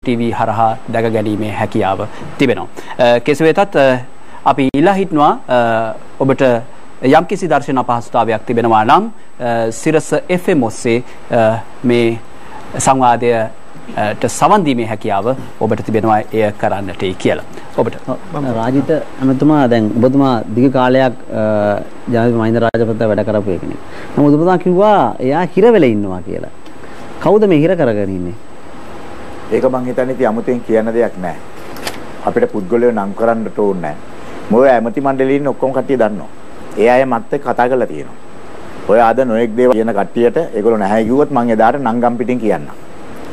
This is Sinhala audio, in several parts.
TV හරහා දැක ගැනීමේ හැකියාව තිබෙනවා. කෙසේ වෙතත් අපි ඉල්ලා හිටනවා ඔබට යම්කිසි දර්ශන අපහසුතාවයක් තිබෙනවා නම් සිරස FM ඔස්සේ මේ සංවාදයට සවන් දීමේ හැකියාව ඔබට තිබෙනවා එය කරන්නටයි කියලා. ඔබට රාජිත ඇමතුමා, දැන් ඔබතුමා දිග කාලයක් ජනාධිපති මහින්ද රාජපක්ෂ වැඩ කරපු කෙනෙක්. නමුත් ඔබතුමා කිව්වා එයා හිර වෙලා ඉන්නවා කියලා. කවුද මේ හිර කරගෙන ඉන්නේ? ඒක මං හිතන්නේ ඉතින් අමුතෙන් කියන්න දෙයක් නෑ. අපිට පුද්ගලයෝ නම් කරන්නට ඕනේ නෑ. මොකද ඇමති මණ්ඩලයේ ඉන්න ඔක්කොම කට්ටිය දන්නවා. ඒ අය මත් එක්ක කතා කරලා තියෙනවා. ඔය අද නොයෙක් දේවල් කියන කට්ටියට ඒගොල්ලෝ නැහැ කිව්වොත් මං එදාට නංගම් පිටින් කියන්නම්.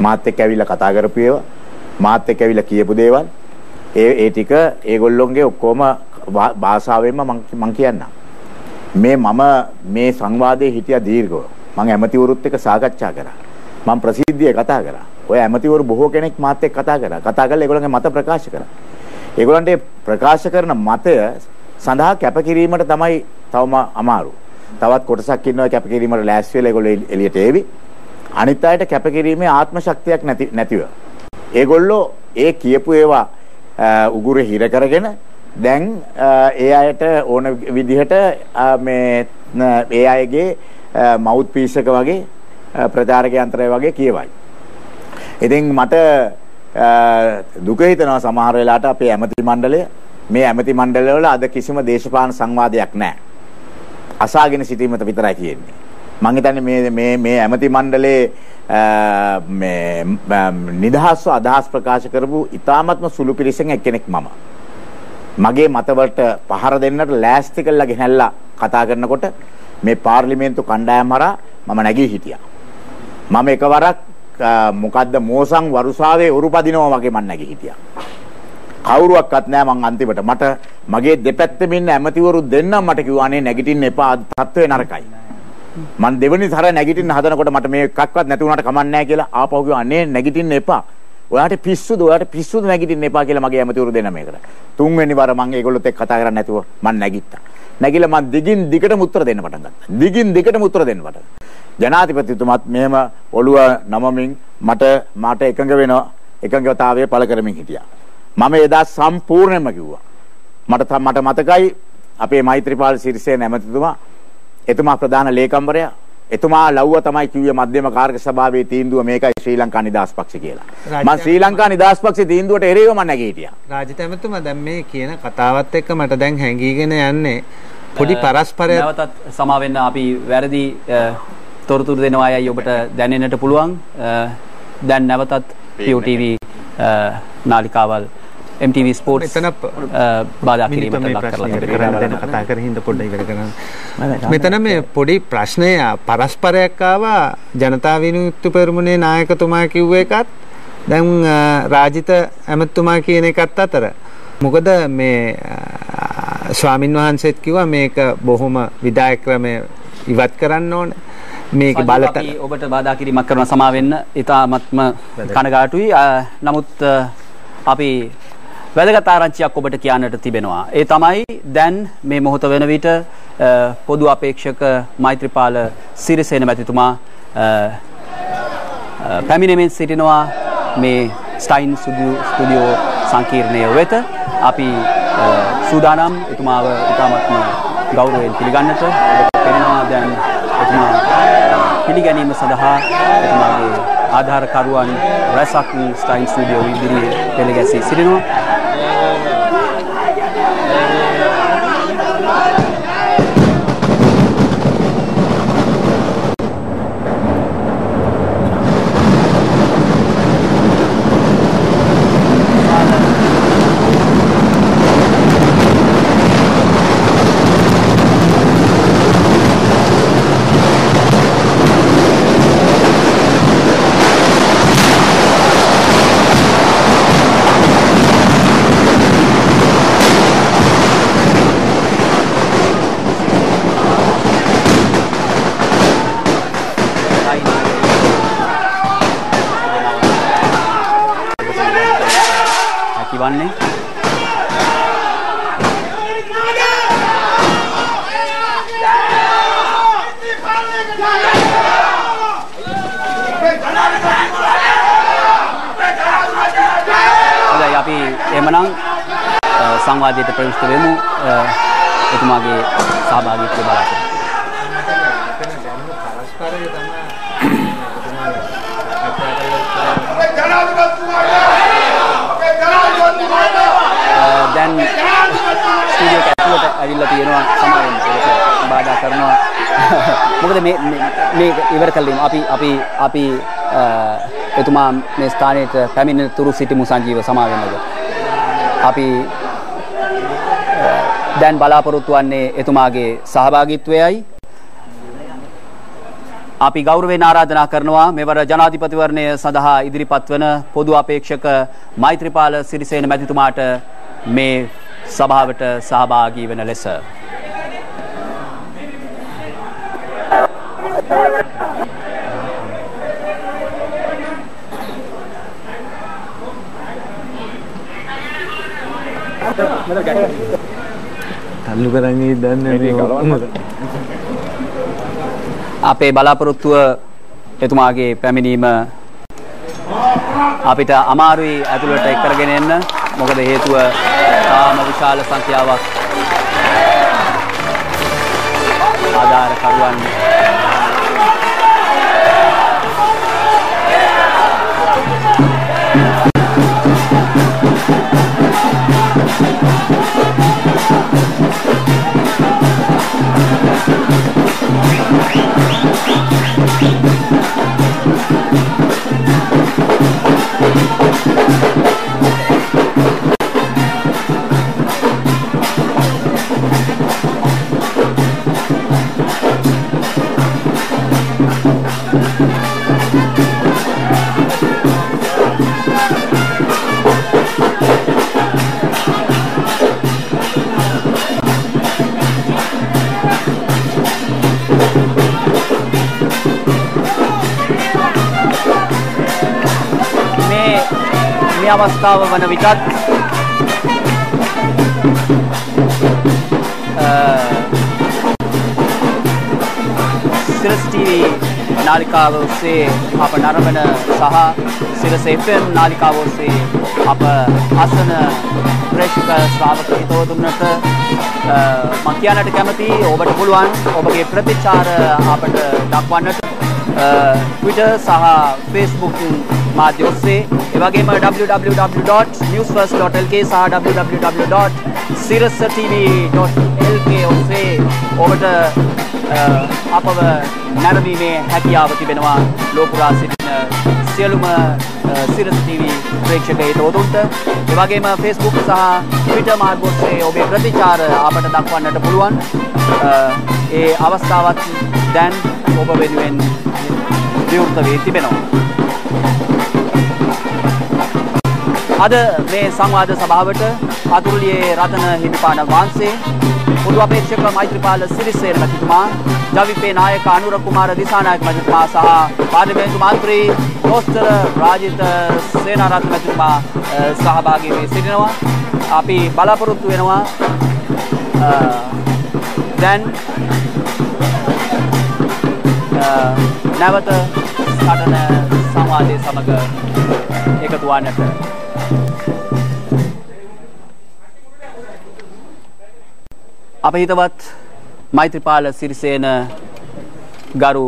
මාත් එක්ක ඇවිල්ලා කතා කරපු ඒවා, මාත් එක්ක ඇවිල්ලා කියපු දේවල්, ඒ ඒ ටික ඒගොල්ලොන්ගේ ඔක්කොම භාෂාවෙන්ම මං කියන්නම්. මේ මම මේ සංවාදයේ හිටියා දීර්ඝව. මං ඇමතිවරුත් එක්ක සාකච්ඡා කරා. මං ප්‍රසිද්ධියේ කතා කරා. ඔය ඇමතිවරු බොහෝ කෙනෙක් මාත් එක්ක කතා කරා. කතා කරලා ඒගොල්ලන්ගේ මත ප්‍රකාශ කරා. ඒගොල්ලන්ට ප්‍රකාශ කරන මතය සඳහා කැපකිරීමට තමයි තවම අමාරු. තවත් කොටසක් ඉන්නවා කැපකිරීමට ලෑස්ති වෙලා ඒගොල්ලෝ එළියට ඒවි. අනිත් අයට කැපකිරීමේ ආත්ම ශක්තියක් නැතිව. ඒගොල්ලෝ ඒ කියපු ඒවා උගුරේ හිර කරගෙන දැන් ඒ අයට ඕන විදිහට මේ ඒ අයගේ මවුත් පීස් එක වගේ ප්‍රචාරක යන්ත්‍රය වගේ කියවයි. ඉතින් මට දුක හිතෙනවා සමහර වෙලාවට අපේ ඇමති මණ්ඩලය, මේ ඇමති මණ්ඩලවල අද කිසිම දේශපාලන සංවාදයක් නැහැ. අසාගෙන සිටීමට විතරයි තියෙන්නේ. මං හිතන්නේ මේ මේ මේ ඇමති මණ්ඩලයේ මේ නිදහස්ව අදහස් ප්‍රකාශ කරපු ඉතාමත්ම සුළු පිරිසෙන් එක්කෙනෙක් මම. මගේ මතවලට පහර දෙන්නට ලෑස්ති කරලා ගෙනල්ලා කතා කරනකොට මේ පාර්ලිමේන්තු කණ්ඩායම හරහා මම නැගී හිටියා. මම එකවරක් මොකද්ද මෝසං වරුසාවේ උරු පදිනවා වගේ මං නැගී හිටියා. කවුරුවක්වත් නෑ මං අන්තිමට මට මගේ දෙපැත්තෙම ඉන්න ඇමතිවරු දෙන්නම් මට කිව්වා අනේ නැගිටින්න එපා, තත්ත්වය නරකයි. මං දෙවෙනි සැර නැගිටින්න හදනකොට මට මේ එකක්වත් නැති වුණාට කමක් නෑ කියලා ආපහු කිව්වා අනේ නැගිටින්න එපා. ඔයාට පිස්සුද, ඔයාට පිස්සුද නැගිටින්න එපා කියලා මගේ ඇමතිවරු දෙන්න මේකට. තුන්වෙනි වර මං ඒගොල්ලොත් එක්ක කතා කරන්නේ නැතුව මං නැගිට්ටා. නැගිලා මං දිගින් දිගටම උත්තර දෙන්න පටන් ගත්තා. දිගින් දිගටම උත්තර දෙන්න පටන් ගත්තා. ජනාධිපතිතුමත් මෙහෙම ඔළුව නමමින් මට මට එකඟ වෙනවා, එකඟතාවය පළ කරමින් හිටියා. මම එදා සම්පූර්ණයෙන්ම කිව්වා. මට මට මතකයි අපේ මෛත්‍රීපාල සිරිසේන ඇමතිතුමා, එතුමා ප්‍රධාන ලේකම්වරයා, එතුමා ලව්ව තමයි කිව්වේ මධ්‍යම කාර්ක සභාවේ තීන්දුව මේකයි ශ්‍රී ලංකා නිදහස් පක්ෂ කියලා. මං ශ්‍රී ලංකා නිදහස් පක්ෂේ තීන්දුවට එරෙහිව මං නැගී හිටියා. රාජිත ඇමතිතුමා, දැන් මේ කියන කතාවත් එක්ක මට දැන් හැංගීගෙන යන්නේ පොඩි පරස්පරයක්. නැවතත් සමා වෙන්න, අපි වැරදි තොරතුරු දෙනවා අයයි ඔබට දැනෙන්නට පුළුවන්. දැන් නැවතත් POTV නාලිකාවල් MTV Sports බාධා කිරීමට ලක් කරලා තිබෙනවා. දැන් කතා කරගෙන හින්දා පොඩ්ඩක් ඉවර කරන්න. මෙතන මේ පොඩි ප්‍රශ්නය පරස්පරයක් ආවා. ජනතා විමුක්ති පෙරමුණේ නායකතුමා කිව්ව එකත් දැන් රාජිත ඇමතිතුමා කියන එකත් අතර. මොකද මේ ස්වාමින් වහන්සේත් කිව්වා මේක බොහොම විදායක ක්‍රමය ඉවත් කරන්න ඕනේ. මේක බලතල ඔබට බාධා කිරීමක් කරනවා සමා වෙන්න. ඉතාමත්ම කනගාටුයි. නමුත් අපි වැදගත් ආරංචියක් ඔබට කියන්නට තිබෙනවා. ඒ තමයි දැන් මේ මොහොත වෙන විට පොදු අපේක්ෂක මෛත්‍රීපාල සිරිසේන මැතිතුමා පැමිණෙමින් සිටිනවා මේ ස්ටයින් ස්ටුඩියෝ සංකීර්ණය වෙත. අපි සූදානම් එතුමාව ඉතාමත්ම ගෞරවයෙන් පිළිගන්නට. ඔබට පෙනෙනවා දැන් එතුමා පිළිගැනීම සඳහා එතුමාගේ ආධාරකරුවන් රැසක් ස්ටයින් ස්ටුඩියෝ ඉදිරියේ පෙළ ගැසී සිටිනවා. වන්නේ එමනම් සංවාදයට ප්‍රවිෂ්ඨ වෙමු. එතුමාගේ සහභාගීත්වය බලාපොරොත්තු. දැන් ස්ටුඩියෝ එක ඇතුළට ඇවිල්ලා තියෙනවා. සමහර වෙලාවට බාධා කරනවා. මොකද මේ මේක ඉවර කළා අපි අපි අපි එතුමා මේ ස්ථානයට පැමිණෙන තුරු සිටිමු. සංජීව සමා වෙන්නද. අපි දැන් බලාපොරොත්තු වන්නේ එතුමාගේ සහභාගීත්වයයි. අපි ගෞරවයෙන් ආරාධනා කරනවා මෙවර ජනාධිපතිවරණය සඳහා ඉදිරිපත් වන පොදු අපේක්ෂක මෛත්‍රීපාල සිරිසේන මැතිතුමාට මේ සභාවට සහභාගී වන ලෙස. තල්ලු කරන්නේ දන්නේ නැහැ. අපේ බලාපොරොත්තුව එතුමාගේ පැමිණීම අපිට අමාරුයි ඇතුළට එක් කරගෙන එන්න. මොකද හේතුව තාම විශාල සංඛ්‍යාවක් ආධාරකරුවන් අවස්ථාව වන විටත් සිරස් ටීවී නාලිකාව ඔස්සේ අප නරඹන සහ සිරස් FM නාලිකාව ඔස්සේ අප අසන ප්‍රේක්ෂක ශ්‍රාවක හිතවතුන්ට මම කියන්නට කැමතියි, ඔබට පුළුවන් ඔබගේ ප්‍රතිචාර අපට දක්වන්නට Twitter සහ Facebook මාධ්‍ය ඔස්සේ, ඒ වගේම www.newsfirst.lk සහ www.sirasatv.lk ඔස්සේ ඔබට අපව නැරඹීමේ හැකියාව තිබෙනවා ලෝක පුරා සිටින සියලුම සිරස TV ප්‍රේක්ෂක හිතවතුන්ට. ඒ වගේම Facebook සහ Twitter මාර්ග ඔස්සේ ඔබේ ප්‍රතිචාර අපට දක්වන්නට පුළුවන්. ඒ අවස්ථාවත් දැන් ඔබ වෙනුවෙන් විවෘත වී තිබෙනවා. අද මේ සංවාද සභාවට අතුරුලියේ රතන හිමිපාණන් වහන්සේ, පොදු අපේක්ෂක මෛත්‍රීපාල සිරිසේන මැතිතුමා, ජවිපේ නායක අනුර කුමාර දිසානායක මැතිතුමා සහ පාර්ලිමේන්තු මන්ත්‍රී දොස්තර රාජිත සේනාරත්න මැතිතුමා සහභාගී වී සිටිනවා. අපි බලාපොරොත්තු වෙනවා දැන් නැවත සටන සංවාදයේ සමග එකතු වන්නට. අප හිතවත් මෛත්‍රීපාල සිරිසේන ගරු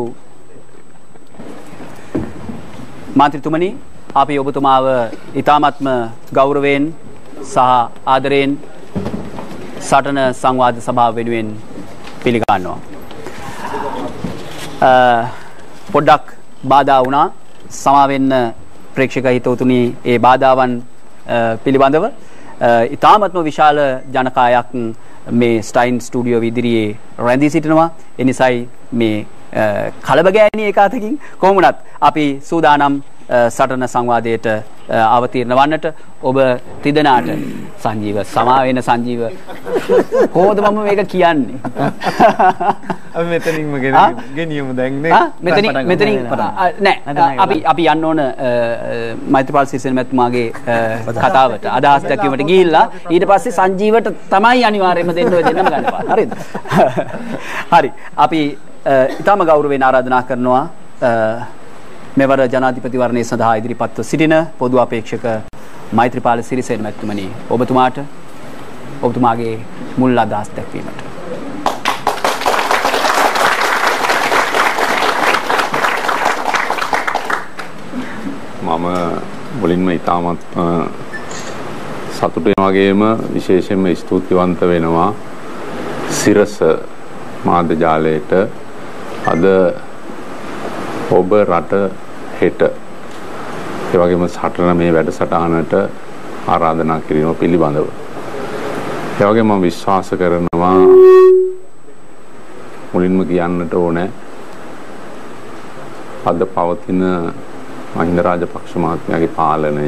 මන්ත්‍රීතුමනි, අපි ඔබතුමාව ඉතාමත්ම ගෞරවයෙන් සහ ආදරයෙන් සටන සංවාද සභාව වෙනුවෙන් පිළිගන්නවා. පොඩ්ඩක් බාධා වුණා, සමා වෙන්න ප්‍රේක්ෂක හිතවතුනි. ඒ බාධාවන් පිළිබඳව ඉතාමත්ම විශාල ජනකායක් මේ ස්ටයින් ස්ටුඩියෝ ඉදිරියේ රැඳී සිටිනවා. ඒ නිසායි මේ කලබගෑනි එක අතකින්. කොහොම වුණත් අපි සූදානම් සටන සංවාදයට අවතීර්ණ වන්නට. ඔබ තිදෙනාට සංජීව සමා වෙන සංජීව කොහොමද මම මේක කියන්නේ? අපි මෙතනින්ම ගෙනියමු දැන් නේ. මෙතනින් නෑ, අපි යන්න ඕන මෛත්‍රීපාල සිරිසේන මැතිතුමාගේ කතාවට අදහස් දැක්වීමට ගිහිල්ලා ඊට පස්සේ සංජීවට තමයි අනිවාර්යයෙන්ම දෙන්න ඔය දෙන්නම ගන්න එපා. හරිද? හරි. අපි ඉතාම ගෞරවයෙන් ආරාධනා කරනවා මෙවර ජනාධිපතිවරණය සඳහා ඉදිරිපත්ව සිටින පොදු අපේක්ෂක මෛත්‍රීපාල සිරිසේන මැතිතුමනි, ඔබතුමාට ඔබතුමාගේ මුල් අදහස් දැක්වීමට. මම මුලින්ම ඉතාමත් සතුටු වෙන වගේම විශේෂයෙන්ම ස්තුතිවන්ත වෙනවා සිරස මාධ්‍ය ජාලයට අද ඔබ රට හෙට ඒ වගේම සටන මේ වැඩසටහනට ආරාධනා කිරීම පිළිබඳව. ඒ වගේම මම විශ්වාස කරනවා මුලින්ම කියන්නට ඕනේ අද පවතින මහින්ද රාජපක්ෂ මහත්මයාගේ පාලනය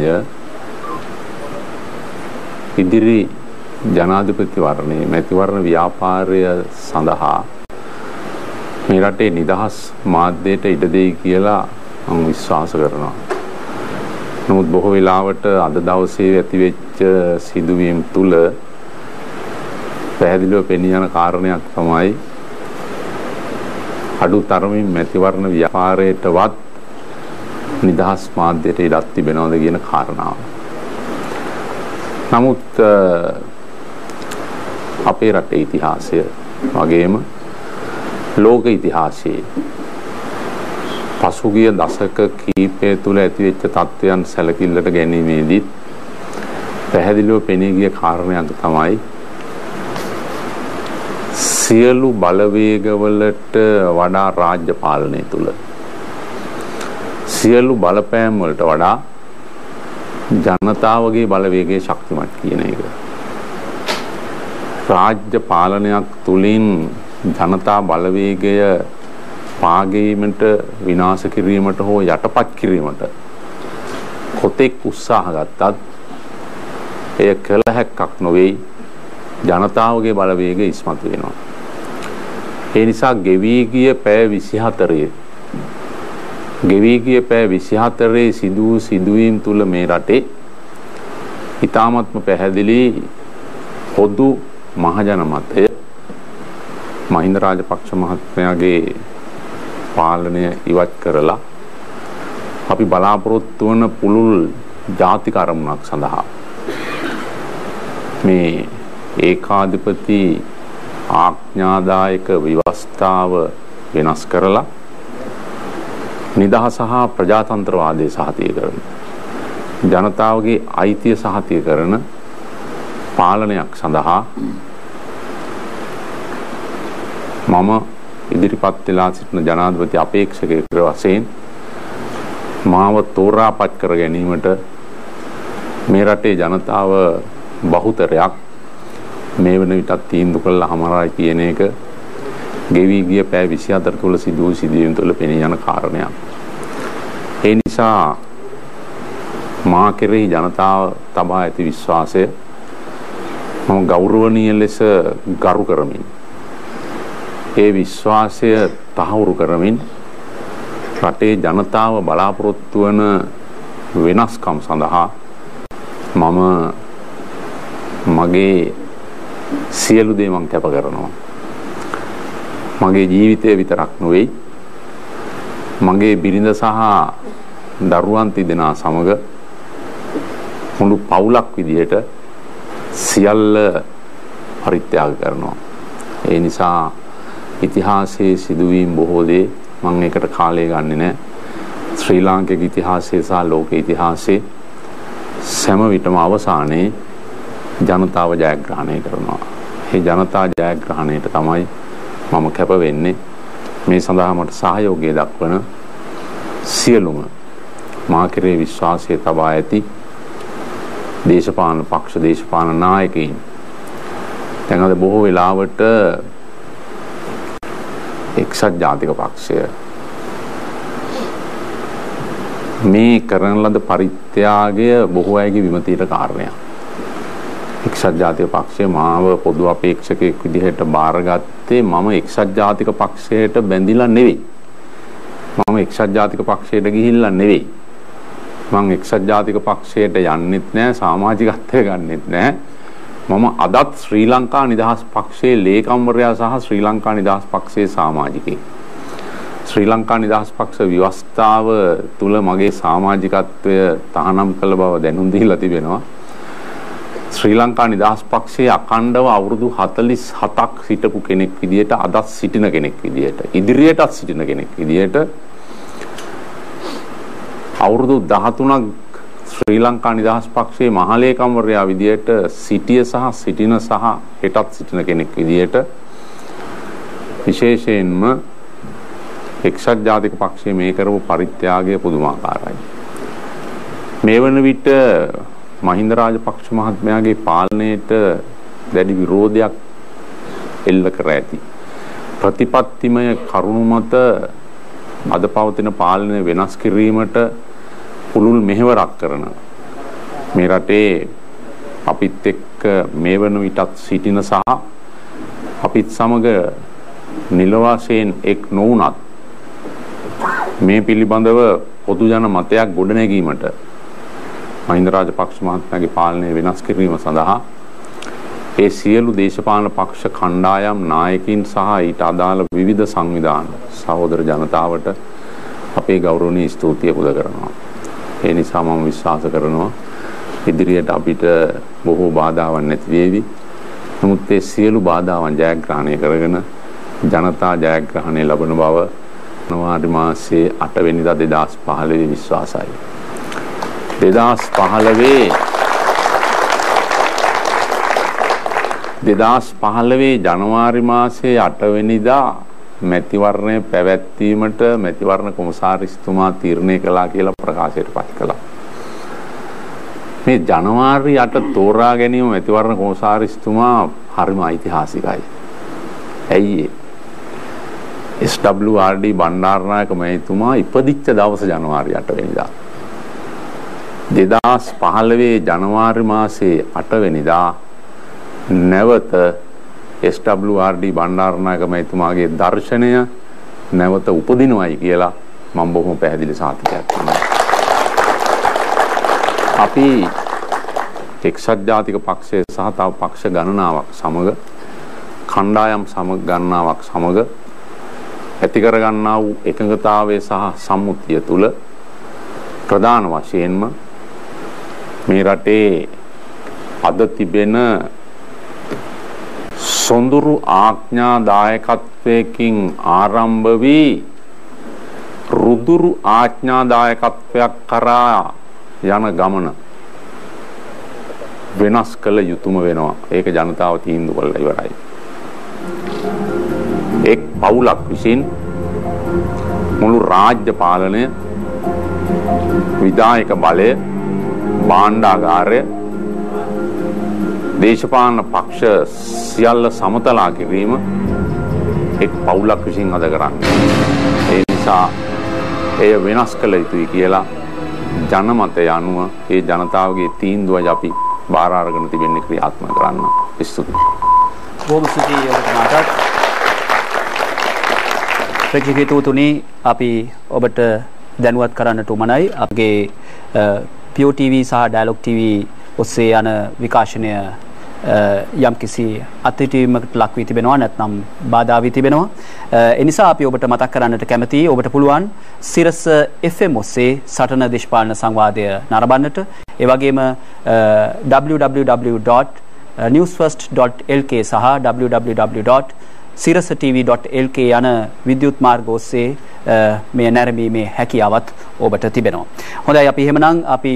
ඉදිරි ජනාධිපති වර්ණයේ මැතිවරණ ව්‍යාපාරය සඳහා මේ රටේ නිදහස් මාධ්‍යයට ඉඩ දෙයි කියලා මම විශ්වාස කරනවා. නමුත් බොහෝ වෙලාවට අද දවසේ ඇතිවෙච්ච සිදුවීම් තුළ පැහැදිලිව පෙනී යන කාරණයක් තමයි අඩු තරමින් මැතිවරණ ව්‍යාපාරයටවත් නිදහස් මාධ්‍යයට ඉඩක් තිබෙනවද කියන කාරණාව. නමුත් අපේ රටේ ඉතිහාසය වගේම ලෝක ඉතිහාසයේ පසුගිය දශක කීපය තුළ ඇතිවෙච්ච තත්ත්වයන් සැලකිල්ලට ගැනීමේදී පැහැදිලිව පෙනී ගිය කාරණයක් තමයි සියලු බලවේගවලට වඩා රාජ්‍ය පාලනය තුළ සියලු බලපෑම් වලට වඩා ජනතාවගේ බලවේගය ශක්තිමත් කියන එක. රාජ්‍ය පාලනයක් තුලින් ජනතා බලවේගය පාගීමට, විනාශ කිරීමට හෝ යටපත් කිරීමට කොතෙක් උත්සාහ ගත්තත් එය කළ හැක්කක් නොවේ. ජනතාවගේ බලවේගය ඉස්මතු වෙනවා. ඒ නිසා ගෙවී ගිය පැය 24 ගෙවී ගිය පැය 24 සිදු වූ සිදුවීම් තුල මේ රටේ ඉතාමත්ම පැහැදිලි පොදු මහජන මතය මහින්ද රාජපක්ෂ මහත්මයාගේ පාලනය ඉවත් කරලා අපි බලාපොරොත්තු වන පුළුල් ජාතික අරමුණක් සඳහා මේ ඒකාධිපති ආඥාදායක ව්‍යවස්ථාව වෙනස් කරලා නිදහස හා ප්‍රජාතන්ත්‍රවාදය සහතික කරන, ජනතාවගේ අයිතිය සහතික කරන පාලනයක් සඳහා මම ඉදිරිපත් වෙලා සිටින ජනාධිපති අපේක්ෂකයෙකු වශයෙන් මාව තෝරාපත් කර ගැනීමට මේ රටේ ජනතාව බහුතරයක් මේ වන විටත් තීන්දුව කළා හමරයි කියන එක ගෙවී ගිය පැය 24 තුළ සිදු වූ සිදුවීම් තුළ පෙනී යන කාරණයක්. ඒ නිසා මා කෙරෙහි ජනතාව තබා ඇති විශ්වාසය මම ගෞරවනීය ලෙස ගරු කරමින්, ඒ විශ්වාසය තහවුරු කරමින් රටේ ජනතාව බලාපොරොත්තු වන වෙනස්කම් සඳහා මම මගේ සියලු දේ මං කැප කරනවා. මගේ ජීවිතය විතරක් නෙවෙයි, මගේ බිරිඳ සහ දරුවන් තිදෙනා සමග මුළු පවුලක් විදිහට සියල්ල පරිත්‍යාග කරනවා. ඒ නිසා ඉතිහාසයේ සිදුවීම් බොහෝ දේ මම ඒකට කාලය ගන්නෙ නෑ. ශ්‍රී ලාංකික ඉතිහාසයේ සහ ලෝක ඉතිහාසයේ සෑම විටම අවසානයේ ජනතාව ජයග්‍රහණය කරනවා. මේ ජනතා ජයග්‍රහණයට තමයි මම කැප වෙන්නේ. මේ සඳහා මට සහයෝගය දක්වන සියලුම මා කෙරේ විශ්වාසය තබා ඇති දේශපාලන පක්ෂ, දේශපාලන නායකයින්. දැන් අද බොහෝ වෙලාවට එක්සත් ජාතික පක්ෂය මේ කරන ලද පරිත්‍යාගය බොහෝ අයගේ විමතියට කාරණයක්. එක්සත් ජාතික පක්ෂය මාව පොදු අපේක්ෂකයෙක් විදිහට බාරගත්තේ මම එක්සත් ජාතික පක්ෂයට බැඳිලා නෙවෙයි. මම එක්සත් ජාතික පක්ෂයට ගිහිල්ලා නෙවෙයි. මං එක්සත් ජාතික පක්ෂයට යන්නෙත් නෑ, සමාජිකත්වය ගන්නෙත් නෑ. මම අදත් ශ්‍රී ලංකා නිදහස් පක්ෂයේ ලේකම්වරයා සහ ශ්‍රී ලංකා නිදහස් පක්ෂයේ සමාජිකයෙක්. ශ්‍රී ලංකා නිදහස් පක්ෂ ව්‍යවස්ථාව තුල මගේ සමාජිකත්වය තහනම් කළ බව දැනුම් දීලා තිබෙනවා. ශ්‍රී ලංකා නිදහස් පක්ෂයේ අඛණ්ඩව අවුරුදු 47ක් හිටපු කෙනෙක් විදියට, අදත් සිටින කෙනෙක් විදියට, ඉදිරියටත් සිටින කෙනෙක් විදියට අවුරුදු 13ක් ශ්‍රී ලංකා නිදහස් පක්ෂයේ මහලේකම්වරයා විදියට සිටිය සහ සිටින සහ හෙටත් සිටින කෙනෙක් විදියට විශේෂයෙන්ම එක්සත් ජාතික පක්ෂය මේ කරපු පරිත්‍යාගය පුදුමාකාරයි. මේ වන විට මහින්ද රාජපක්ෂ මහත්මයාගේ පාලනයට දැඩි විරෝධයක් එල්ල කර ඇති. ප්‍රතිපත්තිමය කරුණු මත අද පවතින පාලනය වෙනස් කිරීමට පුළුල් මෙහෙවරක් කරන මේ රටේ අපිත් එක්ක මේ වන විටත් සිටින සහ අපිත් සමග නිල වශයෙන් එක් නොවුනත් මේ පිළිබඳව පොදු ජන මතයක් ගොඩනැගීමට මහින්ද රාජපක්ෂ මහත්මයාගේ පාලනය වෙනස් කිරීම සඳහා ඒ සියලු දේශපාලන පක්ෂ කණ්ඩායම් නායකින් සහ ඊට අදාළ විවිධ සංවිධාන සහෝදර ජනතාවට අපේ ගෞරවනීය ස්තුතිය පුද කරනවා. ඒ නිසා මම විශ්වාස කරනවා ඉදිරියට අපිට බොහෝ බාධාවන් නැති වේවි. නමුත් ඒ සියලු බාධාවන් ජයග්‍රහණය කරගෙන ජනතා ජයග්‍රහණය ලබන බව ජනවාරි මාසයේ 8 වෙනිදා 2015 විශ්වාසයි. 2015 ජනවාරි මාසයේ 8 වෙනිදා මැතිවරණය පැවැත්වීමට මැතිවරණ කොමසාරිස්තුමා තීරණය කළා කියලා ප්‍රකාශයට පත් කළා. මේ ජනවාරි 8 තෝරා ගැනීම මැතිවරණ කොමසාරිස්තුමා හරිම ඓතිහාසිකයි. ඇයි ඒ? SWRD Bandaranaike මැතිතුමා ඉපදිච්ච දවස ජනවාරි 8 වෙනිදා. 2015 ජනවාරි මාසයේ 8 වෙනිදා නැවත SWRD Bandaranaike මැතිතුමාගේ දර්ශනය නැවත උපදිනවයි කියලා මම බොහොම පැහැදිලි සාතිකයක් දෙනවා. අපි එක්සත් ජාතික පක්ෂය සහ තව පක්ෂ ගණනාවක් සමග කණ්ඩායම් සමග ගණනාවක් සමග ඇති කරගන්නා වූ එකඟතාවය සහ සම්මුතිය තුළ ප්‍රධාන වශයෙන්ම මේ රටේ අද තිබෙන සොඳුරු ආඥාදායකත්වයකින් ආරම්භ වී රුදුරු ආඥාදායකත්වයක් කරා යන ගමන වෙනස් කළ යුතුම වෙනවා. ඒක ජනතාව තීන්දුව කරලා ඉවරයි. එක් පවුලක් විසින් මුළු රාජ්‍ය පාලනය, විධායක බලය, භාණ්ඩාගාරය, දේශපාලන පක්ෂ සියල්ල සමතලා කිරීම එක් පවුලක් විසින් අද කරන්නේ. ඒ නිසා එය වෙනස් කළ යුතුයි කියලා ජනමතය අනුව ඒ ජනතාවගේ තීන්දුවයි අපි බාර අරගෙන තිබෙන්නේ ක්‍රියාත්මක කරන්න. ස්තුතියි. බොහොම ස්තුතියි ඔබතුමාටත්. ප්‍රජිහිතුතුනි, අපි ඔබට දැනුවත් කරන්නට උමනයි අපගේ PO TV සහ ඩයලොග් TV ඔස්සේ යන විකාශනය යම්කිසි අත්හිටුවීමකට ලක් වී තිබෙනවා නැත්නම් බාධා වී තිබෙනවා. ඒ නිසා අපි ඔබට මතක් කරන්නට කැමතියි, ඔබට පුළුවන් සිරස FM ඔස්සේ සටන දේශපාලන සංවාදය නරඹන්නට. ඒ වගේම www.newsfirst.lk සහ www.sirasatv.lk යන විද්‍යුත් මාර්ග ඔස්සේ මේ නැරඹීමේ හැකියාවත් ඔබට තිබෙනවා. හොඳයි, අපි එහෙමනම් අපි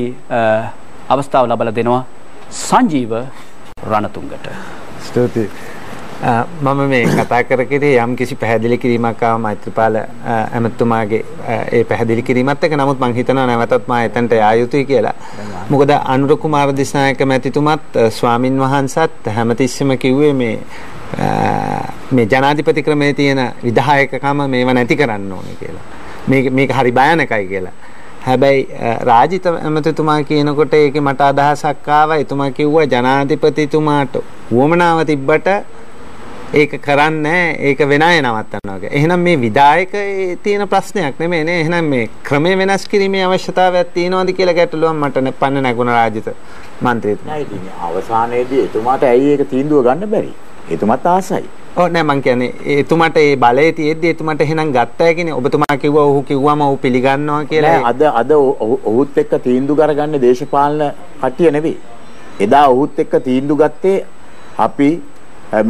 අවස්ථාව ලබා දෙනවා සංජීව රණතුංගට. ස්තුතියි. මම මේ කතා කර කෙරේ යම් කිසි පැහැදිලි කිරීමක් ආව මෛත්‍රීපාල ඇමතුමාගේ ඒ පැහැදිලි කිරීමත් එක්ක. නමුත් මං හිතනවා නැවතත් මා එතනට යා යුතුයි කියලා. මොකද අනුර කුමාර දිසානායක මැතිතුමත් ස්වාමින් වහන්සේත් හැමතිස්සෙම කිව්වේ මේ මේ ජනාධිපති ක්‍රමයේ තියෙන විධායකකම මේව නැති කරන්න ඕනේ කියලා. මේක හරි භයානකයි කියලා. හැබැයි රාජිත ඇමතිතුමා කියනකොට ඒකේ මට අදහසක් ආවා. එතුමා කිව්වා ජනාධිපතිතුමාට උවමනාව තිබ්බට ඒක කරන්නේ ඒක වෙන අය නවත්තනවා කියලා. එහෙනම් මේ විධායකයේ තියෙන ප්‍රශ්නයක් නෙමෙයි නේ. එහෙනම් මේ ක්‍රමය වෙනස් කිරීමේ අවශ්‍යතාවයක් තියෙනවද කියලා ගැටලුවක් මට පන්න නැගුණ රාජිත මන්ත්‍රීතුමා. නෑ ඉතින් අවසානයේදී එතුමාට ඇයි ඒක තීන්දුව ගන්න බැරි? එතුමාත් ආසයි. ඔව් නෑ මං කියන්නේ එතුමාට ඒ බලය තියෙද්දි එතුමාට එහෙනම් ගත්ත හැකිනේ. ඔබතුමා කිව්වා ඔහු කිව්වම ඔහු පිළිගන්නවා කියලා. නෑ අද අද ඔහුත් එක්ක තීන්දුව කරගන්නේ දේශපාලන කට්ටිය නෙවෙයි. එදා ඔහුත් එක්ක තීන්දුව ගත්තේ අපි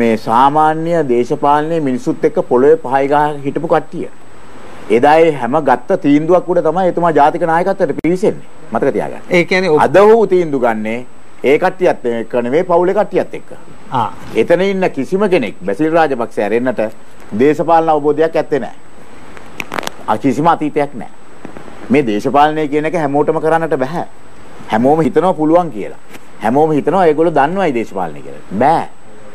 මේ සාමාන්‍ය දේශපාලනයේ මිනිසුත් එක්ක පොළොවේ පහයි ගහ හිටපු කට්ටිය. එදා ඒ හැම ගත්ත තීන්දුවක් උඩ තමයි එතුමා ජාතික නායකත්වයට පිවිසෙන්නේ. මතක තියාගන්න. ඒ කියන්නේ අද ඔහු තීන්දුව ගන්නේ ඒ කට්ටියත් එක්ක නෙවෙයි පවුලේ කට්ටියත් එක්ක. එතන ඉන්න කිසිම කෙනෙක් බැසිල් රාජපක්ෂ ඇරෙන්නට දේශපාලන අවබෝධයක් ඇත්තේ නැහැ. කිසිම අතීතයක් නැහැ. මේ දේශපාලනය කියන එක හැමෝටම කරන්නට බෑ. හැමෝම හිතනවා පුළුවන් කියලා. හැමෝම හිතනවා ඒගොල්ලෝ දන්නවයි දේශපාලනය කියලා. බෑ.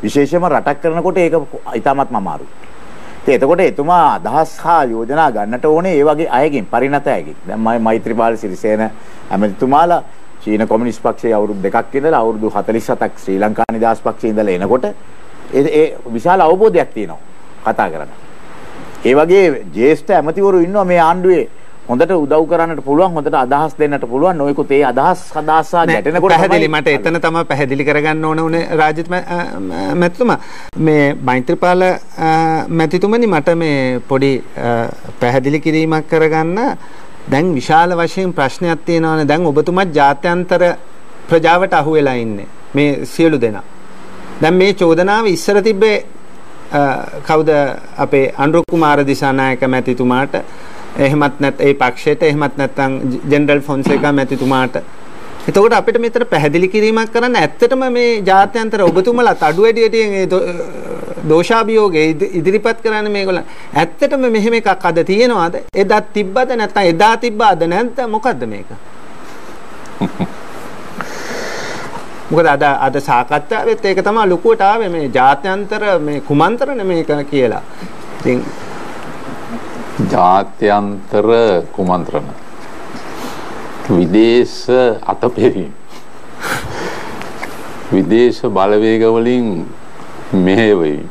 විශේෂයෙන්ම රටක් කරනකොට ඒක ඉතාමත්ම අමාරුයි. ඉතින් එතකොට එතුමා අදහස් හා යෝජනා ගන්නට ඕනේ ඒ වගේ අයගෙන්, පරිණත අයගෙන්. දැන් මම මෛත්‍රීපාල සිරිසේන ඇමතිතුමාලා චීන කොමියුනිස්ට් පක්ෂයේ අවුරුදු 2ක් ඉඳලා අවුරුදු 47ක් ශ්‍රී ලංකා නිදහස් පක්ෂයේ ඉඳලා එනකොට ඒ විශාල අවබෝධයක් තියෙනවා කතා කරන්න. ඒ වගේ ජ්‍යෙෂ්ඨ ඇමතිවරු ඉන්නවා මේ ආණ්ඩුවේ හොඳට උදව් කරන්නට පුළුවන්, හොඳට අදහස් දෙන්නට පුළුවන්. නොයෙකුත් ඒ අදහස් හදාසා ගැටෙනකොට පැහැදිලි මට එතන තමයි පැහැදිලි කරගන්න ඕන උනේ රාජිත් මැතිතුමා. මේ මෛත්‍රීපාල මැතිතුමනි මට මේ පොඩි පැහැදිලි කිරීමක් කරගන්න. දැන් විශාල වශයෙන් ප්‍රශ්නයක් තියෙනවානේ. දැන් ඔබතුමත් ජාත්‍යන්තර ප්‍රජාවට අහු වෙලා ඉන්නේ මේ සියලු දෙනා. දැන් මේ චෝදනාව ඉස්සර තිබ්බේ කවුද අපේ අනුර කුමාර දිසානායක මැතිතුමාට, එහෙමත් නැත් ඒ පක්ෂයට, එහෙමත් නැත්නම් ජෙනරල් ෆොන්සේකා මැතිතුමාට. එතකොට අපිට මෙතන පැහැදිලි කිරීමක් කරන්න ඇත්තටම මේ ජාත්‍යන්තර ඔබතුමලා අඩු වැඩියෙන් ඒ දෝෂාභියෝග ඉදිරිපත් කරන්නේ මේගොල්ලන්. ඇත්තටම මෙහෙම එකක් අද තියෙනවද? එදා තිබ්බද නැත්නම් එදා තිබ්බ අද නැද්ද? මොකද්ද මේක? මොකද අද අද සාකච්ඡාවෙත් ඒක තමයි ලොකුවට ආවේ මේ ජාත්‍යන්තර මේ කුමන්ත්‍රණ මේක කියලා. ඉතින් ජාත්‍යන්තර කුමන්ත්‍රණ විදේශ අතපෙරීම විදේශ බලවේග වලින් මෙහෙයවීම.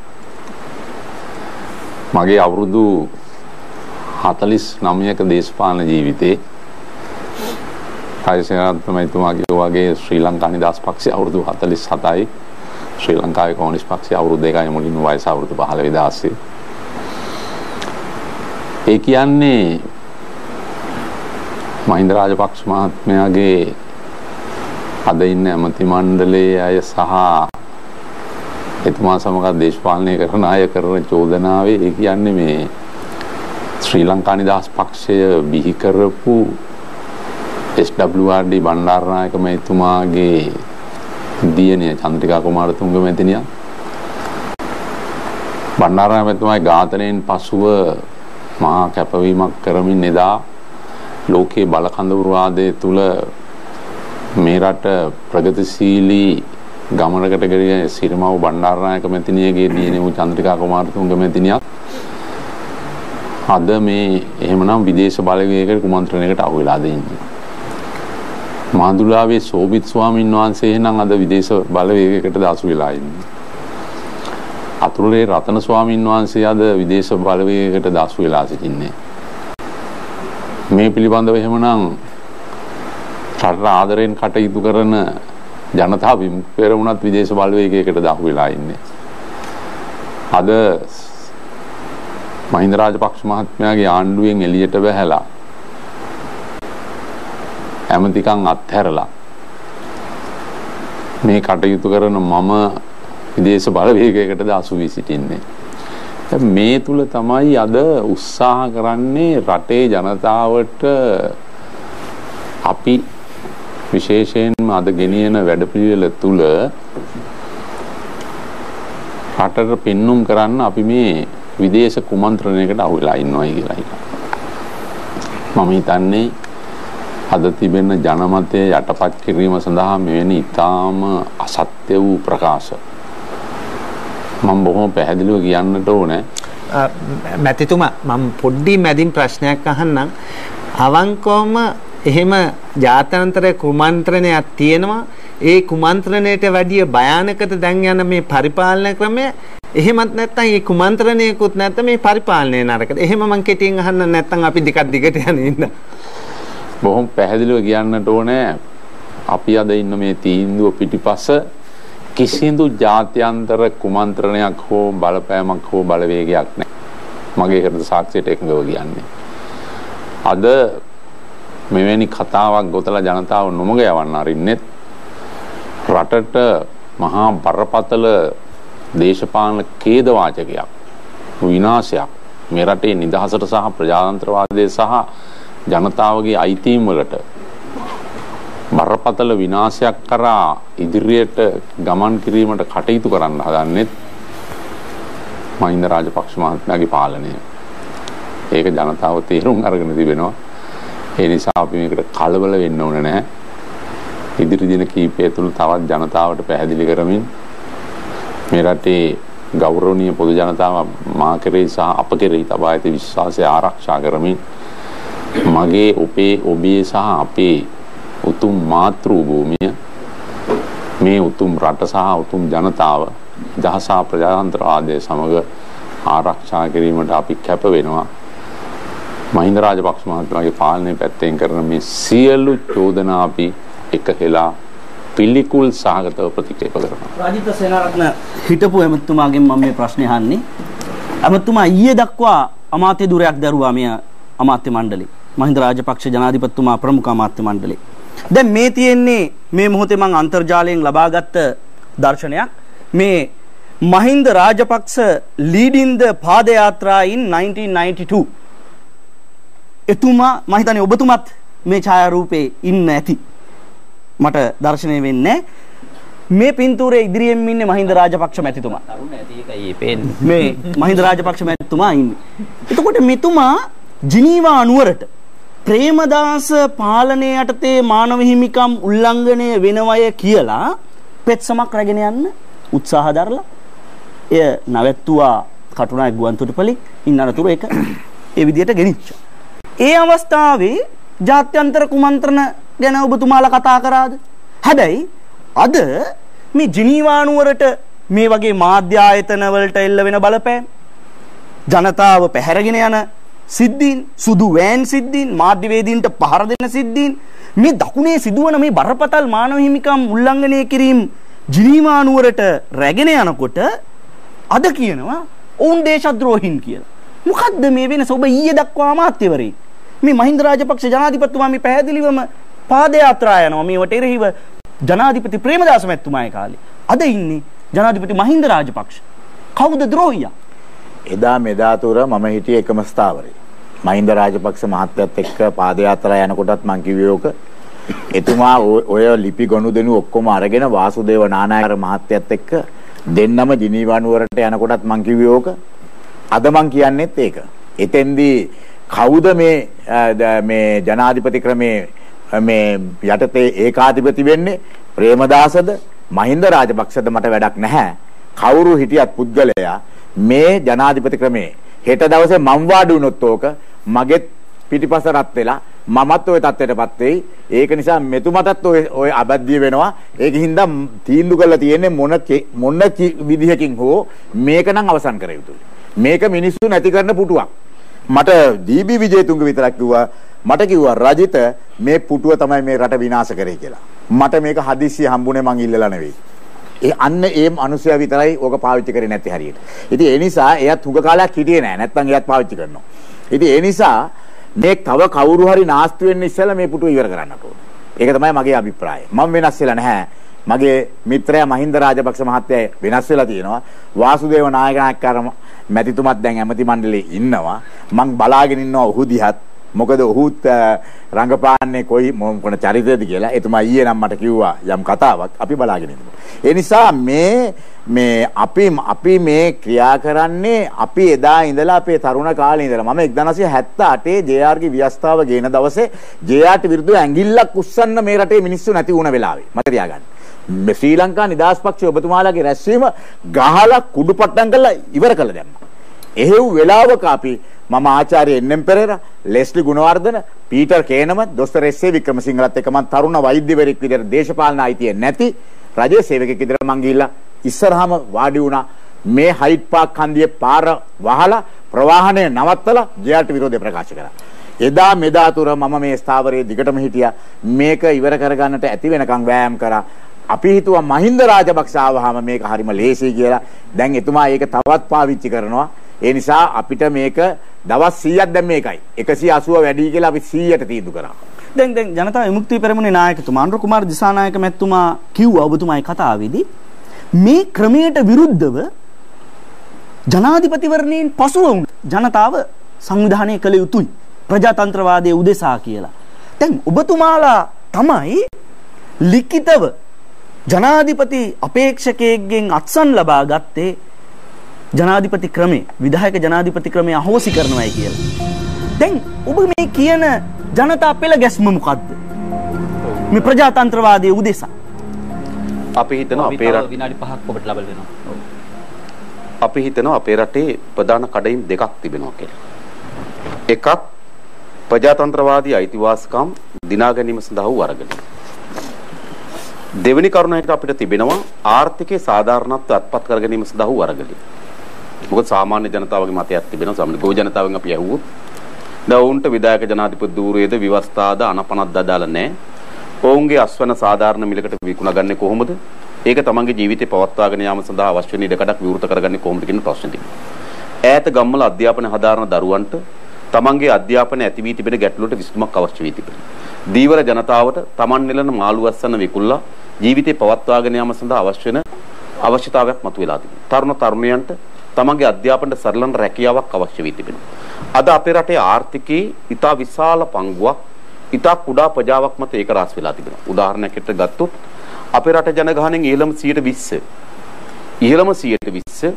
මගේ අවුරුදු 49ක දේශපාලන ජීවිතේ රාජසේනාරත්න මැතිතුමා කිව්වා වගේ ශ්‍රී ලංකා නිදහස් පක්ෂය අවුරුදු 47යි, ශ්‍රී ලංකාවේ කොමියුනිස්ට් පක්ෂය අවුරුදු 2යි, මුලින්ම වයස අවුරුදු 15 ඒ කියන්නේ මහින්ද රාජපක්ෂ මහත්මයාගේ අද ඉන්න ඇමති මණ්ඩලයේ අය සහ එතුමා සමග දේශපාලනය කරන අය කරන චෝදනාවේ ඒ කියන්නේ මේ ශ්‍රී ලංකා නිදහස් පක්ෂය බිහි කරපු SWRD Bandaranaike මැතිතුමාගේ දියණිය චන්ද්‍රිකා කුමාරතුංග මැතිණිය බණ්ඩාරනායක මැතිතුමාගේ ඝාතනයෙන් පසුව මහා කැපවීමක් කරමින් එදා ලෝකයේ බලකඳවුරු වාදය තුල මේ රට ප්‍රගතිශීලී ගමනකට ගෙනිය සිරිමව් බණ්ඩාරනායක මැතිණියගේ දියණිය වූ චන්ද්‍රිකා කුමාරතුංග මැතිණියත් අද මේ එහෙමනම් විදේශ බලවේගයකට කුමන්ත්‍රණයකට අහු වෙලාද ඉන්නේ. මාඳුලාවේ සෝබිත් ස්වාමීන් වහන්සේ එහෙනම් අද විදේශ බලවේගයකට දාසු වෙලා ඉන්නේ. අතුරුලේ රතන ස්වාමීන් වහන්සේ අද විදේශ බලවේගයකට දාසු වෙලා සිටින්නේ. මේ පිළිබඳව එහෙමනම් රටට ආදරෙන් කටයුතු කරන ජනතා විමුක්ති පෙරමුණත් විදේශ බලවේගයකට දාහු වෙලා ඉන්නේ. අද මහින්ද රාජපක්ෂ මහත්මයාගේ ආණ්ඩුවෙන් එළියට බැහැලා ඇමතිකම් අත්හැරලා මේ කටයුතු කරන මම විදේශ බලවේගයකට දාසු වී සිටින්නේ. දැන් මේ තුල තමයි අද උත්සාහ කරන්නේ රටේ ජනතාවට අපි විශේෂයෙන්ම අද ගෙනියන වැඩපිළිවෙල තුල රටට පෙන්눔 කරන්න අපි මේ විදේශ කුමන්ත්‍රණයකට අහු වෙලා ඉන්නවයි කියලා හිතනවා. මම හිතන්නේ අද තිබෙන ජනමතය යටපත් කිරීම සඳහා මෙවැනි ඉතාම අසත්‍ය වූ ප්‍රකාශ මම බොහොම පැහැදිලිව කියන්නට ඕනේ. මැතිතුමා මම පොඩ්ඩි මැදින් ප්‍රශ්නයක් අහන්නම්. අවංකවම එහෙම ජාත්‍යන්තර කුමන්ත්‍රණයක් තියෙනවා. ඒ කුමන්ත්‍රණයට වැඩිය භයානකද දැන් යන මේ පරිපාලන ක්‍රමය? එහෙමත් නැත්නම් ඒ කුමන්ත්‍රණයකුත් නැත්නම් මේ පරිපාලනය නරකද? එහෙම මං කෙටියෙන් අහන්න නැත්නම් අපි දෙකක් දිගට යන ඉන්න. බොහොම පැහැදිලිව කියන්නට ඕනේ අපි අද ඉන්න මේ තීන්දුව පිටිපස්ස කිසිදු ජාත්‍යන්තර කුමන්ත්‍රණයක් හෝ බලපෑමක් හෝ බලවේගයක් නැහැ. මගේ හෘද සාක්ෂියට එකඟව කියන්නේ. අද මෙවැනි කතාවක් ගොතලා ජනතාව නොමග යවන්න අරින්නෙත් රටට මහා බරපතල දේශපාලන ඛේදවාචකයක් විනාශයක් මේ රටේ නිදහසට සහ ප්‍රජාතන්ත්‍රවාදය සහ ජනතාවගේ අයිතීන් වලට බරපතල විනාශයක් කරා ඉදිරියට ගමන් කිරීමට කටයුතු කරන්න හදන්නෙත් මහින්ද රාජපක්ෂ මහත්මයාගේ පාලනය. ඒක ජනතාව තේරුම් අරගෙන තිබෙනවා. ඒ නිසා අපි මේකට කලබල වෙන්න ඕන නැහැ. ඉදිරි දින කීපය තුළ තවත් ජනතාවට පැහැදිලි කරමින් මේ රටේ ගෞරවනීය පොදු ජනතාව මා කෙරෙහි සහ අප කෙරෙහි තබා ඇති විශ්වාසය ආරක්ෂා කරමින් මගේ ඔබේ ඔබේ සහ අපේ උතුම් මාතෘ භූමිය මේ උතුම් රට සහ උතුම් ජනතාව නිදහස හා ප්‍රජාතන්ත්‍රවාදය සමග ආරක්ෂා කිරීමට අපි කැප වෙනවා. මහින්ද රාජපක්ෂ මහත්මයාගේ පාලනය පැත්තෙන් කරන මේ සියලු චෝදනා අපි එකහෙලා පිළිකුල් සහගතව ප්‍රතික්ෂේප කරනවා. රාජිත සේනාරත්න හිටපු ඇමතුමාගෙන් මම මේ ප්‍රශ්නේ අහන්නේ. ඇමතුමා ඊයේ දක්වා අමාත්‍ය ධුරයක් දරුවා මේ අමාත්‍ය මණ්ඩලේ. මහින්ද රාජපක්ෂ ජනාධිපතිතුමා ප්‍රමුඛ අමාත්‍ය මණ්ඩලේ. දැන් මේ තියෙන්නේ මේ මොහොතේ මං අන්තර්ජාලයෙන් ලබාගත් දර්ශනයක්. මේ Mahinda Rajapaksa leading the padayatra in 1992. එතුමා මම හිතන්නේ ඔබතුමත් මේ ඡායාරූපේ ඉන්න ඇති. මට දර්ශනය වෙන්නේ මේ පින්තූරයේ ඉදිරියෙන් ඉන්නේ මහින්ද රාජපක්ෂ මැතිතුමා. තරුණ ඇති ඒකයි ඒ පේන්නේ. මේ මහින්ද රාජපක්ෂ මැතිතුමා ඉන්නේ. එතකොට මෙතුමා ජිනීවා නුවරට ප්‍රේමදාස පාලනය යටතේ මානව හිමිකම් උල්ලංඝනය වෙනවය කියලා පෙත්සමක් රැගෙන යන්න උත්සාහ දරලා එය නැවැත්තුවා කටුනායක ගුවන්තොටුපළේ ඉන්න අනතුරු ඒක ඒ විදියට ගෙනිච්චා. ඒ අවස්ථාවේ ජාත්‍යන්තර කුමන්ත්‍රණ ගැන ඔබතුමාලා කතා කරාද? හැබැයි අද මේ ජිනීවා නුවරට මේ වගේ මාධ්‍ය ආයතන වලට එල්ල වෙන බලපෑම්, ජනතාව පැහැරගෙන යන සිද්ධීන්, සුදු වෑන් සිද්ධීන්, මාධ්‍යවේදීන්ට පහර දෙන සිද්ධීන්, මේ දකුණේ සිදුවන මේ බරපතල මානව හිමිකම් උල්ලංඝනය කිරීම ජිනීවා නුවරට රැගෙන යනකොට අද කියනවා ඔවුන් දේශද්‍රෝහීන් කියලා. මොකද්ද මේ වෙනස? ඔබ ඊයේ දක්වා අමාත්‍යවරයෙක්. මේ මහින්ද රාජපක්ෂ ජනාධිපතිතුමා මේ පැහැදිලිවම පාදයාත්‍රා යනවා මේවට එරෙහිව ජනාධිපති ප්‍රේමදාස මැතිතුමාගේ කාලේ. අද ඉන්නේ ජනාධිපති මහින්ද රාජපක්ෂ. කවුද ද්‍රෝහියා? එදා මෙදා තුර මම හිටියේ එකම ස්ථාවරේ. මහින්ද රාජපක්ෂ මහත්තයත් එක්ක පාදයාත්‍රා යනකොටත් මං කිව්වේ ඕක. එතුමා ඔය ලිපි ගනුදෙනු ඔක්කොම අරගෙන වාසුදේව නානායකර මහත්තයත් එක්ක දෙන්නම ජිනීවා නුවරට යනකොටත් මං කිව්වේ ඕක. අද මං කියන්නෙත් ඒක. එතෙන්දී කවුද මේ මේ ජනාධිපති ක්‍රමේ මේ යටතේ ඒකාධිපති වෙන්නේ? ප්‍රේමදාසද මහින්ද රාජපක්ෂද මට වැඩක් නැහැ. කවුරු හිටියත් පුද්ගලයා මේ ජනාධිපති ක්‍රමේ හෙට දවසේ මං වාඩි වුණොත් ඕක මගෙත් පිටිපස රත් වෙලා මමත් ওই තත්ත්වයටපත් වෙයි. ඒක නිසා මෙතුමටත් ඔය අබද්දිය වෙනවා. ඒක හින්දා තීන්දුව කරලා තියෙන්නේ මොන මොන විදිහකින් හෝ මේක නම් අවසන් කර යුතුයි. මේක මිනිස්සු නැති කරන පුටුවක්. මට ඩීබී විජේතුංග විතරක් කිව්වා, මට කිව්වා රජිත මේ පුටුව තමයි මේ රට විනාශ කරේ කියලා. මට මේක හදිස්සිය හම්බුනේ මං ඉල්ලලා නෙවෙයි. ඒ අන්න ඒ මනුස්සයා විතරයි ඕක පාවිච්චි කරේ නැත්තේ හරියට. ඉතින් ඒ නිසා එයත් හුඟ කාලයක් හිටියේ නෑ. නැත්තම් එයත් පාවිච්චි කරනවා. ඉතින් ඒ නිසා මේ තව කවුරු හරි නාස්ති වෙන්න ඉස්සෙල්ලා මේ පුටුව ඉවර කරන්නට ඕන. ඒක තමයි මගේ අභිප්‍රායය. මම වෙනස් වෙලා නැහැ. මගේ මිත්‍රයා මහින්ද රාජපක්ෂ මහත්තයා වෙනස් වෙලා තියෙනවා. වාසුදේව නායකනායකකාර මැතිතුමත් දැන් ඇමති මණ්ඩලේ ඉන්නවා. මං බලාගෙන ඉන්නවා ඔහු දිහත්. මොකද ඔහුත් රංගපාන්නේ කොයි මොන චරිතයද කියලා. එතුමා ඊයේ නම් මට කිව්වා යම් කතාවක්. අපි බලාගෙන ඉන්නවා. ඒ නිසා මේ මේ අපි මේ ක්‍රියා කරන්නේ අපි එදා ඉඳලා අපේ තරුණ කාලේ ඉඳලා මම 1978 ජේ.ආර් ගේ ව්‍යවස්ථාව ගේන දවසේ ජේ.ආර් ට විරුද්ධව ඇඟිල්ලක් උස්සන්න මේ රටේ මිනිස්සු නැති වුණ වෙලාවේ මට තියාගන්න. මේ ශ්‍රී ලංකා නිදහස් පක්ෂය ඔබතුමාලාගේ රැස්වීම ගහලා කුඩු පට්ටම් කරලා ඉවර කළා දැම්මා. එහෙව් වෙලාවක අපි මම ආචාර්ය එන්.එම්. පෙරේරා, ලෙස්ලි ගුණවර්ධන, පීටර් කේනම, දොස්තර එස්.ඒ. වික්‍රමසිංහලත් එක්ක මං තරුණ වෛද්‍යවරයෙක් විදියට දේශපාලන අයිතිය නැති රජයේ සේවකයෙක් විදියට මං ගිහිල්ලා ඉස්සරහම වාඩි වුණා. මේ හයිඩ් පාක් හන්දියේ පාර වහලා ප්‍රවාහනය නවත්තලා ජේ.ආර්.ට විරෝධය ප්‍රකාශ කරා. එදා මෙදා තුර මම මේ ස්ථාවරයේ දිගටම හිටියා. මේක ඉවර කරගන්නට ඇති වෙනකන් වෑයම් කරා. අපි හිතුවා මහින්ද රාජපක්ෂ ආවහම මේක හරිම ලේසි කියලා. දැන් එතුමා ඒක තවත් පාවිච්චි කරනවා. ඒ නිසා අපිට මේක දවස් 100ක් දැන් මේකයි 180 වැඩි කියලා අපි 100ට තීන්දුව කරා. දැන් දැන් ජනතා විමුක්ති පෙරමුණේ නායකතුමා අනුර කුමාර දිසානායක මැතිතුමා කිව්වා ඔබතුමායි කතාවේදී මේ ක්‍රමයට විරුද්ධව ජනාධිපතිවරණයෙන් පසුව ජනතාව සංවිධානය කළ යුතුයි ප්‍රජාතන්ත්‍රවාදයේ උදෙසා කියලා. දැන් ඔබතුමාලා තමයි ලිඛිතව ජනාධිපති අපේක්ෂකයෙක්ගෙන් අත්සන් ලබා ගත්තේ ජනාධිපති ක්‍රමේ විධායක ජනාධිපති ක්‍රමය අහෝසි කරනවායි කියලා. දැන් ඔබ මේ කියන ජනතා පෙළ ගැස්ම මොකද්ද? මේ ප්‍රජාතන්ත්‍රවාදයේ උදෙසා. අපි හිතනවා අපේ රට විනාඩි 5ක් ඔබට ලබා දෙනවා. අපි හිතනවා අපේ රටේ ප්‍රධාන කඩයිම් දෙකක් තිබෙනවා කියලා. එකක් ප්‍රජාතන්ත්‍රවාදී අයිතිවාසිකම් දිනා ගැනීම සඳහා වූ වරගල. දෙවෙනි කරුණ අපිට තිබෙනවා ආර්ථිකයේ සාධාරණත්වය අත්පත් කර ගැනීම සඳහා වූ වරගල. මොකද සාමාන්‍ය ජනතාවගේ මතයක් තිබෙනවා. සාමාන්‍ය ගෝ ජනතාවෙන් අපි ඇහුවොත් දැන් ඔවුන්ට විධායක ජනාධිපති ධූරයේද ව්‍යවස්ථාද අනපනත් අදාළ නැහැ. ඔවුන්ගේ අස්වැන්න සාධාරණ මිලකට විකුණගන්නේ කොහොමද? ඒක තමන්ගේ ජීවිතේ පවත්වාගෙන යාම සඳහා අවශ්‍ය වෙන ඉඩකඩක් විවෘත කරගන්නේ කොහොමද කියන ප්‍රශ්න තිබෙනවා. ඈත ගම්වල අධ්‍යාපන හදාරන දරුවන්ට තමන්ගේ අධ්‍යාපනය ඇති වී තිබෙන ගැටලුවට විසඳුමක් අවශ්‍ය වී තිබෙනවා. දීවර ජනතාවට තමන් නෙලන මාළු අස්වැන්න විකුණලා ජීවිතේ පවත්වාගෙන යාම සඳහා අවශ්‍ය වෙන අවශ්‍යතාවයක් මතුවලා තිබෙනවා. තරුණ තරුණියන්ට තමන්ගේ අධ්‍යාපනයට සරලන රැකියාවක් අවශ්‍ය වී තිබෙනවා. අද අපේ රටේ ආර්ථිකයේ ඉතා විශාල පංගුවක් ඉතා කුඩා ප්‍රජාවක් මත ඒක රාශි වෙලා තිබෙනවා. උදාහරණයක් විදිහට ගත්තොත් අපේ රට ජනගහනයෙන් ඉහළම 120 ඉහළම 120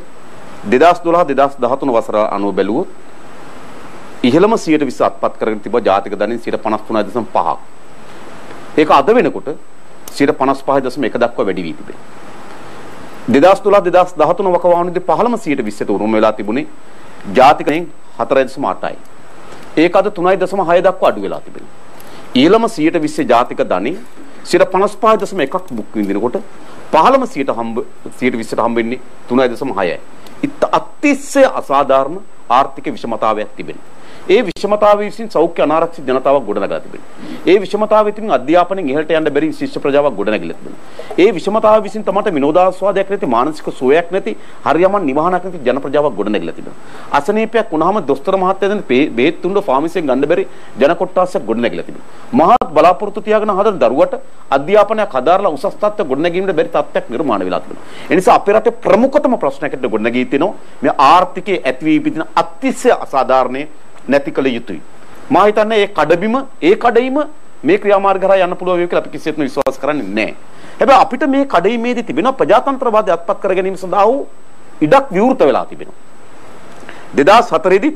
2012 2013 වසර අනුව බැලුවොත් ඉහළම 120 අත්පත් කරගෙන තිබ්බ ජාතික ධනයෙන් 53.5ක්. ඒක අද වෙනකොට 55.1 දක්වා වැඩි වී තිබෙනවා. 2012 2013 වකවානුවේදී පහළම 120ට උරුම වෙලා තිබුණේ ජාතික ධනයෙන් 4.8යි. ඒක අද 3.6 දක්වා අඩු වෙලා තිබෙනවා. ඉහළම 120 ජාතික ධනය 55.1ක් බුක් විඳිනකොට පහළම 120ට හම්බ වෙන්නේ 3.6යි. අතිශය අසාධාරණ ආර්ථික විෂමතාවයක් තිබෙනවා. ඒ විෂමතාවය විසින් සෞඛ්‍ය අනාරක්ෂිත ජනතාවක් ගොඩනගලා තිබෙනවා. ඒ විෂමතාවය තුලින් අධ්‍යාපනයෙන් ඉහළට යන්න බැරි ශිෂ්‍ය ප්‍රජාවක් ගොඩනගලා තිබෙනවා. ඒ විෂමතාවය විසින් තමන්ට විනෝදාස්වාදයක් නැති, මානසික සුවයක් නැති, හරියමන් නිවහනක් නැති ජන ප්‍රජාවක් ගොඩනගලා තිබෙනවා. අසනීපයක් වුණාම දොස්තර මහත්තයා දෙන බෙහෙත් තුණ්ඩ ෆාමසියෙන් ගන්න බැරි ජන කොට්ටාසයක් ගොඩනගලා තිබෙනවා. මහත් බලාපොරොත්තු තියාගෙන හදන දරුවට අධ්‍යාපනයක් හදාරලා උසස් තත්ත්ව ගොඩනැගීමට බැරි තත්ත්වයක් නිර්මාණය වෙලා තිබෙනවා. ඒ නිසා අපේ රටේ ප්‍රමුඛතම ප්‍රශ්නයක් ඇට ගොඩනගී තිනවා මේ ආර්ථිකයේ ඇති වී ඉපදින අතිශය අසාධාරණය නැති කළ යුතුයි. මා හිතන්නේ ඒ කඩබිම, ඒ කඩයිම මේ ක්‍රියාමාර්ග හරහා යන්න පුළුවන් වෙයි කියලා අපි කිසිසේත්ම විශ්වාස කරන්නේ නැහැ. හැබැයි අපිට මේ කඩයිමේදී තිබෙන ප්‍රජාතන්ත්‍රවාදය අත්පත් කර ගැනීම සඳහා වූ ඉඩක් විවෘත වෙලා තිබෙනවා. 2004 දී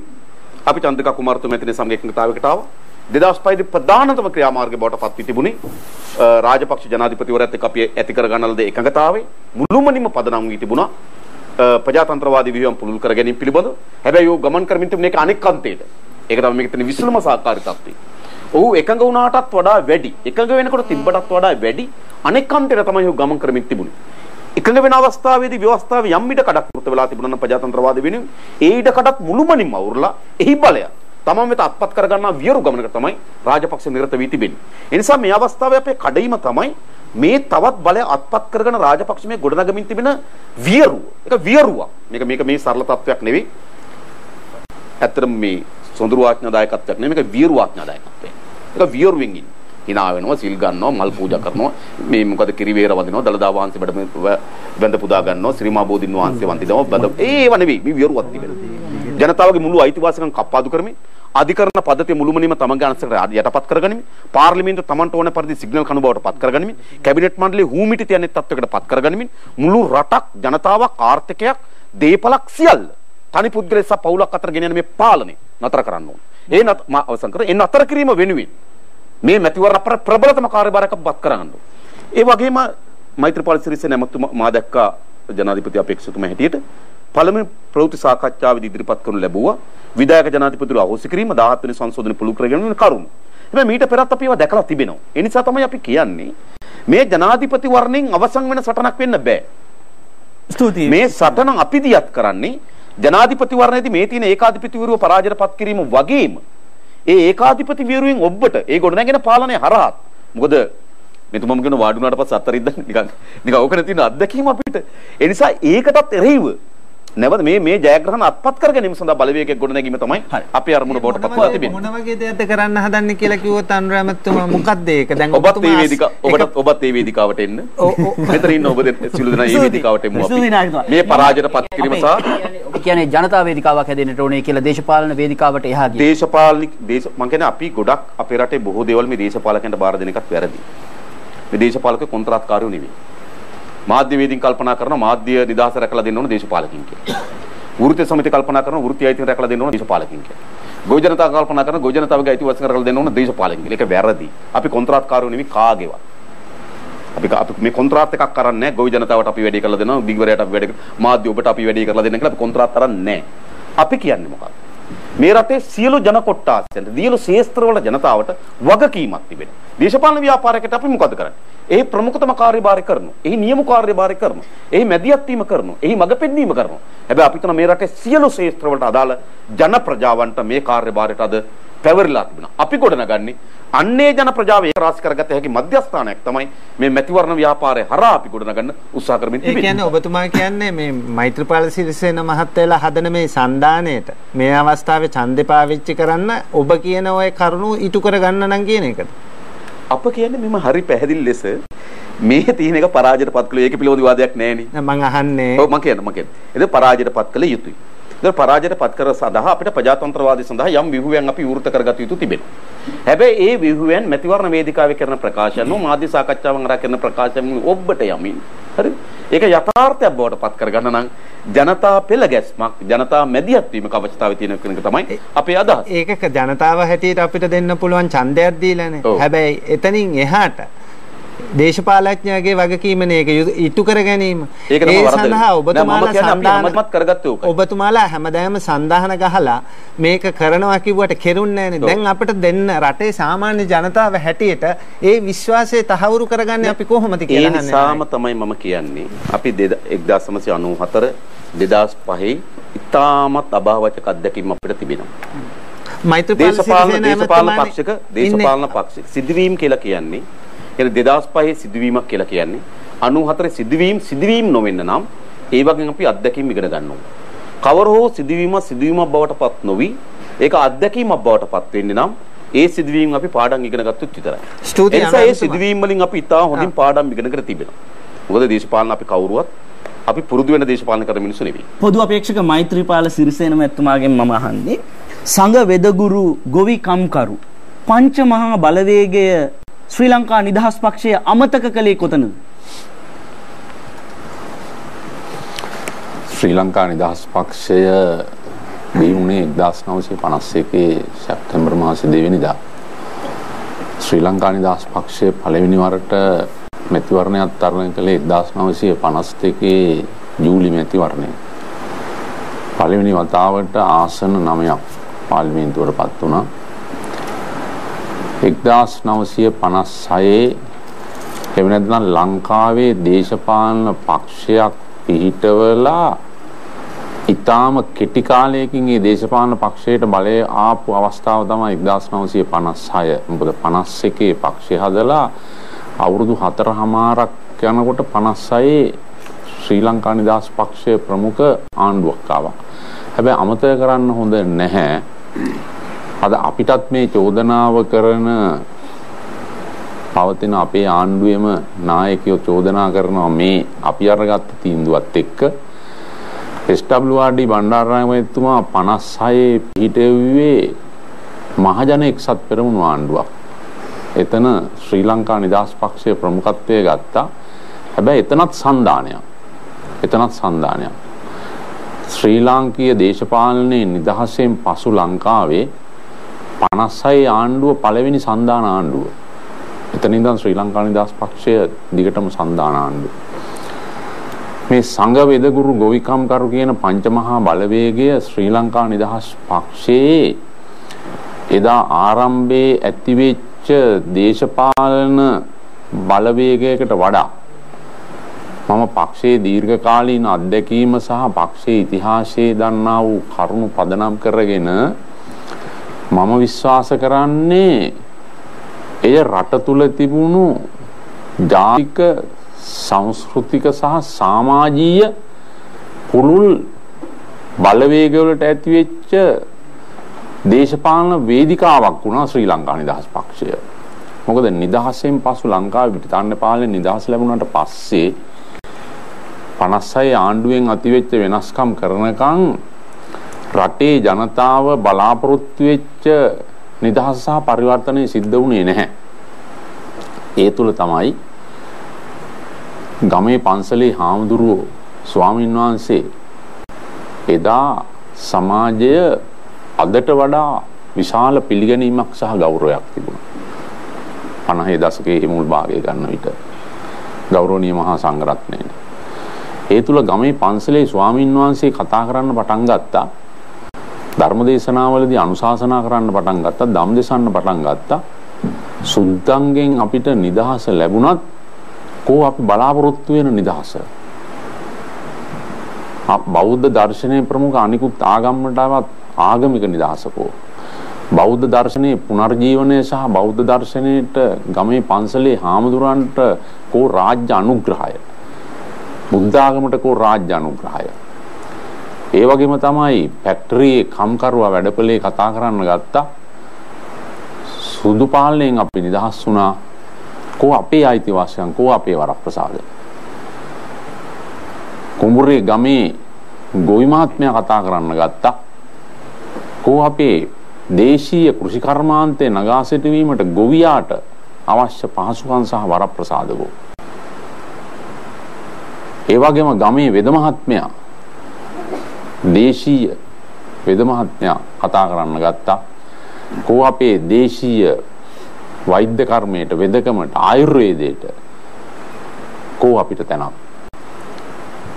අපි චන්ද්‍රිකා කුමාරතුමා මැතිණිය සමග එකඟතාවයකට ආවා. 2005 දී ප්‍රධානතම ක්‍රියාමාර්ගය බවට පත් වී තිබුණේ රාජපක්ෂ ජනාධිපතිවරයාත් එක්ක අපි ඇති කර ගන්න ලද එකඟතාවය මුළුමනින්ම පදනම් වී තිබුණා. ප්‍රජාතන්ත්‍රවාදී ව්‍යුහම් පුළුල් කර ගැනීම පිළිබඳව. හැබැයි ඔහු ගමන් කරමින් තිබුණ එක අනෙක් අන්තයට. ඒක තමයි මේකේ තියෙන විසලම සහකාරී තත්ත්වය. ඔහු එකඟ වුණාටත් වඩා වැඩි, එකඟ වෙනකොට තිබ්බටත් වඩා වැඩි අනෙක් අන්තයට තමයි ඔහු ගමන් කරමින් තිබුණේ. එකඟ වෙන අවස්ථාවේදී ව්‍යවස්ථාවේ යම් ඉඩ කඩක් වෘත වෙලා තිබුණා නම් ප්‍රජාතන්ත්‍රවාදී වෙනුවෙන් ඒ ඉඩ කඩත් මුළුමනින්ම අවුරලා එහි බලය තමන් වෙත අත්පත් කරගන්නා වියරු ගමනක තමයි රාජපක්ෂ නිරත වී තිබෙන්නේ. ඒ නිසා මේ අවස්ථාවේ අපේ කඩයිම තමයි මේ තවත් බලය අත්පත් කරගෙන රාජපක්ෂ මේ ගොඩනගමින් තිබෙන වියරුව. ඒක වියරුවක්. මේක මේක මේ සරල තත්වයක් නෙවෙයි. ඇත්තටම මේ සොඳුරු ආඥාදායකත්වයක් නෙවෙයි, මේක වියරු ආඥාදායකත්වයක්. ඒක වියරුවෙන් ඉන්නේ. hina වෙනවා, සිල් ගන්නවා, මල් පූජා කරනවා, මේ මොකද කිරිවේර වඳිනවා, දළදා වහන්සේ බැඳ පුදා ගන්නවා, ශ්‍රී මා බෝධින් වහන්සේ වඳිනවා, බඳ ඒව නෙවෙයි මේ වියරුවක් තිබෙනවා. ජනතාවගේ මුළු අයිතිවාසිකම් කප්පාදු කරමින් අධිකරණ පද්ධතිය මුළුමනින්ම තමන්ගේ අනසකට යටපත් කරගනිමින්, පාර්ලිමේන්තුව තමන්ට ඕන පරිදි සිග්නල් කණු බවට පත් කරගනිමින්, කැබිනට් මණ්ඩලයේ හූමිටි තියන්නේ තත්ත්වයකට පත් කරගනිමින් මුළු රටක්, ජනතාවක්, ආර්ථිකයක්, දේපලක් සියල්ල තනි පුද්ගලයෙක් සහ පවුලක් අතර ගෙන යන මේ පාලනය නතර කරන්න ඕන. ඒ අවසන් කර ඒ නතර කිරීම වෙනුවෙන් මේ මැතිවරණ ප්‍රබලතම කාර්යභාරයක් පත් කරගන්න ඕන. ඒ වගේම මෛත්‍රීපාල සිරිසේන ඇමතුමා මා දැක්කා ජනාධිපති අපේක්ෂකතුමා හැටියට පළමුව ප්‍රවෘත්ති සාකච්ඡාවේදී ඉදිරිපත් කරනු ලැබුවා විධායක ජනාධිපතිවරු අහෝසි කිරීම 17 වෙනි සංශෝධනය පුළුල් කර ගැනීම කරුණු. හැබැයි මීට පෙරත් අපි ඒවා දැකලා තිබෙනවා. ඒ නිසා තමයි අපි කියන්නේ මේ ජනාධිපති වර්ණයෙන් අවසන් වෙන සටනක් වෙන්න බෑ. ස්තුතියි. මේ සටන අපි දියත් කරන්නේ ජනාධිපති වර්ණයේදී මේ තියෙන ඒකාධිපතිවරුව පරාජයටපත් කිරීම වගේම ඒ ඒකාධිපති විරුවෙන් ඔබට ඒ ගොඩනැගෙන පාලනය හරහා, මොකද මෙතුමම කියන වාඩි වුණාට පස්සේ අත්තරින්ද නිකන් නිකන් ඕකනේ තියෙන අත්දැකීම අපිට. ඒ නිසා ඒකටත් එරෙහිව නැවත මේ මේ ජයග්‍රහණ අත්පත් කර ගැනීම සඳහා බලවේගයක් ගොඩනැගීම තමයි අපේ අරමුණ බවට පත් වෙලා තිබෙන්නේ. මොන වගේ දෙයක්ද කරන්න හදන්නේ කියලා කිව්වොත් අනුර ඇමතුමා මොකද්ද ඒක? දැන් ඔබත් මේ වේදිකාව ඔබටත් මේ වේදිකාවට එන්න. මෙතන ඉන්න ඔබ සියලු දෙනා මේ වේදිකාවට එමු අපි. මේ පරාජයට පත් කිරීම සහ ඔබ කියන්නේ ජනතා වේදිකාවක් හැදෙන්නට ඕනේ කියලා දේශපාලන වේදිකාවට එහා ගිය. දේශපාලනික දේශ මං කියන්නේ අපි ගොඩක් අපේ රටේ බොහෝ දේවල් මේ දේශපාලකයන්ට බාර දෙන එකත් වැරදි. මේ දේශපාලකයෝ කොන්ත්‍රාත්කාරයෝ නෙවෙයි. මාධ්‍යවේදීන් කල්පනා කරන මාධ්‍ය නිදහස රැකලා දෙන්න ඕන දේශපාලකින් කියලා. වෘත්තීය සමිති කල්පනා කරන වෘත්තීය අයිතින් රැකලා දෙන්න ඕන දේශපාලකින් කියලා. ගොවි ජනතාව කල්පනා කරන ගොවි ජනතාවගේ අයිතිවාසිකම් රැකලා දෙන්න ඕන දේශපාලකින් කියලා. ඒක වැරදි. අපි කොන්ත්‍රාත්කාරයෝ නෙවෙයි කාගේවත්. අපි මේ කොන්ත්‍රාත් එකක් කරන්නේ නැහැ. ගොවි ජනතාවට අපි වැඩේ කරලා දෙනවා, දිගවරයාට අපි වැඩේ, මාධ්‍ය ඔබට අපි වැඩේ කරලා දෙන්න කියලා අපි කොන්ත්‍රාත් කරන්නේ නැහැ. අපි කියන්නේ මොකක්ද? මේ රටේ සියලු ජන කොට්ටාසයන්ට, සියලු ක්ෂේත්‍රවල ජනතාවට වගකීමක් තිබෙනවා. දේශපාලන ව්‍යාපාරයකට අපි මොකද කරන්නේ? එහි ප්‍රමුඛතම කාර්යභාරය කරනවා. එහි නියම කාර්යභාරය කරනවා. එහි මැදිහත් වීම කරනවා. එහි මඟ පෙන්වීම කරනවා. හැබැයි අපි තන මේ රටේ සියලු ක්ෂේත්‍රවලට අදාළ ජන ප්‍රජාවන්ට මේ කාර්යභාරයට අද පැවරිලා තිබෙනවා. අපි ගොඩනගන්නේ අන්නේ ජන ප්‍රජාව ඒක රාශි කරගත හැකි මධ්‍යස්ථානයක් තමයි මේ මැතිවරණ ව්‍යාපාරය හරහා අපි ගොඩනගන්න උත්සාහ කරමින් තිබෙන්නේ. ඒ කියන්නේ ඔබතුමා කියන්නේ මේ මෛත්‍රීපාල සිරිසේන මහත්තයලා හදන මේ සන්දානයට මේ අවස්ථාවේ ඡන්දේ පාවිච්චි කරන්න ඔබ කියන ඔය කරුණු ඉටු කරගන්න නම් කියන එකද? අප කියන්නේ මෙම හරි පැහැදිලි ලෙස මේ තියෙන එක පරාජයට පත් කළ ඒක පිළිබඳ විවාදයක් නෑනේ. නෑ මං අහන්නේ. ඔව් මං කියන්නේ. ඒක පරාජයට පත් කළ යුතුයි. ඒක පරාජයට පත් කර සඳහා අපිට ප්‍රජාතන්ත්‍රවාදී සඳහා යම් ව්‍යුහයන් අපි විවෘත කරගත යුතු තිබෙනවා. හැබැයි ඒ ව්‍යුහයන් මැතිවරණ වේදිකාවේ කරන ප්‍රකාශන මාධ්‍ය සාකච්ඡාවන් හරහා කරන ප්‍රකාශන ඔබට යමින් හරි ඒක යථාර්ථයක් බවට පත් කරගන්න නම් ජනතා පෙළ ගැස්මක් ජනතා මැදිහත් වීමක අවශ්‍යතාවය තියෙන එක තමයි අපේ අදහස. ඒක ජනතාව හැටියට අපිට දෙන්න පුළුවන් ඡන්දයක් දීලානේ. හැබැයි එතනින් එහාට දේශපාලඥයාගේ වගකීමනේ ඒක ඉටු කර ගැනීම. ඒ සඳහා ඔබතුමාලා සන්දාන කරගත්තේ ඕකයි. ඔබතුමාලා හැමදාම සන්දාහන ගහලා මේක කරනවා කිව්වට කෙරුන්නේ නෑනේ. දැන් අපිට දෙන්න රටේ සාමාන්‍ය ජනතාව හැටියට ඒ විශ්වාසය තහවුරු කරගන්නේ අපි කොහොමද කියලා අහන්නේ. ඒ නිසාම තමයි මම කියන්නේ අපි 1994 2005 ඉතාමත් අභාවචක අත්දැකීම් අපිට තිබෙනවා. මෛත්‍රීපාල දේශපාලන පක්ෂක දේශපාලන පක්ෂ සිදුවීම් කියලා කියන්නේ 2005 සිදුවීමක් කියලා කියන්නේ 94 සිදුවීම් නොවෙන්න නම් ඒ වගේම අපි අත්දැකීම් ඉගෙන ගන්න ඕන. කවර හෝ සිදුවීමක් බවට පත් නොවි ඒක අත්දැකීමක් බවට පත් වෙන්නේ නම් ඒ සිදුවීම් අපි පාඩම් ඉගෙන ගත්තොත් විතරයි. ස්තුතියි. ඒ නිසා ඒ සිදුවීම් වලින් අපි ඉතා හොඳින් පාඩම් ඉගෙන කර තිබෙනවා. මොකද දේශපාලන අපි කවුරුවත් අපි පුරුදු වෙන දේශපාලන කරන මිනිස්සු නෙවෙයි. පොදු අපේක්ෂක මෛත්‍රීපාල සිරිසේන මැතිතුමාගෙන් මම අහන්නේ සංඝ වෙදගුරු ගොවි කම්කරු පංච මහා බලවේගය ශ්‍රී ලංකා නිදහස් පක්ෂය අමතක කළේ කොතනද? ශ්‍රී ලංකා නිදහස් පක්ෂය බිහි වුණේ 1951 සැප්තැම්බර් මාසේ 2 වෙනිදා. ශ්‍රී ලංකා නිදහස් පක්ෂය පළවෙනි වරට මැතිවරණයක් තරණය කළේ 1952 ජූලි මැතිවරණය. පළවෙනි වතාවට ආසන 9ක් පාර්ලිමේන්තුවට පත් වුණා. 1956 එහෙම නැත්නම් ලංකාවේ දේශපාලන පක්ෂයක් පිහිටවලා ඊටාම කෙටි කාලයකින් මේ දේශපාලන පක්ෂයට බලය ආපු අවස්ථාව තමයි 1956. මොකද 51 පක්ෂය හදලා අවුරුදු 4.5ක් යනකොට 56 ශ්‍රී ලංකා නිදහස් පක්ෂයේ ප්‍රමුඛ ආණ්ඩුවක් ආවා. හැබැයි අමතක කරන්න හොඳ නැහැ. අද අපිටත් මේ චෝදනාව කරන පවතින අපේ ආණ්ඩුවේම නායකයෝ චෝදනා කරනවා මේ අපි අරගත්ත තීන්දුවත් එක්ක. SWRD Bandaranaike මැතිතුමා 56 පිහිටෙව්වේ මහජන එක්සත් පෙරමුණු ආණ්ඩුවක්. එතන ශ්‍රී ලංකා නිදහස් පක්ෂයේ ප්‍රමුඛත්වය ගත්තා. හැබැයි එතනත් සන්දානයක්. එතනත් සන්දානයක්. ශ්‍රී ලාංකීය දේශපාලනයේ නිදහසෙන් පසු ලංකාවේ 56 ආණ්ඩුව පළවෙනි සන්දාන ආණ්ඩුව. එතන ඉඳන් ශ්‍රී ලංකා නිදහස් පක්ෂය දිගටම සන්දාන ආණ්ඩුව. මේ සංඝ වෙදගුරු ගොවිකම්කරු කියන පංචමහා බලවේගය ශ්‍රී ලංකා නිදහස් පක්ෂයේ එදා ආරම්භයේ ඇතිවෙච්ච දේශපාලන බලවේගයකට වඩා මම පක්ෂයේ දීර්ඝකාලීන අත්දැකීම සහ පක්ෂයේ ඉතිහාසයේ දන්නා වූ කරුණු පදනම් කරගෙන මම විශ්වාස කරන්නේ එය රට තුල තිබුණු ජාතික සංස්කෘතික සහ සමාජීය පුළුල් බලවේගවලට ඇතිවෙච්ච දේශපාලන වේදිකාවක් වුණා ශ්‍රී ලංකා නිදහස් පක්ෂය. මොකද නිදහසෙන් පසු ලංකාවේ බ්‍රිතාන්‍ය පාලනයෙන් නිදහස ලැබුණාට පස්සේ 56 ආණ්ඩුවෙන් අතිවෙච්ච වෙනස්කම් කරනකන් රටේ ජනතාව බලාපොරොත්තු වෙච්ච නිදහස සහ පරිවර්තනය සිද්ධ වුණේ නැහැ. ඒ තුල තමයි ගමේ පන්සලේ හාමුදුරුවෝ ස්වාමීන් වහන්සේ එදා සමාජය අදට වඩා විශාල පිළිගැනීමක් සහ ගෞරවයක් තිබුණා. 50 දශකයේ මුල් භාගය ගන්න විට ගෞරවනීය මහා සංඝරත්නයට. ඒ තුල ගමේ පන්සලේ ස්වාමීන් වහන්සේ කතා කරන්න පටන් ගත්තා. ධර්ම දේශනාවලදී අනුශාසනා කරන්න පටන් ගත්තා, ධම් දේශන්න පටන් ගත්තා. සුද්දන්ගෙන් අපිට නිදහස ලැබුණත් කෝ අපි බලාපොරොත්තු වෙන නිදහස? බෞද්ධ දර්ශනයේ ප්‍රමුඛ අනිකුත් ආගම් වලට ආගමික නිදහස කෝ? බෞද්ධ දර්ශනයේ පුනර්ජීවනය සහ බෞද්ධ දර්ශනයට ගමේ පන්සලේ හාමුදුරන්ට කෝ රාජ්‍ය අනුග්‍රහය? බුද්ධ ආගමට කෝ රාජ්‍ය අනුග්‍රහය? ඒ වගේම තමයි ෆැක්ටරියේ කම්කරුවා වැඩපොලේ කතා කරන්න ගත්තා. සුදු පාලනයෙන් අපි නිදහස් වුණා. කෝ අපේ අයිතිවාසිකම්, කෝ අපේ වරප්‍රසාද? කුඹුරේ ගමේ ගොවි මහත්මයා කතා කරන්න ගත්තා. කෝ අපේ දේශීය කෘෂිකර්මාන්තය නගා සිටුවීමට ගොවියාට අවශ්‍ය පහසුකම් සහ වරප්‍රසාද කෝ? ඒ වගේම ගමේ වෙද මහත්මයා, දේශීය වෙද මහත්මයා කතා කරන්න ගත්තා. කෝ අපේ දේශීය වෛද්‍ය කර්මයට, වෙදකමට, ආයුර්වේදයට කෝ අපිට තැනක්?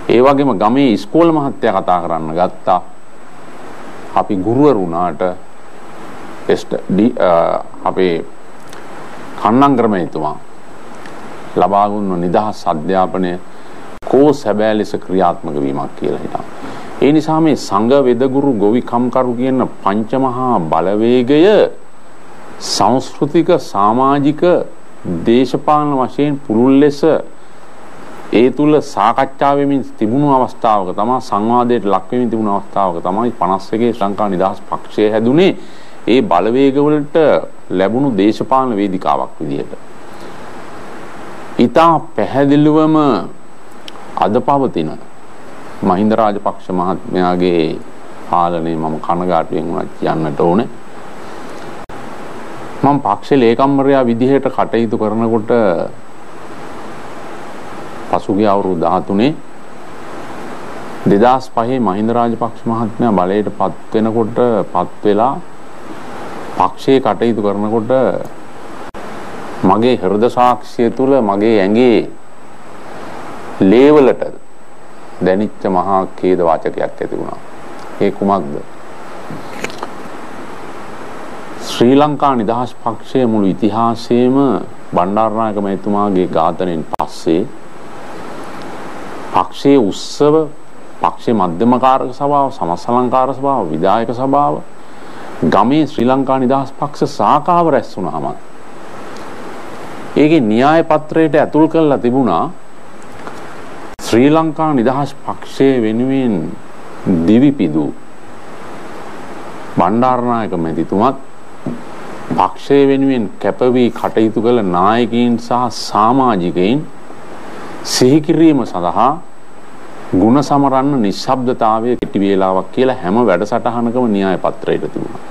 ඒ වගේම ගමේ ඉස්කෝල මහත්තයා කතා කරන්න ගත්තා. අපි ගුරුවරු වුණාට අපේ කන්නංග්‍රමේතුමා ලබා දුන්න නිදහස් අධ්‍යාපනය කෝ සැබෑ ලෙස ක්‍රියාත්මක වීමක් කියලා හිතනවා. ඒ නිසා මේ සංඝ වෙදගුරු ගොවි කම්කරු කියන පංචමහා බලවේගය සංස්කෘතික සමාජික දේශපාලන වශයෙන් පුළුල් ලෙස ඒ තුල සාකච්ඡා වෙමින් තිබුණු අවස්ථාවක තමයි, සංවාදයට ලක් වෙමින් තිබුණු අවස්ථාවක තමයි 51 ශ්‍රී ලංකා නිදහස් පක්ෂය හැදුනේ. ඒ බලවේගවලට ලැබුණු දේශපාලන වේදිකාවක් විදිහට. ඉතා පැහැදිලිවම අද පවතින මහින්ද රාජපක්ෂ මහත්මයාගේ පාලනය මම කනගාටුවෙන් වුණත් කියන්නට ඕනේ. මම පක්ෂ ලේකම්වරයා විදිහට කටයුතු කරනකොට පසුගිය අවුරුදු 13 2005 මහින්ද රාජපක්ෂ මහත්මයා බලයට පත් වෙනකොට පත් වෙලා පක්ෂයේ කටයුතු කරනකොට මගේ හෘද සාක්ෂිය තුල මගේ ඇඟේ ලේවලට දැනිච්ච මහා ඛේද වාචකයක් ඇති වුණා. ඒ කුමක්ද? ශ්‍රී ලංකා නිදහස් පක්ෂයේ මුළු ඉතිහාසයේම බණ්ඩාරනායක මහතුමාගේ ඝාතනයෙන් පස්සේ පක්ෂයේ උත්සව, පක්ෂයේ මධ්‍යම කාරක සභාව, සමස්ත අලංකාර සභාව, විධායක සභාව, ගමේ ශ්‍රී ලංකා නිදහස් පක්ෂ ශාඛාව රැස් වුණාම ඒකේ න්‍යාය පත්‍රයට ඇතුල් කරලා තිබුණා ශ්‍රී ලංකා නිදහස් පක්ෂය වෙනුවෙන් දිවි පිදූ බණ්ඩාරනායක මැතිතුමත් පක්ෂය වෙනුවෙන් කැපවී කටයුතු කළ නායකයින් සහ සමාජිකයින් සිහි කිරීම සඳහා ගුණ සමරන්න නිශ්ශබ්දතාවයේ කෙටි වේලාවක් කියලා හැම වැඩසටහනකම න්‍යාය පත්‍රයට තිබුණා.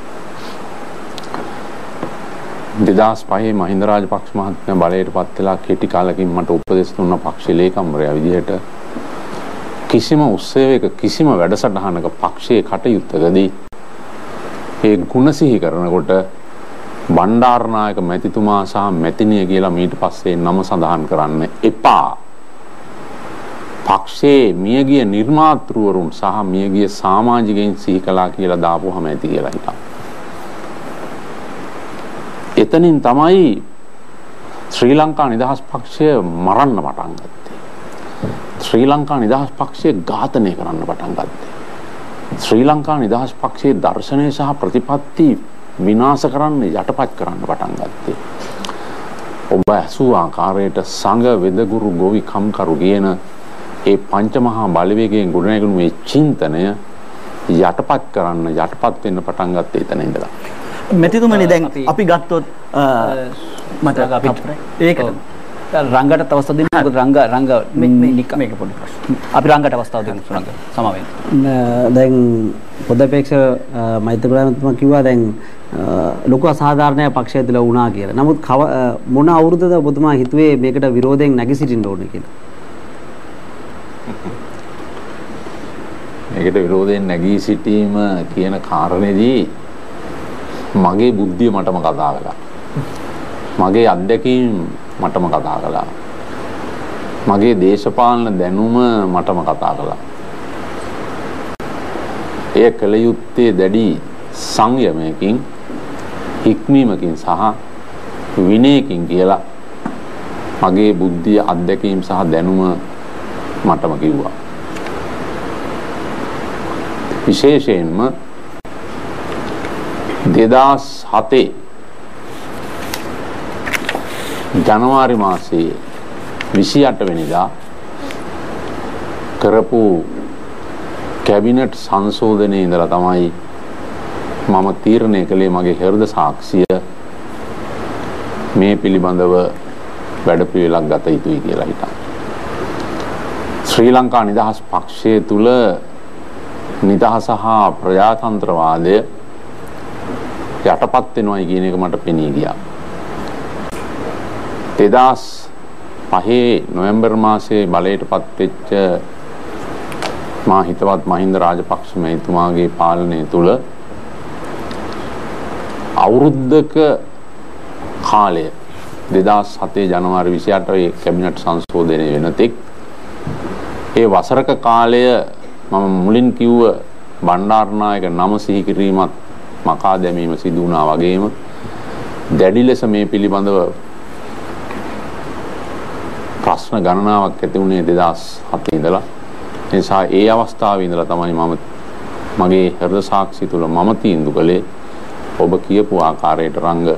2005 මහින්ද රාජපක්ෂ මහත්මයා බලයට පත් වෙලා කෙටි කාලෙකින් මට උපදෙස් දුන්න පක්ෂ ලේකම්වරයා විදිහට කිසිම උත්සවයක කිසිම වැඩසටහනක පක්ෂයේ කටයුත්තකදී ඒ ගුණ සිහි කරනකොට බණ්ඩාරනායක මැතිතුමා සහ මැතිණිය කියලා මීට පස්සේ නම සඳහන් කරන්න එපා. පක්ෂයේ මියගිය නිර්මාතෘවරුන් සහ මියගිය සමාජිකයින් සිහි කළා කියලා දාපුවහම ඇති කියලා හිතා. එතනින් තමයි ශ්‍රී ලංකා නිදහස් පක්ෂය මරන්න පටන් ගත්තේ. ශ්‍රී ලංකා නිදහස් පක්ෂය ඝාතනය කරන්න පටන් ගත්තේ. ශ්‍රී ලංකා නිදහස් පක්ෂයේ දර්ශනය සහ ප්‍රතිපත්ති විනාශ කරන්න, යටපත් කරන්න පටන් ගත්තේ. ඔබ ඇසූ ආකාරයට සංඝ වෙදගුරු ගොවි කම්කරු කියන ඒ පංචමහා බලවේගයෙන් ගොඩනැගුණු මේ චින්තනය යටපත් කරන්න යටපත් වෙන්න පටන් ගත්තේ එතන ඉඳලා. මෙතිතුමනි දැන් අපි ගත්තොත් මට අපි ඒකට රංගට අවස්ථාව දෙන්න. මොකද රංග රංග මේක පොඩි ප්‍රශ්න. අපි රංගට අවස්ථාව දෙමු සුරංග. සමා වෙන්න. දැන් පොදපේක්ෂ මෛත්‍රීපාල කිව්වා දැන් ලොකු අසාධාරණයක් පක්ෂය තුළ වුණා කියලා. නමුත් මොන අවුරුද්දද ඔබතුමා හිතුවේ මේකට විරෝධයෙන් නැගී සිටින්න ඕනේ කියලා? මේකට විරෝධයෙන් නැගී සිටීම කියන කාරණේදී මගේ බුද්ධිය මටම කතා කළා. මගේ අත්දැකීම් මටම කතා කළා. මගේ දේශපාලන දැනුම මටම කතා කළා. එය කළ යුත්තේ දැඩි සංයමයකින්, හික්මීමකින් සහ විනයකින් කියලා මගේ බුද්ධිය, අත්දැකීම් සහ දැනුම මටම කිව්වා. විශේෂයෙන්ම 2007 ජනවාරි මාසයේ 28 වෙනිදා කරපු කැබිනට් සංශෝධනයේ ඉඳලා තමයි මම තීරණය කළේ මගේ හෘද සාක්ෂිය මේ පිළිබඳව වැඩපිළිවෙලක් ගත යුතුයි කියලා හිතා. ශ්‍රී ලංකා නිදහස් පක්ෂය තුල නිදහස හා ප්‍රජාතන්ත්‍රවාදය යටපත් වෙනවයි කියන එක මට පෙනී ගියා. 2005 නොවැම්බර් මාසයේ බලයට පත් වෙච්ච මා හිතවත් මහින්ද රාජපක්ෂ මැතිතුමාගේ පාලනය තුල අවුරුද්දක කාලය 2007 ජනවාරි 28 ඒ කැබිනට් සංශෝධනය වෙන තෙක් ඒ වසරක කාලය මම මුලින් කිව්ව බණ්ඩාරනායක නම සිහි කිරීමත් මකා දැමීම සිදු වුණා වගේම දැඩි ලෙස මේ පිළිබඳව ප්‍රශ්න ගණනාවක් ඇති වුණේ 2007 ඉඳලා. ඒ නිසා ඒ අවස්ථාවේ ඉඳලා තමයි මම මගේ හෘද සාක්ෂි තුල මම තීන්දුව කළේ ඔබ කියපු ආකාරයට රංග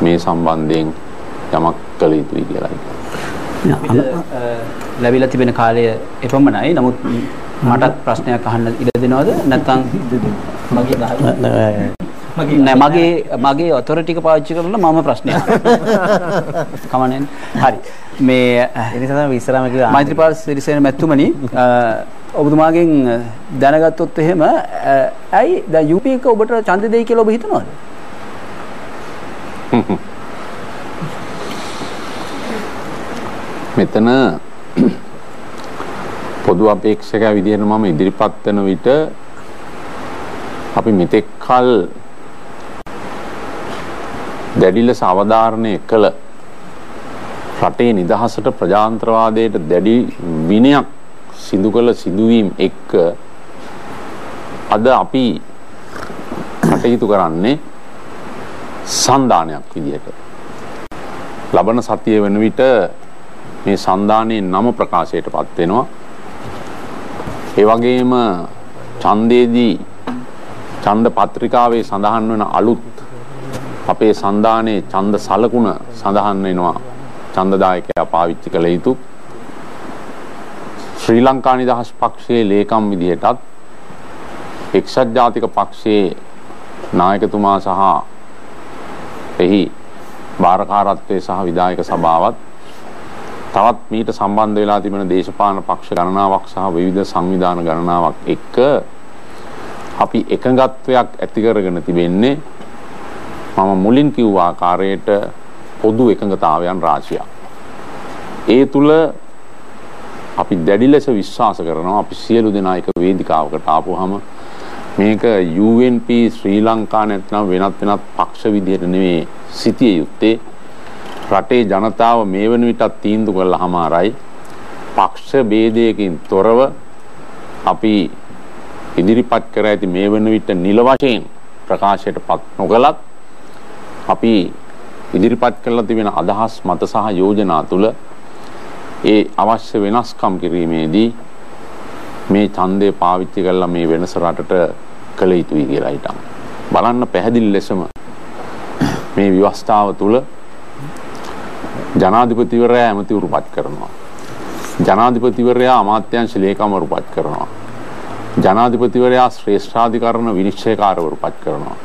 මේ සම්බන්ධයෙන් යමක් කළ යුතුයි කියලා. අපිට ලැබිලා තිබෙන කාලය එපමණයි. නමුත් මටත් ප්‍රශ්නයක් අහන්න ඉඩ දෙනවද? නැත්නම් මගේ නෑ මගේ මගේ ඔතොරිටි එක පාවිච්චි කරලා මම ප්‍රශ්නය අහනවා. කමන්නේ. හරි. මේ ඒ නිසා තමයි ඉස්සරහම කිව්වා මෛත්‍රීපාල සිරිසේන මැතිතුමනි ඔබතුමාගෙන් දැනගත්තොත් එහෙම ඇයි දැන් UP එක ඔබට ඡන්දෙ දෙයි කියලා ඔබ හිතනවද? මෙතන පොදු අපේක්ෂකයා විදිහට මම ඉදිරිපත් වෙන විට අපි මෙතෙක් කල් දැඩි ලෙස අවධාරණය කළ රටේ නිදහසට ප්‍රජාතන්ත්‍රවාදයට දැඩි විනයක් සිදු කළ සිදුවීම් එක්ක අද අපි කටයුතු කරන්නේ සන්දානයක් විදිහට. ලබන සතිය වෙන විට මේ සන්දානයේ නම ප්‍රකාශයට පත් වෙනවා. ඒ වගේම ඡන්දයේදී ඡන්ද පත්‍රිකාවේ සඳහන් වෙන අලුත් අපේ සන්දානයේ ඡන්ද සලකුණ සඳහන් වෙනවා. ඡන්දදායකයා පාවිච්චි කළ යුතු ශ්‍රී ලංකා නිදහස් පක්ෂයේ ලේකම් විදිහටත් එක්සත් ජාතික පක්ෂයේ නායකතුමා සහ එහි භාරකාරත්වයේ සහ විධායක සභාවත් තවත් මීට සම්බන්ධ වෙලා තිබෙන දේශපාලන පක්ෂ ගණනාවක් සහ විවිධ සංවිධාන ගණනාවක් එක්ක අපි එකඟත්වයක් ඇති කරගෙන තිබෙන්නේ මම මුලින් කිව්ව ආකාරයට පොදු එකඟතාවයන් රාශියක්. ඒ තුල අපි දැඩි ලෙස විශ්වාස කරනවා අපි සියලු දෙනා එක වේදිකාවකට ආපුවාම මේක UNP ශ්‍රී ලංකා නැත්නම් වෙනත් වෙනත් පක්ෂ විදිහට නෙමෙයි සිටිය යුත්තේ. රටේ ජනතාව මේ වන විටත් තීන්දුව කළා හමාරයි පක්ෂ ભેදයකින් තොරව අපි ඉදිරිපත් කර ඇති මේ වන විට නිල වශයෙන් ප්‍රකාශයට පත් නොකලත් අපි ඉදිරිපත් කරලා තිබෙන අදහස් මත සහ යෝජනා තුල ඒ අවශ්‍ය වෙනස්කම් කිරීමේදී මේ ඡන්දය පාවිච්චි කරලා මේ වෙනස රටට කළ යුතුයි කියලා හිතනවා. බලන්න පැහැදිලි ලෙසම මේ ව්‍යවස්ථාව තුල ජනාධිපතිවරයා ඇමතිවරු පත් කරනවා. ජනාධිපතිවරයා අමාත්‍යාංශ ලේකම්වරු පත් කරනවා. ජනාධිපතිවරයා ශ්‍රේෂ්ඨාධිකරණ විනිශ්චයකාරවරු පත් කරනවා.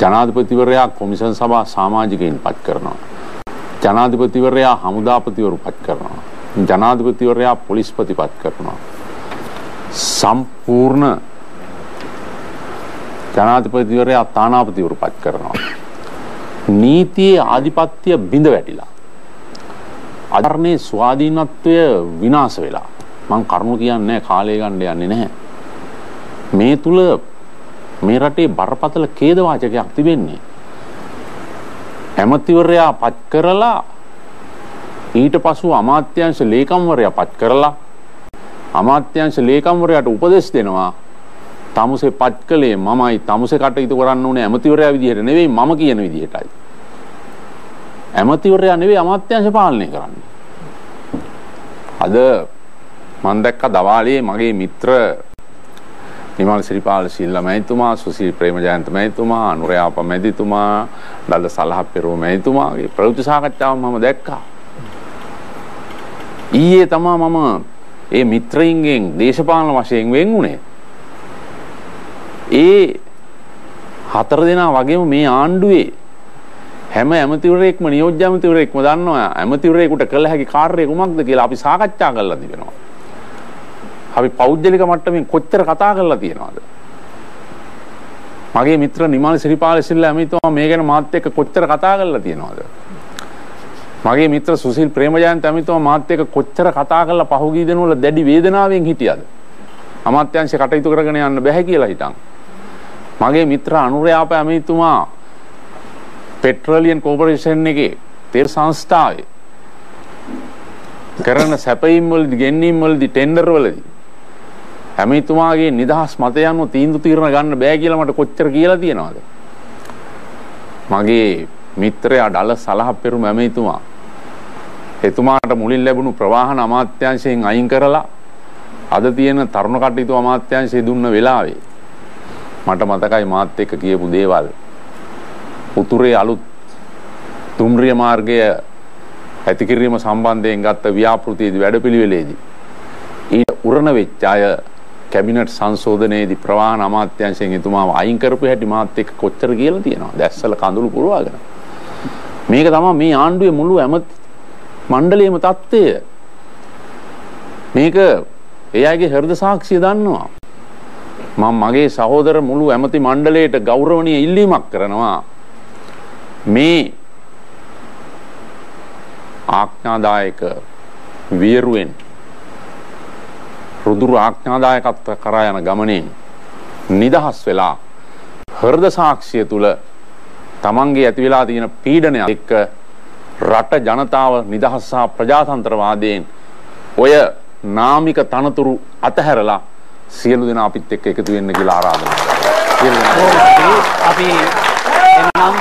ජනාධිපතිවරයා කොමිෂන් සභා සමාජිකයින් පත් කරනවා. ජනාධිපතිවරයා හමුදාපතිවරු පත් කරනවා. ජනාධිපතිවරයා පොලිස්පති පත් කරනවා. සම්පූර්ණ ජනාධිපතිවරයා තානාපතිවරු පත් කරනවා. නීතියේ ආධිපත්‍ය බිඳ වැටිලා. අධර්මයේ ස්වාධීනත්වය විනාශ වෙලා. මං කරුණු කියන්නේ නැහැ, කාලය ගන්න යන්නේ නැහැ. මේ තුල මේ රටේ බරපතල ඛේදවාචකයක් තිබෙන්නේ. ඇමතිවරයා පත් කරලා ඊට පසු අමාත්‍යාංශ ලේකම්වරයා පත් කරලා අමාත්‍යාංශ ලේකම්වරයාට උපදෙස් දෙනවා තමුසේ පත් කළේ මමයි, තමුසේ කටයුතු කරන්න ඕනේ ඇමතිවරයා විදිහට නෙවෙයි මම කියන විදිහටයි. ඇමතිවරයා නෙවෙයි අමාත්‍යාංශ පාලනය කරන්නේ. අද මම දැක්ක දවාලේ මගේ මිත්‍ර නිමල් සිරිපාල සිල්ලා මැතිතුමා, සුසීල් ප්‍රේමජයන්ත මැතිතුමා, අනුරයාප මැතිතුමා, දල්ද සලහප්පෙරුව මැතිතුමාගේ ප්‍රවෘත්ති සාකච්ඡාව මම දැක්කා. ඊයේ තමා මම ඒ මිත්‍රයින්ගෙන් දේශපාලන වශයෙන් වෙන් වුණේ. ඒ හතර දෙනා වගේම මේ ආණ්ඩුවේ හැම ඇමතිවරයෙක්ම නියෝජ්‍ය ඇමතිවරයෙක්ම දන්නවා ඇමතිවරයෙකුට කළ හැකි කාර්යය කුමක්ද කියලා අපි සාකච්ඡා කරලා තිබෙනවා. අපි පෞද්ගලික මට්ටමින් කොච්චර කතා කරලා තියෙනවද? මගේ මිත්‍ර නිමල් සිරිපාල සිල්ලා ඇමතිතුමා මේ ගැන මාත් එක්ක කොච්චර කතා කරලා තියෙනවද? මගේ මිත්‍ර සුසිල් ප්‍රේමජයන්ත ඇමතිතුමා මාත් එක්ක කොච්චර කතා කරලා පහුගිය දිනවල දැඩි වේදනාවෙන් හිටියද? අමාත්‍යාංශ කටයුතු කරගෙන යන්න බැහැ කියලා හිටන්. මගේ මිත්‍ර අනුරයාප ඇමතිතුමා පෙට්‍රෝලියම් කෝපරේෂන් එකේ තෙල් සංස්ථාවේ කරන සැපයීම් වලදී, ගෙන්වීම් වලදී, ටෙන්ඩර් වලදී ඇමතිතුමාගේ නිදහස් මතය අනුව තීන්දුව තීරණ ගන්න බෑ කියලා මට කොච්චර කියලා තියෙනවද? මගේ මිත්‍රයා ඩල සලහප්පෙරුම ඇමතිතුමා එතුමාට මුලින් ලැබුණු ප්‍රවාහන අමාත්‍යාංශයෙන් අයින් කරලා අද තියෙන තරුණ කටයුතු අමාත්‍යාංශය දුන්න වෙලාවේ මට මතකයි මාත් එක්ක කියපු දේවල්. උතුරේ අලුත් දුම්රිය මාර්ගය ඇති කිරීම සම්බන්ධයෙන් ගත්ත ව්‍යාපෘතියේදී වැඩපිළිවෙලේදී ඊට උරණ වෙච්ච අය කැබිනට් සංශෝධනයේදී ප්‍රවාහන අමාත්‍යාංශයෙන් එතුමාව අයින් කරපු හැටි මාත් එක්ක කොච්චර කියලා තියෙනවා. දැස්සල කඳුළු පුරවාගෙන. මේක තමයි මේ ආණ්ඩුවේ මුළු ඇමති මණ්ඩලයේම තත්ත්වය. මේක ඒ අයගේ හෘද සාක්ෂිය දන්නවා. මම මගේ සහෝදර මුළු ඇමති මණ්ඩලයට ගෞරවනීය ඉල්ලීමක් කරනවා. මේ ආඥාදායක වියරුවෙන් රුදුරු ආඥාදායකත්ව කරා යන ගමනෙන් නිදහස් වෙලා හෘද සාක්ෂිය තුල තමන්ගේ ඇති වෙලා තියෙන පීඩනය එක්ක රට ජනතාව නිදහස් සහ ප්‍රජාතන්ත්‍රවාදයෙන් ඔය නාමික තනතුරු අතහැරලා සියලු දෙනා අපිත් එක්ක එකතු වෙන්න කියලා ආරාධනා කරනවා. අපි එනම්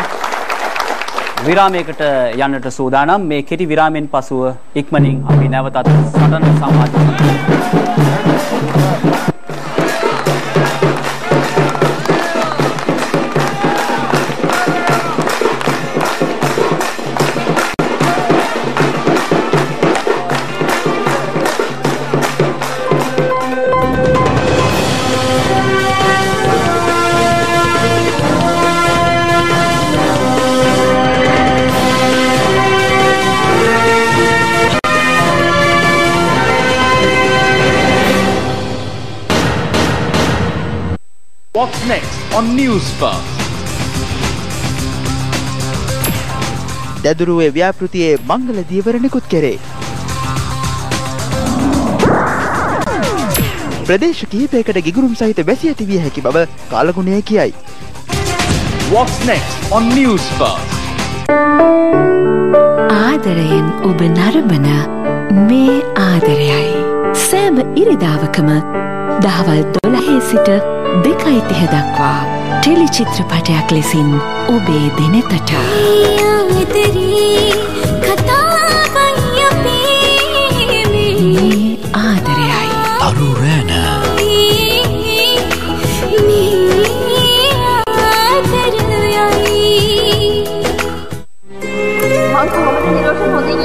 විරාමයකට යන්නට සූදානම්. මේ කෙටි විරාමෙන් පසුව ඉක්මනින් අපි නැවතත් සටන සම්වාදය. What's next on News First? දැදුරුවේ ව්‍යාපෘතියේ මංගල දියවර නිකුත් කෙරේ. ප්‍රදේශ කිහිපයකට ගිගුරුම් සහිත වැසි ඇති විය හැකි බව කාලගුණය කියයි. What's next on News First? ආදරයෙන් ඔබ නරඹන මේ ආදරයයි. සෑම ඉරිදාවකම දහවල් 12 සිට 2:30 දක්වා ටෙලි චිත්‍රපටයක් ලෙසින් ඔබේ දෙනෙතට. මේ ආදරයයි. තරු රෑන. මං කොහොමද නිරෝෂන් හොඳින්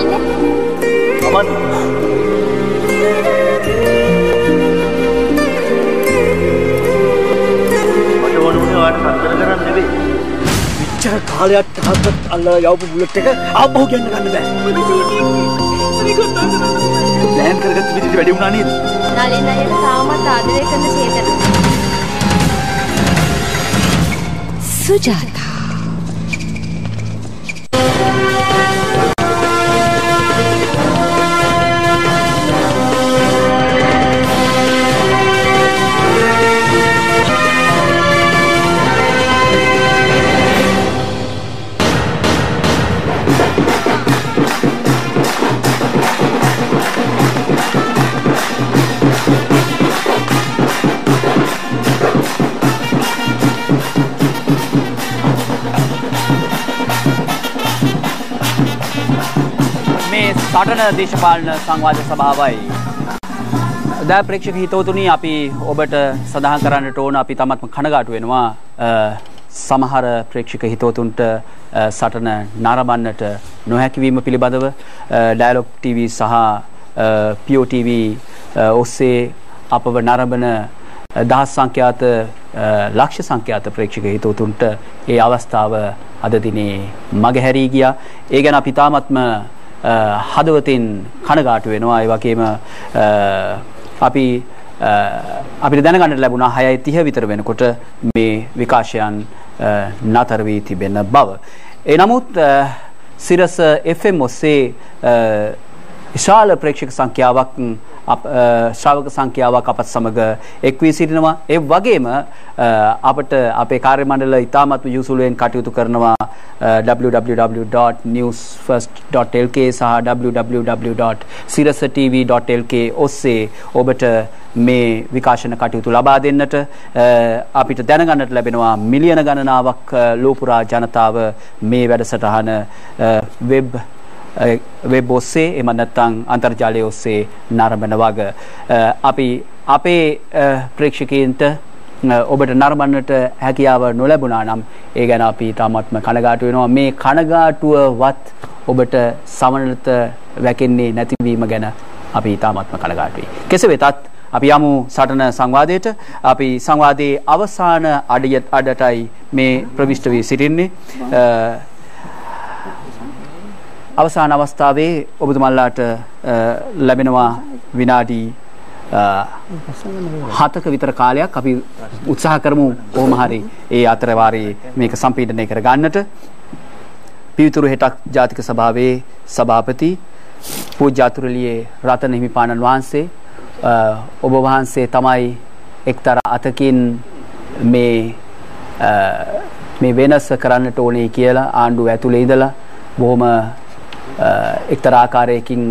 කාලයක් තාත්තත් අල්ලලා යවපු බුලට් එක ආපහු කියන්න ගන්න බෑ. ප්ලෑන් කරගත්ත විදිහට වැඩි වුණා නේද? නලින් අයියට තාමත් ආදරය කරන චේතන. සුජාතා සටන දේශපාලන සංවාද සභාවයි. දැන් ප්‍රේක්ෂක හිතවතුනි, අපි ඔබට සඳහන් කරන්නට ඕන අපි තමත්ම කනගාටු වෙනවා සමහර ප්‍රේක්ෂක හිතවතුන්ට සටන නරඹන්නට නොහැකි වීම පිළිබඳව ඩයලොග් ටීවී සහ PO TV ඔස්සේ අපව නරඹන දහස් සංඛ්‍යාත ලක්ෂ සංඛ්‍යාත ප්‍රේක්ෂක හිතවතුන්ට ඒ අවස්ථාව අද දිනේ මගහැරී ගියා. ඒ ගැන අපි තාමත්ම හදවතින් කනගාටු වෙනවා. ඒ වගේම අපි අපිට දැනගන්නට ලැබුණා 6:30 විතර වෙනකොට මේ විකාශයන් නතර වී තිබෙන බව. ඒ නමුත් සිරස FM ඔස්සේ විශාල ප්‍රේක්ෂක සංඛ්‍යාවක් ශ්‍රාවක සංඛ්‍යාවක් අපත් සමග එක් වී සිටිනවා. ඒ වගේම අපට අපේ කාර්ය මණ්ඩල ඉතාමත්ම යුසුලුවෙන් කටයුතු කරනවා www.newsfirst.lk සහ www.sirasatv.lk ඔස්සේ ඔබට මේ විකාශන කටයුතු ලබා දෙන්නට අපිට දැනගන්නට ලැබෙනවා මිලියන ගණනාවක් ලෝපුරා ජනතාව මේ වැඩසටහන වෙබ් ඔස්සේ එහෙම නැත්නම් අන්තර්ජාලය ඔස්සේ නරඹන වග. අපි අපේ ප්‍රේක්ෂකයින්ට ඔබට නරඹන්නට හැකියාව නොලැබුණා නම් ඒ ගැන අපි තාමත්ම කනගාටු වෙනවා. මේ කනගාටුවවත් ඔබට සමනලත වැකෙන්නේ නැතිවීම ගැන අපි තාමත්ම කනගාටුයි. කෙසේ වෙතත් අපි යමු සටන සංවාදයට. අපි සංවාදයේ අවසාන අඩටයි මේ ප්‍රවිෂ්ඨ වී සිටින්නේ. අවසාන අවස්ථාවේ ඔබතුමන්ලාට ලැබෙනවා විනාඩි 7ක විතර කාලයක්. අපි උත්සාහ කරමු කොහොම හරි ඒ අතර වාරයේ මේක සම්පීඩනය කර ගන්නට. පිවිතුරු හෙටක් ජාතික සභාවේ සභාපති පූජ්‍ය අතුරුලියේ රතන හිමිපාණන් වහන්සේ, ඔබ වහන්සේ තමයි එක්තරා අතකින් මේ වෙනස කරන්නට ඕනේ කියලා ආණ්ඩුව ඇතුලේ ඉඳලා බොහොම එක්තරා ආකාරයකින්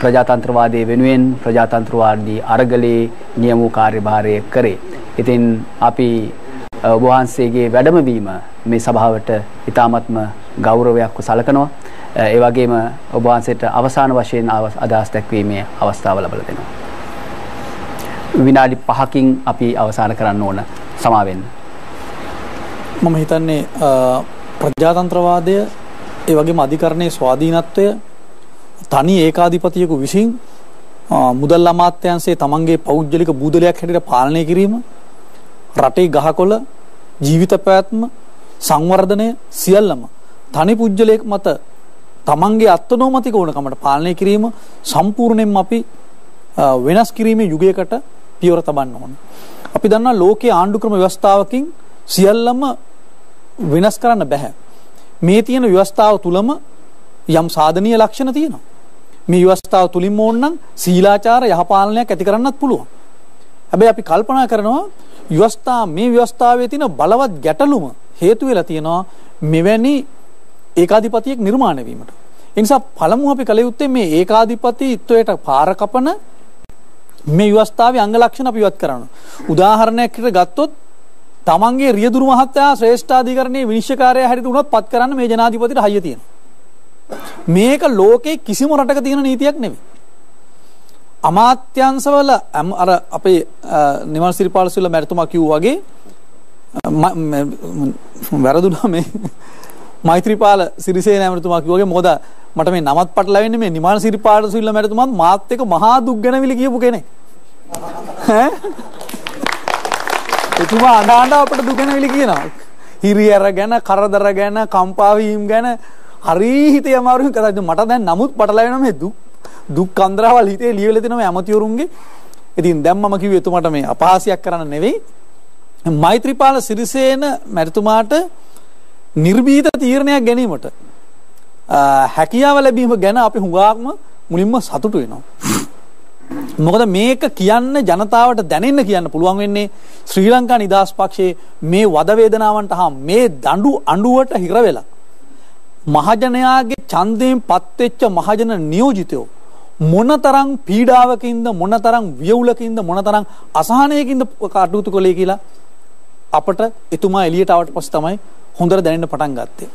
ප්‍රජාතන්ත්‍රවාදයේ වෙනුවෙන් ප්‍රජාතන්ත්‍රවාදී අරගලයේ නියම වූ කාර්යභාරය කරේ. ඉතින් අපි ඔබ වහන්සේගේ වැඩමවීම මේ සභාවට ඉතාමත්ම ගෞරවයක්ව සලකනවා. ඒ වගේම ඔබ වහන්සේට අවසාන වශයෙන් අදහස් දැක්වීමේ අවස්ථාව ලබා දෙනවා. විනාඩි 5කින් අපි අවසන් කරන්න ඕන. සමා වෙන්න. මම හිතන්නේ ප්‍රජාතන්ත්‍රවාදය ඒ වගේම අධිකරණයේ ස්වාධීනත්වය තනි ඒකාධිපතියෙකු විසින් මුදල් අමාත්‍යාංශයේ තමන්ගේ පෞද්ගලික බූදලයක් හැටියට පාලනය කිරීම, රටේ ගහකොළ, ජීවිත පැවැත්ම, සංවර්ධනය සියල්ලම තනි පුජ්‍යලයක් මත තමන්ගේ අත්නෝමතික ඕනකමට පාලනය කිරීම සම්පූර්ණයෙන්ම අපි වෙනස් කිරීමේ යුගයකට පියවර තබන්න ඕන. අපි දන්නවා ලෝකයේ ආණ්ඩු ක්‍රම ව්‍යවස්ථාවකින් සියල්ලම වෙනස් කරන්න බැහැ. මේ තියෙන ව්‍යවස්ථාව තුලම යම් සාධනීය ලක්ෂණ තියෙනවා. මේ ව්‍යවස්ථාව තුලින්ම ඕනනම් සීලාචාර යහපාලනයක් ඇති කරන්නත් පුළුවන්. හැබැයි අපි කල්පනා කරනවා ව්‍යවස්ථා මේ ව්‍යවස්ථාවේ තියෙන බලවත් ගැටලුම හේතු වෙලා තියෙනවා මෙවැනි ඒකාධිපතියෙක් නිර්මාණය වීමට. ඒ නිසා පළමුව අපි කළ යුත්තේ මේ ඒකාධිපතිත්වයට පාර කපන මේ ව්‍යවස්ථාවේ අංග ලක්ෂණ අපි ඉවත් කරනවා. උදාහරණයක් විදිහට ගත්තොත් තමන්ගේ රියදුරු මහත්තයා ශ්‍රේෂ්ඨාධිකරණයේ විනිශ්චයකාරයා හැටියට උනත් පත් කරන්න මේ ජනාධිපතිට හයිය තියෙනවා. මේක ලෝකේ කිසිම රටක තියෙන නීතියක් නෙවෙයි. අමාත්‍යංශවල අර අපේ නිමල් සිරිපාල සිල්වා මැතිතුමා කිව්වා වගේ වැරදුනා මේ මෛත්‍රීපාල සිරිසේන ඇමතිතුමා කිව්වා වගේ, මොකද මට මේ නමත් පටලැවෙන්නේ මේ නිමල් සිරිපාල සිල්වා මැතිතුමාත් මාත් එක්ක මහා දුක් ගැනවිලි කියපු කෙනෙක්. ඈ එතුමා අඬ අඬ අපට දුක ගැනවිලි කියනවා. හිරියර ගැන, කරදර ගැන, කම්පා වීම ගැන හරි හිතේ අමාරුවෙන් කතා කරනවා. මට දැන් නමුත් පටලැවෙනවා මේ දුක් දුක් කන්දරාවල් හිතේ ලියවිලා තියෙනවා මේ ඇමතිවරුන්ගේ. ඉතින් දැන් මම කිව්වේ එතුමාට මේ අපහාසයක් කරන්න නෙවෙයි. මෛත්‍රීපාල සිරිසේන මැතිතුමාට නිර්භීත තීරණයක් ගැනීමට හැකියාව ලැබීම ගැන අපි හුඟක්ම මුලින්ම සතුටු වෙනවා. මොකද මේක කියන්න ජනතාවට දැනෙන්න කියන්න පුළුවන් වෙන්නේ ශ්‍රී ලංකා නිදහස් පක්ෂයේ මේ වද වේදනාවන්ට හා මේ දඬු අඬුවට හිර වෙලා මහජනයාගේ ඡන්දයෙන් පත්වෙච්ච මහජන නියෝජිතයෝ මොනතරම් පීඩාවකින්ද, මොනතරම් වියවුලකින්ද, මොනතරම් අසහනයකින්ද කටයුතු කළේ කියලා අපට එතුමා එළියට ආවට පස්සේ තමයි හොඳට දැනෙන්න පටන් ගත්තේ.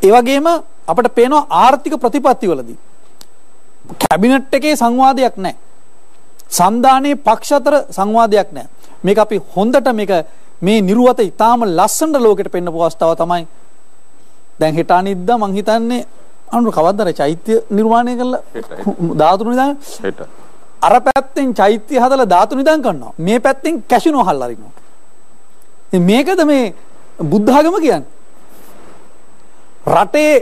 ඒ වගේම අපට පේනවා ආර්ථික ප්‍රතිපත්ති වලදී කැබිනට් එකේ සංවාදයක් නැහැ. සන්දානයේ පක්ෂ අතර සංවාදයක් නැහැ. මේක අපි හොඳට මේක මේ නිරුවත ඉතාම ලස්සනට ලෝකෙට පෙන්නපු අවස්ථාව තමයි දැන් හෙට අනිද්දා මං හිතන්නේ අනුර කවද්ද අර චෛත්‍ය නිර්මාණය කරලා ධාතු නිදාන හෙට අර පැත්තෙන් චෛත්‍ය හදලා ධාතු නිදාන් කරනවා, මේ පැත්තෙන් කැසිනෝ හල් අරිනවා. ඉතින් මේකද මේ බුද්ධ ආගම කියන්නේ? රටේ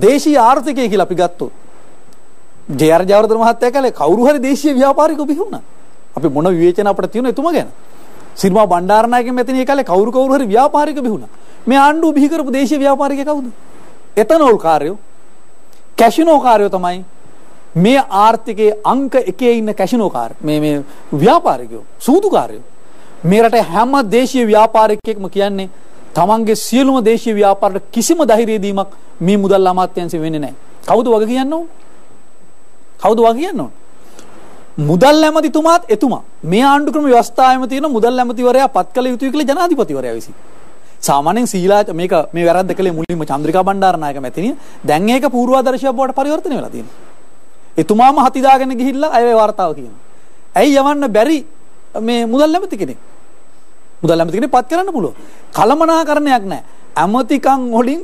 දේශීය ආර්ථිකය කියලා අපි ගත්තොත් ජේ.ආර්. ජයවර්ධන මහත්තයා කලේ කවුරු හරි දේශීය ව්‍යාපාරිකෝ බිහි වුණා. අපි මොන විවේචන අපිට තියෙන එතුමා ගැන. සිරිමා බණ්ඩාරනායකෙන් මෙතන ඒ කාලේ කවුරු කවුරු හරි ව්‍යාපාරිකෝ බිහි වුණා. මේ ආණ්ඩුව බිහි කරපු දේශීය ව්‍යාපාරිකය කවුද? එතනෝල් කාර්යෝ, කැසිනෝ කාර්යෝ තමයි මේ ආර්ථිකයේ අංක එකේ ඉන්න කැසිනෝ කාර්ය. මේ මේ ව්‍යාපාරිකයෝ, සූදු කාර්යෝ. මේ රටේ හැම දේශීය ව්‍යාපාරිකයෙක්ම කියන්නේ තමන්ගේ සියලුම දේශීය ව්‍යාපාරට කිසිම ධෛර්ය දීමක් මේ මුදල් අමාත්‍යාංශයෙන් වෙන්නේ නැහැ. කවුද වග කියන්න ඕන? කවුද වග කියන්න ඕන? මුදල් ඇමතිතුමාත් එතුමා. මේ ආණ්ඩු ක්‍රම ව්‍යවස්ථාවෙම තියෙන මුදල් ඇමතිවරයා පත් කළ යුතුයි කියලා ජනාධිපතිවරයා විසින්. සාමාන්‍යයෙන් සීලා මේක මේ වැරද්ද කළේ මුලින්ම චන්ද්‍රිකා බණ්ඩාරනායක මැතිණිය. දැන් ඒක පූර්වාදර්ශයක් බවට පරිවර්තනය වෙලා තියෙනවා. එතුමාම හති දාගෙන ගිහිල්ලා අය වාර්තාව කියනවා. ඇයි යවන්න බැරි මේ මුදල් ඇමති කෙනෙක්? මුදල් ඇමති කෙනෙක් පත් කරන්න පුළුවන්. කළමනාකරණයක් නැහැ. ඇමතිකම් වලින්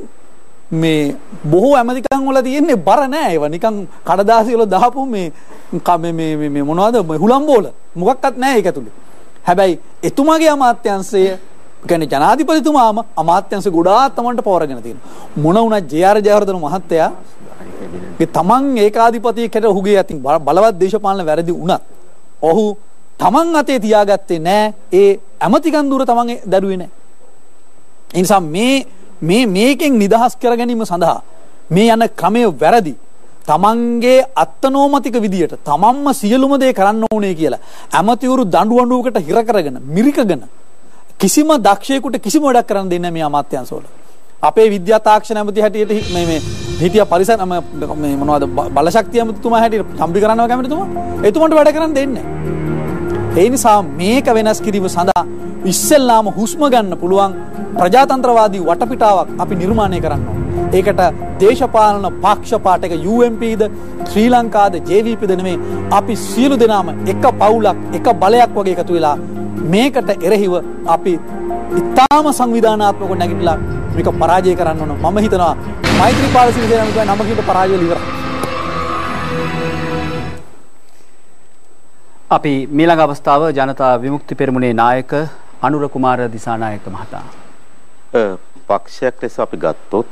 මේ බොහෝ ඇමතිකම් වල තියෙන්නේ බර නෑ. ඒවා නිකන් කඩදාසි වල දාපු මේ මේ මේ මොනවද හුලම් බෝල මොකක්වත් නෑ ඒක ඇතුලේ. හැබැයි එතුමාගේ අමාත්‍යංශය කියන්නේ ජනාධිපතිතුමාම අමාත්‍යංශ ගොඩාක් තමන්ට පවරගෙන තියෙනවා. මොන වුණත් ජේ.ආර්. ජයවර්ධන මහත්තයා ගේ තමන් ඒකාධිපතියෙක් හැටියට ඔහුගේ අතින් බලවත් දේශපාලන වැරදි වුණත් ඔහු තමන් අතේ තියාගත්තේ නෑ. ඒ ඇමතිකම් දුර තමන් දරුවේ නෑ. ඒ නිසා මේ මේ මේකෙන් නිදහස් කර ගැනීම සඳහා මේ යන ක්‍රමය වැරදි. තමන්ගේ අත්නෝමතික විදියට තමන්ම සියලුම දේ කරන්න ඕනේ කියලා ඇමතිවරු දඬු අඬුවකට හිර කරගෙන මිරිකගෙන කිසිම දක්ෂයෙකුට කිසිම වැඩක් කරන්න දෙන්නේ නැහැ මේ අමාත්‍යාංශවල. අපේ විද්‍යා තාක්ෂණ ඇමති හැටියට මේ මේ හිටිය පරිසර මේ මොනවද බලශක්තිය ඇමතිතුමා හැටියට චම්පි කරනවා කැමතිතුමා එතුමන්ට වැඩ කරන්න දෙන්නේ නැහැ. ඒ නිසා මේක වෙනස් කිරීම සඳහා ඉස්සෙල්ලාම හුස්ම ගන්න පුළුවන් ප්‍රජාතන්ත්‍රවාදී වටපිටාවක් අපි නිර්මාණය කරන්න ඕනේ. ඒකට දේශපාලන පක්ෂ පාටක UMP ද ශ්‍රී ලංකාද JVP ද නෙමෙයි, අපි සියලු දෙනාම එක පවුලක් එක බලයක් වගේ එකතු වෙලා මේකට එරෙහිව අපි ඉතාම සංවිධානාත්මකව නැගිටලා මේක පරාජය කරන්න ඕන. මම හිතනවා මෛත්‍රීපාල සිරිසේන ඇමතිතුමා නමකින් පරාජය ඉවරයි. අපි මීළඟ අවස්ථාව ජනතා විමුක්ති පෙරමුණේ නායක අනුර කුමාර දිසානායක මහතා. පක්ෂයක් ලෙස අපි ගත්තොත්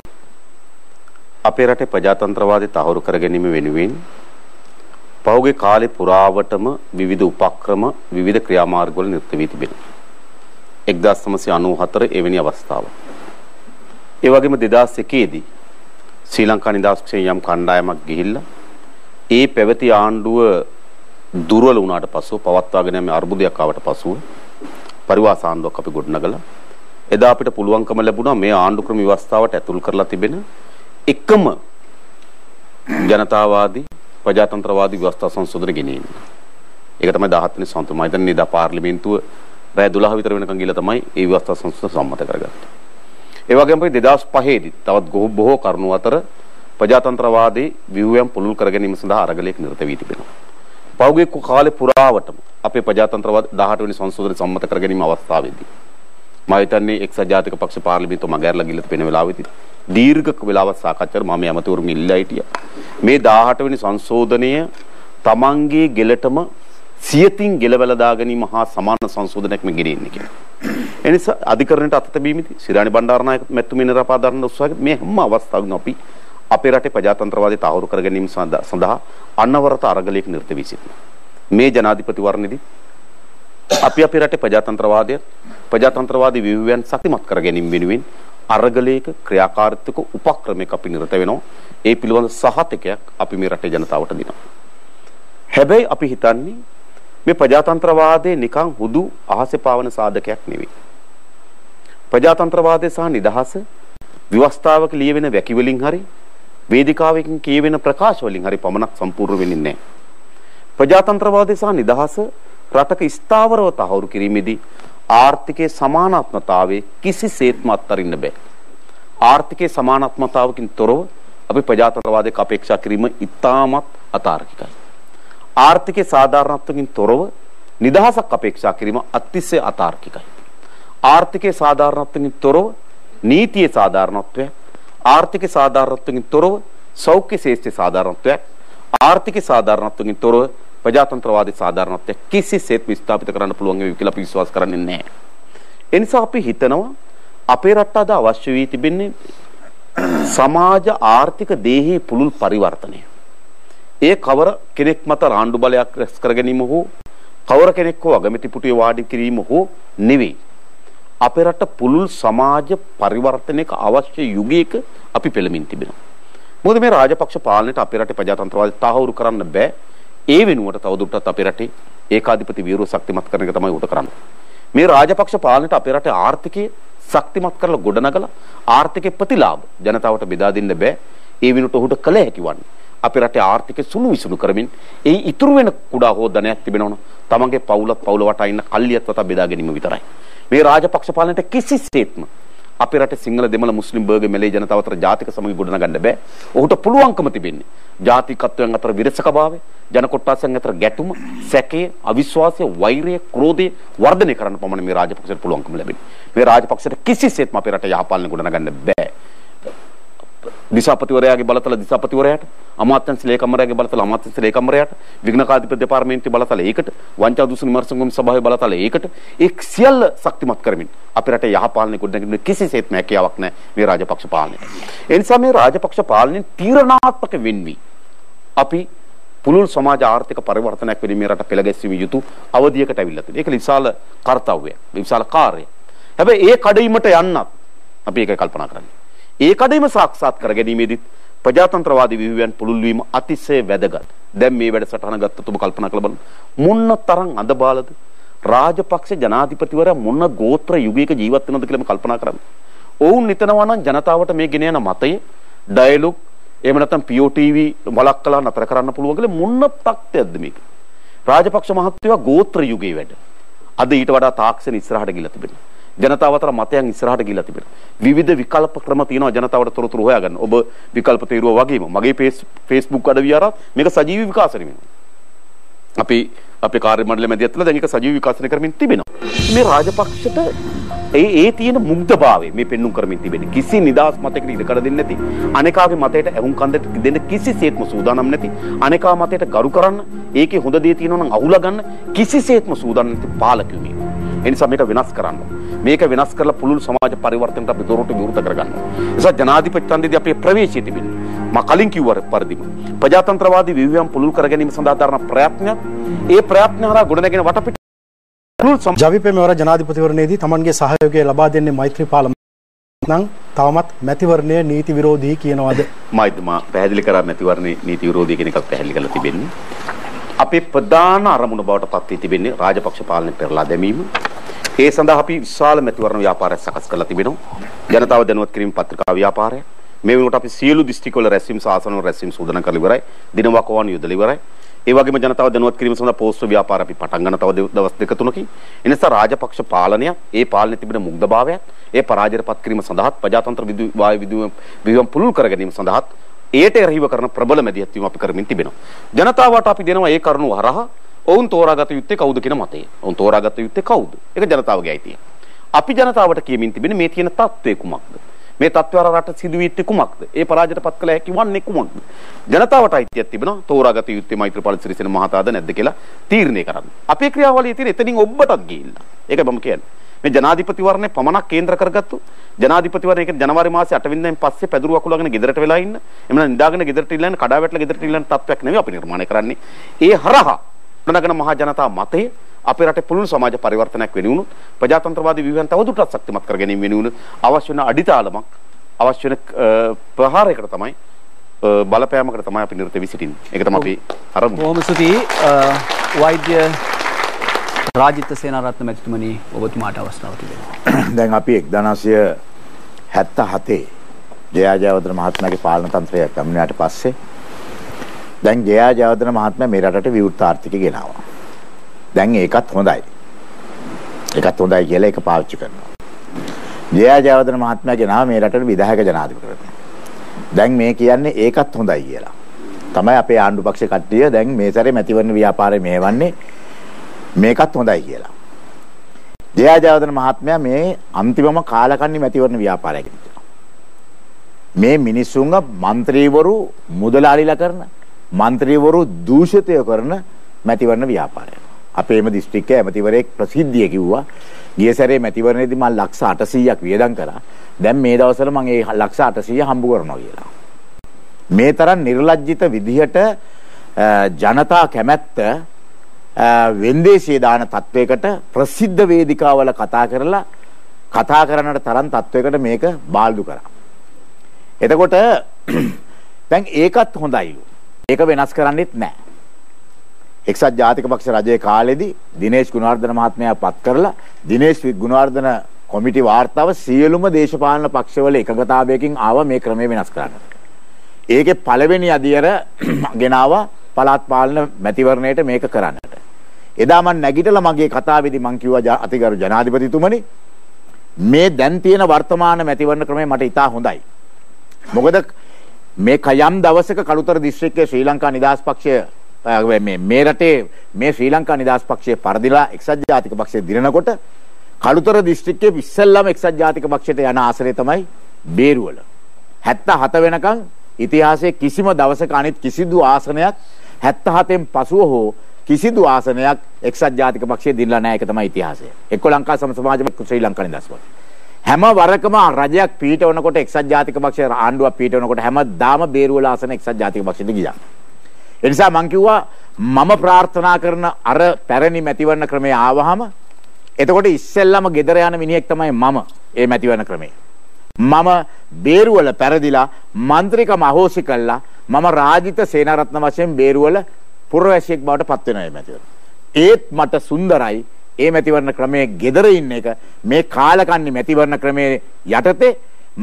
අපේ රටේ ප්‍රජාතන්ත්‍රවාදය තහවුරු කර ගැනීම වෙනුවෙන් පහුගිය කාලේ පුරාවටම විවිධ උපක්‍රම විවිධ ක්‍රියාමාර්ගවල නිරත වී තිබෙනවා. 1994 එවැනි අවස්ථාවක්. ඒ වගේම 2001 දී ශ්‍රී ලංකා නිදහස් පක්ෂයේ යම් කණ්ඩායමක් ගිහිල්ලා ඒ පැවති ආණ්ඩුව දුර්වල වුණාට පසුව පවත්වාගෙන යන අර්බුදයක් ආවට පසුව පරිවාස ආණ්ඩුවක් අපි ගොඩනගලා එදා අපිට පුළුවන්කම ලැබුණා මේ ආණ්ඩු ක්‍රම ව්‍යවස්ථාවට ඇතුල් කරලා තිබෙන එකම ජනතාවාදී ප්‍රජාතන්ත්‍රවාදී ව්‍යවස්ථා සංශෝධන ගෙනෙන්න. ඒක තමයි 17 වෙනි සංශෝධනය. මම හිතන්නේ එදා පාර්ලිමේන්තුව රැය 12 විතර වෙනකන් ගිහලා තමයි ඒ ව්‍යවස්ථා සංශෝධන සම්මත කරගත්තේ. ඒ වගේම අපි 2005 දී තවත් බොහෝ කරුණු අතර ප්‍රජාතන්ත්‍රවාදී ව්‍යුහයන් පුළුල් කර ගැනීම සඳහා අරගලයක නිරත වී තිබෙනවා. පහුගිය කාලේ පුරාවටම අපේ ප්‍රජාතන්ත්‍රවාද 18 වෙනි සංශෝධනය සම්මත කර ගැනීම අවස්ථාවේදී මම හිතන්නේ එක්සත් ජාතික පක්ෂ පාර්ලිමේන්තුව මගහැරලා ගිහලා තිබෙන වෙලාවෙදී දීර්ඝ වෙලාවක් සාකච්ඡා කර මම ඇමතිවරුන් ඉල්ලා හිටියා. මේ 18 වෙනි සංශෝධනය තමන්ගේ ගෙලටම සියතින් ගෙලවලා දා ගැනීම හා සමාන සංශෝධනයක් මේ ගෙනෙන්නේ කියලා. ඒ නිසා අධිකරණයට අත තැබීමේදී සිරාණි බණ්ඩාරනායක මැතිතුමිය නිරපා දරන උත්සාහය මේ හැම අවස්ථාවකම අපි අපේ රටේ ප්‍රජාතන්ත්‍රවාදය තහවුරු කර ගැනීම සඳහා අනවරත අරගලයක නිරත වී සිටිනවා. මේ ජනාධිපතිවරණයේදී අපි අපේ රටේ ප්‍රජාතන්ත්‍රවාදය ප්‍රජාතන්ත්‍රවාදී ව්‍යුහයන් ශක්තිමත් කර ගැනීම වෙනුවෙන් අරගලයක ක්‍රියාකාරීත්වක උපක්‍රමයක අපි නිරත වෙනවා. ඒ පිළිබඳ සහතිකයක් අපි මේ රටේ ජනතාවට දෙනවා. හැබැයි අපි හිතන්නේ මේ ප්‍රජාතන්ත්‍රවාදය නිකන් හුදු අහසේ පාවන සාධකයක් නෙවෙයි. ප්‍රජාතන්ත්‍රවාදය සහ නිදහස ව්‍යවස්ථාවක ලියවෙන වැකි වලින් හරි වේදිකාවකින් කියවෙන ප්‍රකාශ වලින් හරි පමණක් සම්පූර්ණ වෙන්නේ නැහැ. ප්‍රජාතන්ත්‍රවාදය සහ නිදහස රටක ස්ථාවරව තහවුරු කිරීමේදී ආර්ථිකයේ සමානාත්මතාවයේ කිසිසේත්ම අත්හරින්න බෑ. ආර්ථිකයේ සමානාත්මතාවකින් තොරව අපි ප්‍රජාතන්ත්‍රවාදයක අපේක්ෂා කිරීම ඉතාමත් අතාර්කිකයි. ආර්ථිකයේ සාධාරණත්වකින් තොරව නිදහසක් අපේක්ෂා කිරීම අතිශය අතාර්කිකයි. ආර්ථිකයේ සාධාරණත්වකින් තොරව නීතියේ සාධාරණත්වයක්, ආර්ථික සාධාරණත්වකින් තොරව සෞඛ්‍ය ශේෂ්ඨ සාධාරණත්වයක්, ආර්ථික සාධාරණත්වකින් තොරව ප්‍රජාතන්ත්‍රවාදී සාධාරණත්වයක් කිසිසේත්ම ස්ථාපිත කරන්න පුළුවන් වෙයි කියලා අපි විශ්වාස කරන්නේ නැහැ. ඒ නිසා අපි හිතනවා අපේ රටට අද අවශ්‍ය වී තිබෙන්නේ සමාජ ආර්ථික දේහී පුළුල් පරිවර්තනය. ඒ කවර කෙනෙක් මත රාණ්ඩු බලයක් රැස් කර ගැනීම හෝ කවර කෙනෙක් හෝ අගමැති පුටුවේ වාඩි කිරීම හෝ නෙවෙයි. අපේ රට පුළුල් සමාජ පරිවර්තනයක අවශ්‍ය යුගයක අපි පෙළමින් තිබෙනවා. මොකද මේ රාජපක්ෂ පාලනයට අපේ රටේ ප්‍රජාතන්ත්‍රවාදය තහවුරු කරන්න බෑ. ඒ වෙනුවට තවදුරටත් අපේ රටේ ඒකාධිපති වීරව ශක්තිමත් කරන එක තමයි උට කරන්නේ. මේ රාජපක්ෂ පාලනයට අපේ රටේ ආර්ථිකය ශක්තිමත් කරලා ගොඩනගලා ආර්ථික ප්‍රතිලාභ ජනතාවට බෙදා දෙන්න බෑ. ඒ වෙනුවට ඔහුට කළ හැකි වන්නේ අපේ රටේ ආර්ථිකය සුළු විසුණු කරමින් ඒ ඉතුරු වෙන කුඩා හෝ ධනයක් තිබෙනවනම් තමන්ගේ පවුලත් පවුල වටා ඉන්න කල්ලියත් වටා බෙදා ගැනීම විතරයි. මේ රාජපක්ෂ පාලනයට කිසිසේත්ම අපේ රටේ සිංහල දෙමළ මුස්ලිම් බර්ගර් මැලේ ජනතාව අතර ජාතික සමගි ගොඩනගන්න බෑ. ඔහුට පුළුවන්කම තිබෙන්නේ ජාතිකත්වයන් අතර විරසකභාවය, ජන කොට්ටාසයන් අතර ගැටුම, සැකය, අවිශ්වාසය, වෛරය, ක්‍රෝධය වර්ධනය කරන්න පමණ මේ රාජපක්ෂට පුළුවන්කම ලැබෙන්නේ. මේ රාජපක්ෂට කිසිසේත්ම අපේ රටේ යහපාලනය ගොඩනගන්න බෑ. දිසාපතිවරයාගේ බලතල දිසාපතිවරයාට, අමාත්‍යංශ ලේකම්වරයාගේ බලතල අමාත්‍යංශ ලේකම්වරයාට, විගණකාධිපති දෙපාර්තමේන්තුවේ බලතල ඒකට, වංචා දූෂණ විමර්ශන කොමිසම සභාවේ බලතල ඒකට, ඒ සියල්ල ශක්තිමත් කරමින් අපේ රටේ යහපාලනය ගොඩනගන්න කිසිසේත්ම හැකියාවක් නැහැ මේ රාජපක්ෂ පාලනයට. ඒ නිසා මේ රාජපක්ෂ පාලනයෙන් තීරණාත්මක වෙන්වී අපි පුළුල් සමාජ ආර්ථික පරිවර්තනයක් වෙනින් මේ රට පෙළ ගැස්වීම යුතු අවධියකට ඇවිල්ලා තියෙනවා. ඒක විශාල කර්තව්‍යයක්, විශාල කාර්යයක්. හැබැයි ඒ කඩයිමට යන්නත් අපි ඒක කල්පනා කරන්නේ. ඒ කඩයිම සාක්ෂාත් කර ගැනීමේදීත් ප්‍රජාතන්ත්‍රවාදී ව්‍යුහයන් පුළුල් වීම අතිශය වැදගත්. දැන් මේ වැඩසටහන ගත්තොත් ඔබ කල්පනා කරලා බලන්න මොන තරම් අඳබාලද රාජපක්ෂ ජනාධිපතිවරයා මොන ගෝත්‍ර යුගයක ජීවත් වෙනවද කියලාම කල්පනා කරන්න. ඔවුන් හිතනවා නම් ජනතාවට මේ ගෙන යන මතය ඩයලොග් එහෙම නැත්නම් POTV වළක්වලා නතර කරන්න පුළුවන් කියලා මොන තක්ත්වයක්ද මේක? රාජපක්ෂ මහත්තයා ගෝත්‍ර යුගයේ වැඩ. අද ඊට වඩා තාක්ෂණ ඉස්සරහට ගිහිල්ලා තිබෙනවා. ජනතාව අතර මතයන් ඉස්සරහට ගිහිල්ලා තිබෙනවා. විවිධ විකල්ප ක්‍රම තියෙනවා ජනතාවට තොරතුරු හොයාගන්න. ඔබ විකල්ප තේරුවා වගේම මගේ Facebook අඩවිය අරන් මේක සජීවී විකාශනය වෙනවා. අපි අපේ කාර්ය මණ්ඩලය මැදිහත් වෙලා දැන් ඒක සජීවී විකාශනය කරමින් තිබෙනවා. මේ රාජපක්ෂට ඒ තියෙන මුග්ධභාවය මේ පෙන්눔 කරමින් තිබෙන්නේ. කිසි නිදහස් මතයකට ඉඩ කඩ දෙන්නේ නැති, අනේකාගේ මතයට ඇහුම් කන් දෙන්න කිසිසේත්ම සූදානම් නැති, අනේකා මතයට ගරු කරන්න, ඒකේ හොඳ දේ තියෙනවා නම් අහුලා ගන්න කිසිසේත්ම සූදානම් නැති පාලකයෝ මේ. ඒ නිසා මේක වෙනස් කරන්න. මේක වෙනස් කරලා පුළුල් සමාජ පරිවර්තනයට අපි දොරටු විවෘත කරගන්න ඕනේ. ඒ නිසා ජනාධිපති ඡන්දයේදී අපේ ප්‍රවේශය තිබෙන්නේ. මා කලින් කිව්ව පරිදිම ප්‍රජාතන්ත්‍රවාදී ව්‍යුහයන් පුළුල් කර ගැනීම සඳහා දරන ප්‍රයත්නයක්, ඒ ප්‍රයත්න හරහා ගොඩනැගෙන වටපිට ජවිපේ මෙවර ජනාධිපතිවරණයේදී තමන්ගේ සහයෝගය ලබා දෙන්නේ මෛත්‍රීපාල නම් තවමත් මැතිවරණය නීති විරෝධී කියනවාද? මා පැහැදිලි කරා මැතිවරණේ නීති විරෝධී කියන එකක් පැහැදිලි කරලා තිබෙන්නේ. අපේ ප්‍රධාන අරමුණ බවට පත් වී තිබෙන්නේ රාජපක්ෂ පාලනය පෙරලා දැමීම. ඒ සඳහා අපි විශාල මැතිවරණ ව්‍යාපාරයක් සකස් කරලා තිබෙනවා. ජනතාව දැනුවත් කිරීම පත්‍රිකා ව්‍යාපාරය. මේ වෙනකොට අපි සියලු දිස්ත්‍රික්කවල රැස්වීම ශාසනවල රැස්වීම සූදානම් කරලා ඉවරයි. දිනවකවානු යොදලා ඉවරයි. ඒ වගේම ජනතාව දැනුවත් කිරීම සඳහා පෝස්ට් ව්‍යාපාර අපි පටන් ගන්න තව දවස් දෙක තුනකින්. ඒ නිසා රාජපක්ෂ පාලනය, ඒ පාලනයේ තිබෙන මුග්ධභාවයත්, ඒ පරාජයටපත් කිරීම සඳහාත් ප්‍රජාතන්ත්‍ර ව්‍යුහම් පුළුල් කර ගැනීම සඳහාත් ඒට එරෙහිව කරන ප්‍රබල මැදිහත් වීම අපි කරමින් තිබෙනවා. ජනතාවට අපි දෙනවා ඒ කරුණු හරහා ඔවුන් තෝරාගත යුත්තේ කවුද කියන මතය. ඔවුන් තෝරාගත යුත්තේ කවුද? ඒක ජනතාවගේ අයිතිය. අපි ජනතාවට කියමින් තිබෙන්නේ මේ තියෙන තත්ත්වය කුමක්ද? මේ තත්ත්වය අර රට සිදු වී යුත්තේ කුමක්ද? ඒ පරාජයටපත් කළ හැකි වන්නේ කුමක්ද? ජනතාවට අයිතියක් තිබෙනවා තෝරාගත යුත්තේ මෛත්‍රීපාල සිරිසේන මහතාද නැද්ද කියලා තීරණය කරන්න. අපේ ක්‍රියාවලිය තියෙන එතනින් ඔබටත් ගිහිල්ලා. ඒකයි මම කියන්නේ. මේ ජනාධිපතිවරණය පමණක් කේන්ද්‍ර කරගත්තු ජනාධිපතිවරණය කියන්නේ ජනවාරි මාසේ 8 වෙනිදායින් පස්සේ පැදුරු අකුලගෙන ගෙදරට වෙලා ඉන්න, එහෙම නැත්නම් නිදාගෙන ගෙදරට ඉල්ලන්න, කඩා වැටලා ගෙදරට ඉල්ලන තත්ත්වයක් නෙවෙයි අපි නිර්මාණය කරන්නේ. ඒ හරහා ගොඩනගන මහා ජනතා මතය අපේ රටේ පුළුල් සමාජ පරිවර්තනයක් වෙනුවුනොත්, ප්‍රජාතන්ත්‍රවාදී ව්‍යුහයන් තවදුරටත් ශක්තිමත් කර ගැනීම වෙනුවුනොත් අවශ්‍ය වෙන අඩිතාලමක්, අවශ්‍ය වෙන ප්‍රහාරයකට තමයි, බලපෑමකට තමයි අපි නිරත වී සිටින්නේ. ඒක තමයි අපි අරමුණ. බොහොම ස්තුතියි වෛද්‍ය රාජිත සේනාරත්න මැතිතුමනි, ඔබතුමාට අවස්ථාව තිබෙනවා. දැන් අපි 1977 ජයා ජයවර්ධන මහත්මයාගේ පාලන තන්ත්‍රය පැමිණියාට පස්සේ දැන් ජයා ජයවර්ධන මහත්මයා මේ රටට විවෘත ආර්ථිකය ගෙනාවා. දැන් ඒකත් හොඳයි. ඒකත් හොඳයි කියලා ඒක පාවිච්චි කරනවා. ජයා ජයවර්ධන මහත්මයා ගෙනාවා මේ රටට විධායක ජනාධිපතිවරණය. දැන් මේ කියන්නේ ඒකත් හොඳයි කියලා. තමයි අපේ ආණ්ඩු පක්ෂ කට්ටිය දැන් මේ සැරේ මැතිවරණ ව්‍යාපාරය මෙහෙවන්නේ මේකත් හොඳයි කියලා. ජයා ජයවර්ධන මහත්මයා මේ අන්තිමම කාලකන්ණි මැතිවරණ ව්‍යාපාරය ගෙනිච්චා. මේ මිනිස්සුන්ව මන්ත්‍රීවරු මුදලාලිලා කරන, මන්ත්‍රීවරු දූෂිතය කරන මැතිවරණ ව්‍යාපාරයක්. අපේම දිස්ත්‍රික්කයේ ඇමතිවරයෙක් ප්‍රසිද්ධිය කිව්වා ගිය සැරේ මැතිවරණයේදී මං ලක්ෂ 800ක් වියදම් කරා. දැන් මේ දවස්වල මං ඒ ලක්ෂ 800 හම්බ කරනවා කියලා. මේ තරම් නිර්ලජ්ජිත විදිහට ජනතා කැමැත්ත වෙන්දේසිය දාන තත්වයකට ප්‍රසිද්ධ වේදිකාවල කතා කරලා කතා කරන්නට තරම් තත්වයකට මේක බාල්දු කරා. එතකොට දැන් ඒකත් හොඳයිලු. ඒක වෙනස් කරන්නෙත් නෑ. එක්සත් ජාතික පක්ෂ රජයේ කාලෙදී දිනේෂ් ගුණවර්ධන මහත්මයා පත් කරලා දිනේෂ් ගුණවර්ධන කොමිටි වාර්තාව සියලුම දේශපාලන පක්ෂවල එකඟතාවයකින් ආවා මේ ක්‍රමය වෙනස් කරන්න. ඒකේ පළවෙනි අදියර ගෙනාවා පළාත් පාලන මැතිවරණයට මේක කරන්නට. එදා මං නැගිටලා මගේ කතාවේදී මං කිව්වා අතිගරු ජනාධිපතිතුමනි, මේ දැන් තියෙන වර්තමාන මැතිවරණ ක්‍රමය මට ඉතා හොඳයි. මොකද මේ යම් දවසක කළුතර දිස්ත්‍රික්කයේ ශ්‍රී ලංකා නිදහස් පක්ෂය මේ රටේ මේ ශ්‍රී ලංකා නිදහස් පක්ෂය පරදිලා එක්සත් ජාතික පක්ෂය දිනනකොට කළුතර දිස්ත්‍රික්කයේ ඉස්සෙල්ලාම එක්සත් ජාතික පක්ෂයට යන ආසනය තමයි බේරුවල. 77 වෙනකන් ඉතිහාසයේ කිසිම දවසක අනිත් කිසිදු ආසනයක් 77න් පසුව හෝ කිසිදු ආසනයක් එක්සත් ජාතික පක්ෂය දිනලා නැහැ. ඒක තමයි ඉතිහාසය. එක්ක ලංකා සම සමාජ ශ්‍රී ලංකා නිදහස් පක්ෂය. හැම වරකම රජයක් පීඨවනකොට එක්සත් ජාතික පක්ෂය ආණ්ඩුවක් පීඨවනකොට හැමදාම බේරුවල ආසන එක්සත් ජාතික පක්ෂෙට ගියා. ඒ නිසා මං කිව්වා මම ප්‍රාර්ථනා කරන අර පැරණි මැතිවරණ ක්‍රමය ආවහම එතකොට ඉස්සෙල්ලාම ගෙදර යන මිනිහෙක් තමයි මම. ඒ මැතිවරණ ක්‍රමය. මම බේරුවල පෙරදිලා මන්ත්‍රීකම අහෝසි කළා. මම රාජිත සේනාරත්න වශයෙන් බේරුවල පුරවැසියෙක් බවට පත් වෙනවා මේ මැතිවරණ. ඒත් මට සුන්දරයි ඒ මැතිවරණ ක්‍රමයේ ගෙදර ඉන්න එක. මේ කාලකන්ණි මැතිවරණ ක්‍රමයේ යටතේ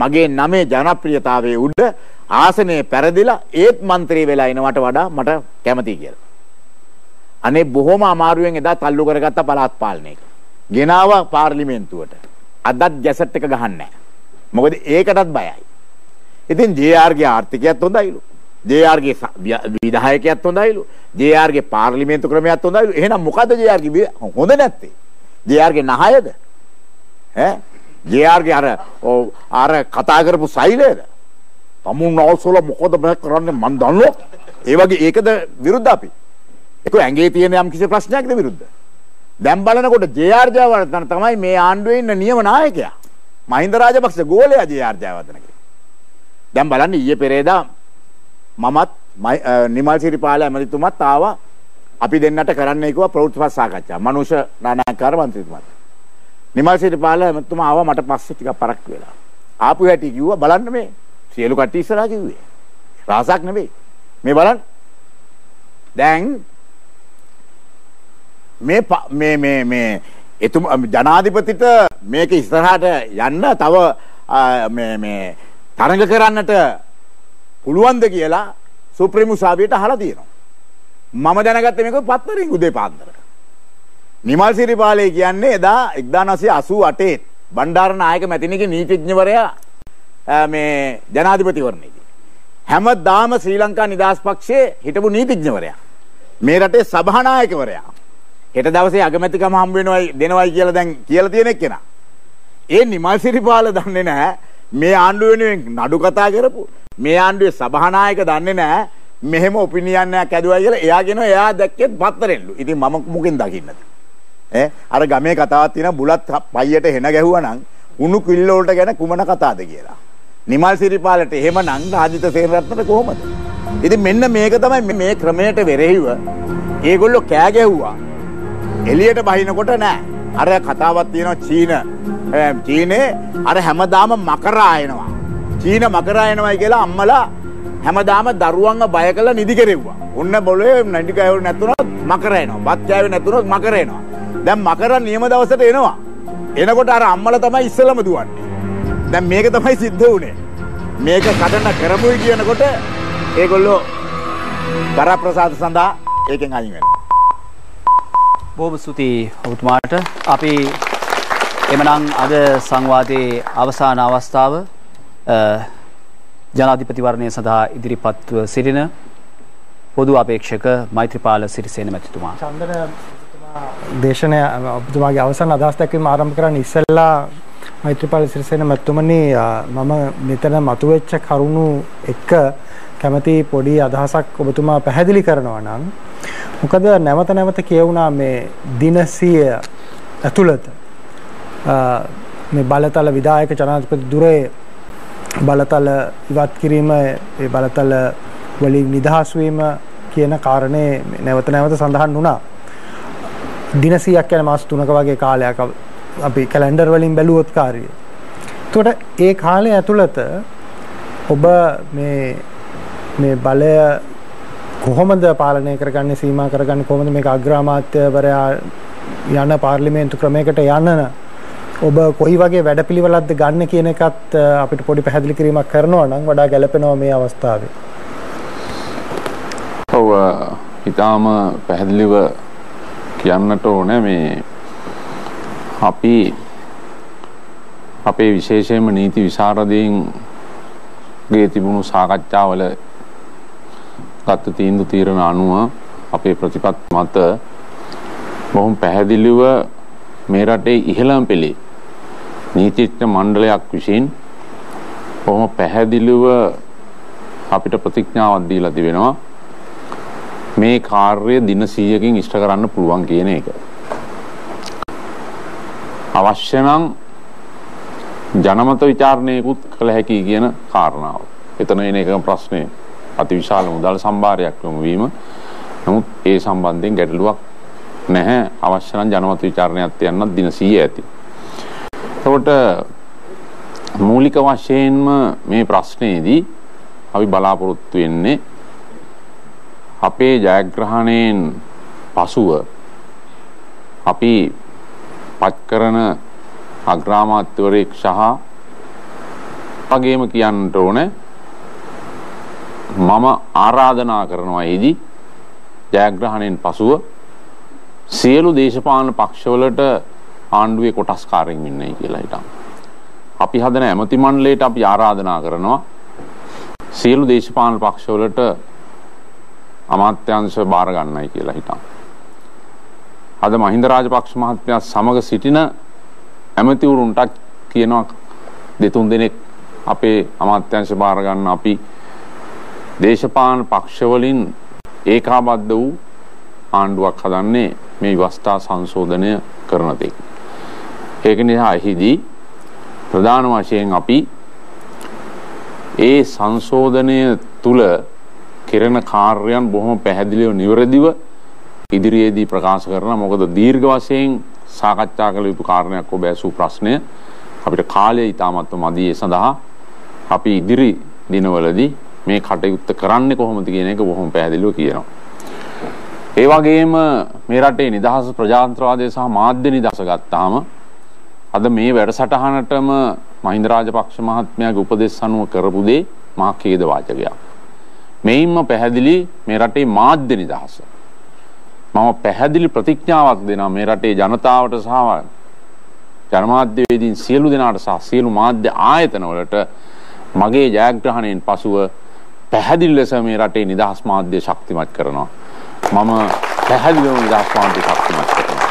මගේ නමේ ජනප්‍රියතාවයේ උඩ ආසනයේ පෙරදිලා ඒත් මන්ත්‍රී වෙලා එනවට වඩා මට කැමතියි කියලා. අනේ බොහොම අමාරුවෙන් එදා තල්ලු කරගත්ත පළාත් පාලනයක. ගෙනාවා පාර්ලිමේන්තුවට. අදත් ගැසට් එක ගහන්නේ නැහැ. මොකද ඒකටත් බයයි. ඉතින් JR ගේ ආර්ථිකයත් හොඳයිලු. JR ගේ විධායකයත් හොඳයිලු. JR ගේ පාර්ලිමේන්තු ක්‍රමයත් හොඳයිලු. එහෙනම් මොකද JR ගේ හොඳ නැත්තේ? JR ගේ නහයද? ඈ JR ගේ අර කතා කරපු සෛලයද? තමුන් අවසල මොකද මම කරන්නේ මන් දන්නෝ. ඒ වගේ ඒකද විරුද්ධ අපි? ඒක ඇඟේ තියෙන යම් කිසි ප්‍රශ්නයක්ද විරුද්ධ? දැන් බලනකොට JR Jayawardena තමයි මේ ආණ්ඩුවේ ඉන්න නියම නායකයා. මහින්ද රාජපක්ෂ ගෝලයා JR ජයවර්ධනගේ. දැන් බලන්න ඊයේ පෙරේදා මමත් නිමල් සිරිපාල ඇමතිතුමත් ආවා අපි දෙන්නට කරන්න කිව්වා ප්‍රවෘත්ති සාකච්ඡා. මනුෂ නානායක්කාර මන්ත්‍රීතුමත්. නිමල් සිරිපාල ඇමතිතුමා ආවා මට පස්සේ ටිකක් පරක්කු වෙලා. ආපු හැටි කිව්වා බලන්න මේ සියලු කට්ටිය ඉස්සරහා කිව්වේ. රහසක් නෙවෙයි. මේ බලන්න. දැන් මේ මේ මේ මේ එතුමා ජනාධිපතිට මේක ඉස්සරහට යන්න තව මේ මේ තරඟ කරන්නට පුළුවන්ද කියලා සුප්‍රීම උසාවියට අහලා තියෙනවා. මම දැනගත්තේ මේක පත්තරෙන් උදේ පාන්දර. නිමල් සිරිපාලේ කියන්නේ එදා 1988 බණ්ඩාරනායක මැතිණිගේ නීතිඥවරයා මේ ජනාධිපතිවරණයේදී හැමදාම ශ්‍රී ලංකා නිදහස් පක්ෂයේ හිටපු නීතිඥවරයා මේ රටේ සභානායකවරයා හෙට දවසේ අගමැතිකම හම්බ වෙනවයි දෙනවයි කියලා දැන් කියලා තියෙන එක්කෙනා. ඒ නිමල් සිරිපාල දන්නේ නැහැ මේ ආණ්ඩුව වෙනුවෙන් නඩු කතා කරපු මේ ආණ්ඩුවේ සභානායක දන්නේ නැහැ මෙහෙම ඔපිනියන් එකක් ඇදුවයි කියලා. එයා කියනවා එයා දැක්කෙත් පත්තරෙන්ලු. ඉතින් මම මොකෙන් දකින්නද? ඈ අර ගමේ කතාවක් තියෙනවා බුලත් පයියට හෙන ගැහුවා නම් උණු කිල්ල වලට ගැන කුමන කතාවද කියලා. නිමල් සිරිපාලට එහෙමනම් රාජිත සේනරත්නට කොහොමද? ඉතින් මෙන්න මේක තමයි මේ ක්‍රමයට වෙරෙහිව ඒගොල්ලෝ කෑ ගැහුවා. එළියට බහිනකොට නෑ. අර කතාවක් තියෙනවා චීනේ අර හැමදාම මකරා එනවා. චීන මකරා එනවයි කියලා අම්මලා හැමදාම දරුවන්ව බය කරලා නිදි කෙරෙව්වා. ඔන්න බොලේ නිදි කෑවේ නැතුනොත් මකර එනවා. බත් කෑවේ නැතුනොත් මකර එනවා. දැන් මකර නියම දවසට එනවා. එනකොට අර අම්මලා තමයි ඉස්සෙල්ලම දුවන්නේ. දැන් මේක තමයි සිද්ධ වුනේ. මේක කඩන කරමුයි කියනකොට ඒගොල්ලෝ වරප්‍රසාද සඳහා ඒකෙන් අයින් වෙනවා. බොහොම ස්තුතියි ඔබතුමාට. අපි එමනම් අද සංවාදයේ අවසාන අවස්ථාව ජනාධිපතිවරණය සඳහා ඉදිරිපත්ව සිටින පොදු අපේක්ෂක මෛත්‍රීපාල සිරිසේන මැතිතුමා. චන්දන දේශනය ඔබතුමාගේ අවසාන අදහස් දැක්වීම ආරම්භ කරන්න ඉස්සෙල්ලා මෛත්‍රීපාල සිරිසේන මැතිතුමනි, මම මෙතන මතුවෙච්ච කරුණු එක්ක කැමති පොඩි අදහසක් ඔබතුමා පැහැදිලි කරනවා නම්, මොකද නැවත නැවත කියවුණා මේ දින 100 ඇතුළත මේ බලතල විධායක ජනාධිපති ධුරයේ බලතල ඉවත් කිරීම, ඒ බලතල වලින් නිදහස් වීම කියන කාරණේ නැවත නැවත සඳහන් වුණා. දින 100ක් කියන මාස 3ක වගේ කාලයක් අපි කැලෙන්ඩර් වලින් බැලුවොත් කාර්යය. එතකොට ඒ කාලය ඇතුළත ඔබ මේ මේ බලය කොහොමද පාලනය කරගන්නේ, සීමා කරගන්නේ කොහොමද, මේක අග්‍රාමාත්‍යවරයා යන පාර්ලිමේන්තු ක්‍රමයකට යන ඔබ කොයි වගේ වැඩපිළිවෙලක්ද ගන්න කියන එකත් අපිට පොඩි පැහැදිලි කිරීමක් කරනවා නම් වඩා ගැලපෙනවා මේ අවස්ථාවේ. ඔව්, ඉතාම පැහැදිලිව කියන්නට ඕනේ මේ අපි අපේ විශේෂයෙන්ම නීති විශාරදීන්ගේ තිබුණු සාකච්ඡාවල ගත්ත තීන්දුව තීරණ අනුව අපේ ප්‍රතිපත්ති මත බොහොම පැහැදිලිව මේ රටේ ඉහළම පෙළේ නීතිඥ මණ්ඩලයක් විසින් බොහොම පැහැදිලිව අපිට ප්‍රතිඥාවක් දීලා තිබෙනවා මේ කාර්යය දින 100කින් ඉෂ්ට කරන්න පුළුවන් කියන එක. අවශ්‍ය නම් ජනමත විචාරණයකුත් කළ හැකි කියන කාරණාව. එතන එන එකම ප්‍රශ්නේ අතිවිශාල මුදල් සම්භාරයක් යොමු වීම. නමුත් ඒ සම්බන්ධයෙන් ගැටලුවක් නැහැ. අවශ්‍ය නම් ජනමත විචාරණයක් තියන්නත් දින 100 ඇති. එතකොට මූලික වශයෙන්ම මේ ප්‍රශ්නයේදී අපි බලාපොරොත්තු වෙන්නේ අපේ ජයග්‍රහණයෙන් පසුව අපි පත් කරන අග්‍රාමාත්‍යවරයෙක් සහ වගේම කියන්නට ඕනේ මම ආරාධනා කරනවා එහිදී ජයග්‍රහණයෙන් පසුව සියලු දේශපාලන පක්ෂවලට ආණ්ඩුවේ කොටස්කාරයින් වෙන්නයි කියලා හිතනවා. අපි හදන ඇමති මණ්ඩලයට අපි ආරාධනා කරනවා සියලු දේශපාලන පක්ෂවලට අමාත්‍යාංශ බාර ගන්නයි කියලා හිතනවා. අද මහින්ද රාජපක්ෂ මහත්මයා සමග සිටින ඇමතිවරුන්ටත් කියනවා දෙතුන් දෙනෙක් අපේ අමාත්‍යාංශ බාර ගන්න අපි දේශපාලන පක්ෂවලින් ඒකාබද්ධ වූ ආණ්ඩුවක් හදන්නේ මේ ව්‍යවස්ථා සංශෝධනය කරන තෙක්. ඒක නිසා එහිදී ප්‍රධාන වශයෙන් අපි ඒ සංශෝධනය තුල කෙරෙන කාර්යයන් බොහොම පැහැදිලිව නිවැරදිව ඉදිරියේදී ප්‍රකාශ කරනවා. මොකද දීර්ඝ වශයෙන් සාකච්ඡා කළ යුතු කාරණයක් ඔබ ඇසූ ප්‍රශ්නය අපිට කාලය ඉතාමත්ම මදි. ඒ සඳහා අපි ඉදිරි දිනවලදී මේ කටයුත්ත කරන්නේ කොහොමද කියන එක බොහොම පැහැදිලිව කියනවා. ඒ වගේම මේ රටේ නිදහස ප්‍රජාතන්ත්‍රවාදය සහ මාධ්‍ය නිදහස ගත්තාම අද මේ වැඩසටහනටම මහින්ද රාජපක්ෂ මහත්මයාගේ උපදෙස් අනුව කරපු දේ මහා ඛේදවාචකයක්. මෙයින්ම පැහැදිලි මේ රටේ මාධ්‍ය නිදහස. මම පැහැදිලි ප්‍රතිඥාවක් දෙනවා මේ රටේ ජනතාවට සහ ජනමාධ්‍යවේදීන් සියලු දෙනාට සහ සියලු මාධ්‍ය ආයතනවලට මගේ ජයග්‍රහණයෙන් පසුව පැහැදිලි ලෙස මේ රටේ නිදහස් මාධ්‍ය ශක්තිමත් කරනවා. මම පැහැදිලිවම නිදහස් මාධ්‍ය ශක්තිමත් කරනවා.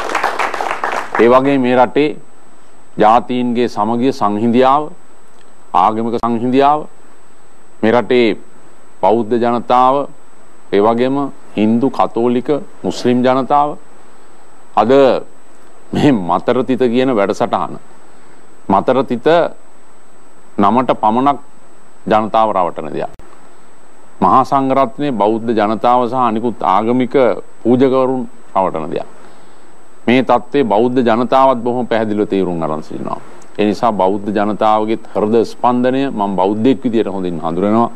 ඒ වගේ මේ රටේ ජාතීන්ගේ සමගිය සංහිඳියාව, ආගමික සංහිඳියාව, මේ රටේ බෞද්ධ ජනතාව, ඒ වගේම හින්දු, කතෝලික, මුස්ලිම් ජනතාව අද මේ මතරතිත කියන වැඩසටහන මතරතිත නමට පමණක් ජනතාව රවටන දෙයක්. මහා සංඝරත්නයේ බෞද්ධ ජනතාව සහ අනිකුත් ආගමික පූජකවරුන් රවටන දෙයක්. මේ තත්ත්වයේ බෞද්ධ ජනතාවත් බොහොම පැහැදිලිව තේරුම් අරන් සිටිනවා. ඒ නිසා බෞද්ධ ජනතාවගේ හෘද ස්පන්දනය මම බෞද්ධයෙක් විදියට හොඳින් හඳුනනවා.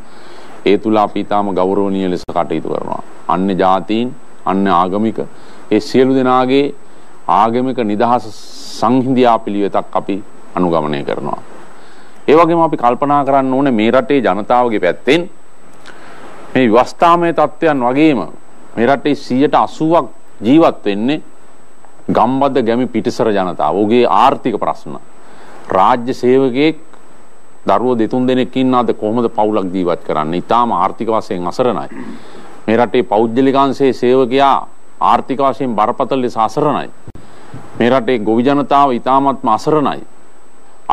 ඒ තුල අපි ඊටාම ගෞරවනීය ලෙස කටයුතු කරනවා. අන්‍ය ජාතීන්, අන්‍ය ආගමික ඒ සියලු දෙනාගේ ආගමික නිදහස සංහිඳියා පිළිවෙතක් අපි අනුගමනය කරනවා. ඒ වගේම අපි කල්පනා කරන්න ඕනේ මේ රටේ ජනතාවගේ පැත්තෙන් මේ ව්‍යවස්ථාමය තත්ත්වයන් වගේම මේ රටේ 80ක් ජීවත් වෙන්නේ ගම්බද ගැමි පිටිසර ජනතාව. ඔහුගේ ආර්ථික ප්‍රශ්න. රාජ්‍ය සේවකයෙක් දරුවෝ දෙතුන් දෙනෙක් ඉන්න අද කොහොමද පවුලක් ජීවත් කරන්නේ? ඊටාම ආර්ථික වශයෙන් අසරණයි. මේ රටේ පෞද්ගලික අංශයේ සේවකයා ආර්ථික වශයෙන් බරපතල ලෙස අසරණයි. මේ රටේ ගොවි ජනතාව ඊටාමත්ම අසරණයි.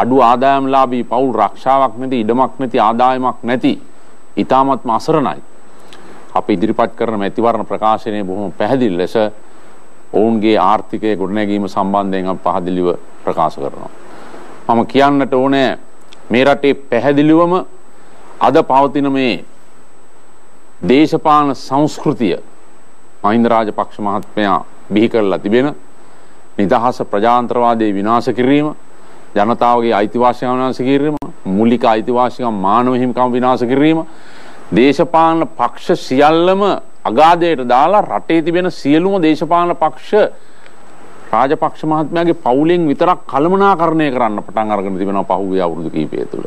අඩු ආදායම්ලාභී පවුල් රක්ෂාවක් නැති, ඉඩමක් නැති, ආදායමක් නැති ඊටාමත්ම අසරණයි. අපි ඉදිරිපත් කරන මැතිවරණ ප්‍රකාශනයේ බොහොම පැහැදිලි ලෙස ඔවුන්ගේ ආර්ථිකය ගොඩනැගීම සම්බන්ධයෙන් අපි පහදිලිව ප්‍රකාශ කරනවා. මම කියන්නට ඕනේ මේ රටේ පැහැදිලිවම අද පවතින මේ දේශපාලන සංස්කෘතිය මහින්ද රාජපක්ෂ මහත්මයා බිහි කරලා තිබෙන නිදහස ප්‍රජාතන්ත්‍රවාදයේ විනාශ කිරීම, ජනතාවගේ අයිතිවාසිකම් විනාශ කිරීම, මූලික අයිතිවාසිකම් මානව හිමිකම් විනාශ කිරීම, දේශපාලන පක්ෂ සියල්ලම අගාධයට දාලා රටේ තිබෙන සියලුම දේශපාලන පක්ෂ රාජපක්ෂ මහත්මයාගේ පවුලෙන් විතරක් කළමනාකරණය කරන්න පටන් අරගෙන තිබෙනවා පහුගිය අවුරුදු කිහිපය තුළ.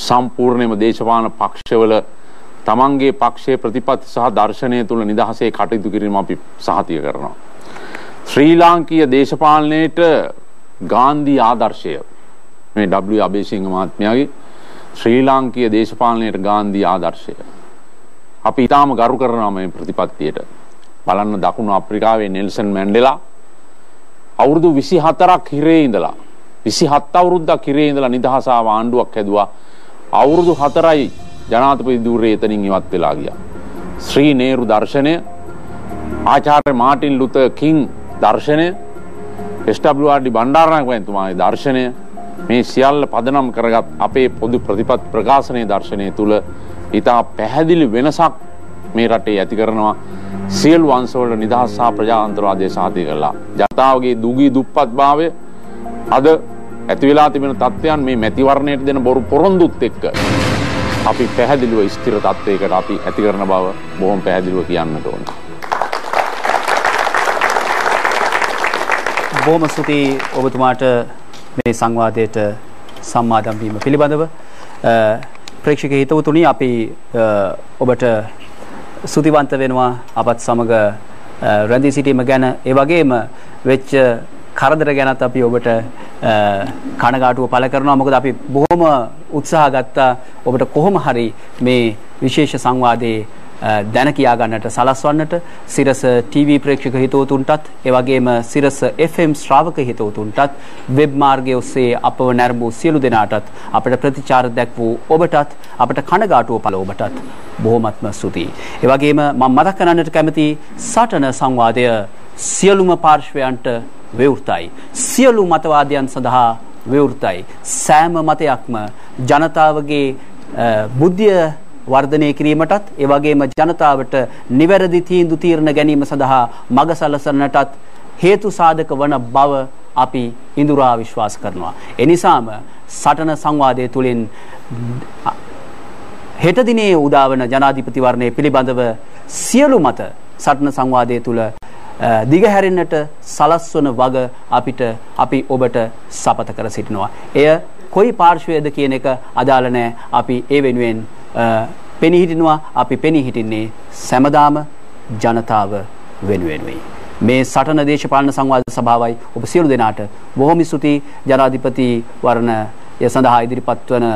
සම්පූර්ණයෙන්ම දේශපාලන පක්ෂවල තමන්ගේ පක්ෂයේ ප්‍රතිපත්ති සහ දර්ශනය තුළ නිදහසේ කටයුතු කිරීම අපි සහතික කරනවා. ශ්‍රී ලාංකීය දේශපාලනයේට ගාන්ධි ආදර්ශය, මේ W Abeysinghe මහත්මයාගේ ශ්‍රී ලාංකීය දේශපාලනයට ගාන්ධි ආදර්ශය අපි ඊටාම ගරු කරනවා මේ ප්‍රතිපත්තියට. බලන්න දකුණු අප්‍රිකාවේ නෙල්සන් මැන්ඩෙලා අවුරුදු 24ක් හිරේ ඉඳලා 27 අවුරුද්දක් හිරේ ඉඳලා නිදහස ආව ආණ්ඩුවක් හැදුවා. අවුරුදු 4යි ජනාධිපති ධූරයේ එතනින් ඉවත් වෙලා ගියා. ශ්‍රී නේරු දර්ශනය, ආචාර්ය මාටින් ලුතර් කිං දර්ශනය, SWRD Bandaranaike මහත්මයාගේ දර්ශනය, මේ සියල්ල පදනම් කරගත් අපේ පොදු ප්‍රතිපත්ති ප්‍රකාශනයේ දර්ශනය තුල ඉතා පැහැදිලි වෙනසක් මේ රටේ ඇති කරනවා. සියලු අංශවල නිදහස් සහ ප්‍රජාතන්ත්‍රවාදය සාධි කළා. ජනතාවගේ දුගී දුප්පත් භාවය අද ඇති වෙලා තිබෙන තත්ත්වයන් මේ මැතිවරණයට දෙන බොරු පොරොන්දුත් එක්ක අපි පැහැදිලිව ස්ථිර තත්ත්වයකට අපි ඇති කරන බව බොහොම පැහැදිලිව කියන්නට ඕන. බොහොම ස්තුතියි ඔබතුමාට මේ සංවාදයට සම්මාදම් වීම පිළිබඳව. ප්‍රේක්ෂක හිතවතුනි, අපි ඔබට ස්තුතිවන්ත වෙනවා අපත් සමග රැඳී සිටීම ගැන. ඒ වගේම වෙච්ච කරදර ගැනත් අපි ඔබට කනගාටුව පළ කරනවා. මොකද අපි බොහොම උත්සාහ ගත්තා ඔබට කොහොම හරි මේ විශේෂ සංවාදයේ දැන කියා ගන්නට සලස්වන්නට. සිරස ටීවී ප්‍රේක්ෂක හිතවතුන්ටත්, ඒ වගේම සිරස FM ශ්‍රාවක හිතවතුන්ටත්, වෙබ් මාර්ගය ඔස්සේ අපව නැරඹූ සියලු දෙනාටත්, අපට ප්‍රතිචාර දැක් වූ ඔබටත්, අපට කනගාටුව පළ ඔබටත් බොහොමත්ම ස්තුතියි. ඒ වගේම මම මතක් කරන්නට කැමති සටන සංවාදය සියලුම පාර්ශ්වයන්ට විවෘතයි. සියලු මතවාදයන් සඳහා විවෘතයි. සෑම මතයක්ම ජනතාවගේ බුද්ධිය වර්ධනය කිරීමටත්, ඒ වගේම ජනතාවට නිවැරදි තීන්දුව තීරණ ගැනීම සඳහා මඟ සලසන්නටත් හේතු සාධක වන බව අපි ඉඳුරා විශ්වාස කරනවා. ඒ නිසාම සටන සංවාදය තුළින් හෙට දිනේ උදාවන ජනාධිපතිවරණය පිළිබඳව සියලු මත සටන සංවාදය තුළ දිගහැරෙන්නට සලස්වන වග අපි ඔබට සපත කර සිටිනවා. එය කොයි පාර්ශ්වයද කියන එක අදාළ නෑ. අපි ඒ වෙනුවෙන් පෙනී හිටිනවා. අපි පෙනී හිටින්නේ සෑමදාම ජනතාව වෙනුවෙනුයි. මේ සටන දේශපාලන සංවාද සභාවයි. ඔබ සියලු දෙනාට බොහොම ස්තුතියි. ජනාධිපති වරණය සඳහා ඉදිරිපත් වන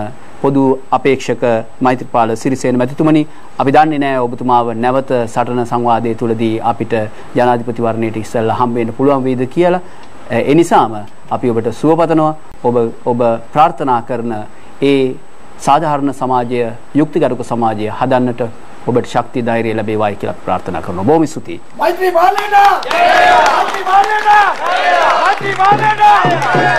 පොදු අපේක්ෂක මෛත්‍රීපාල සිරිසේන මැතිතුමනි, අපි දන්නේ නෑ ඔබතුමාව නැවත සටන සංවාදයේ තුලදී අපිට ජනාධිපති වරණයට ඉස්සෙල්ලා හම්බ වෙන්න පුළුවන් වෙයිද කියලා. ඒ නිසාම අපි ඔබට සුව පතනවා. ඔබ ප්‍රාර්ථනා කරන ඒ සාධාරණ සමාජය, යුක්තිගරුක සමාජය හදන්නට ඔබට ශක්තිය ධෛර්යය ලැබේවායි කියලා ප්‍රාර්ථනා කරනවා. බොහොම ස්තුතියි. මෛත්‍රීපාලට ජය! මෛත්‍රීපාලට ජය! ජාතිවාදයට!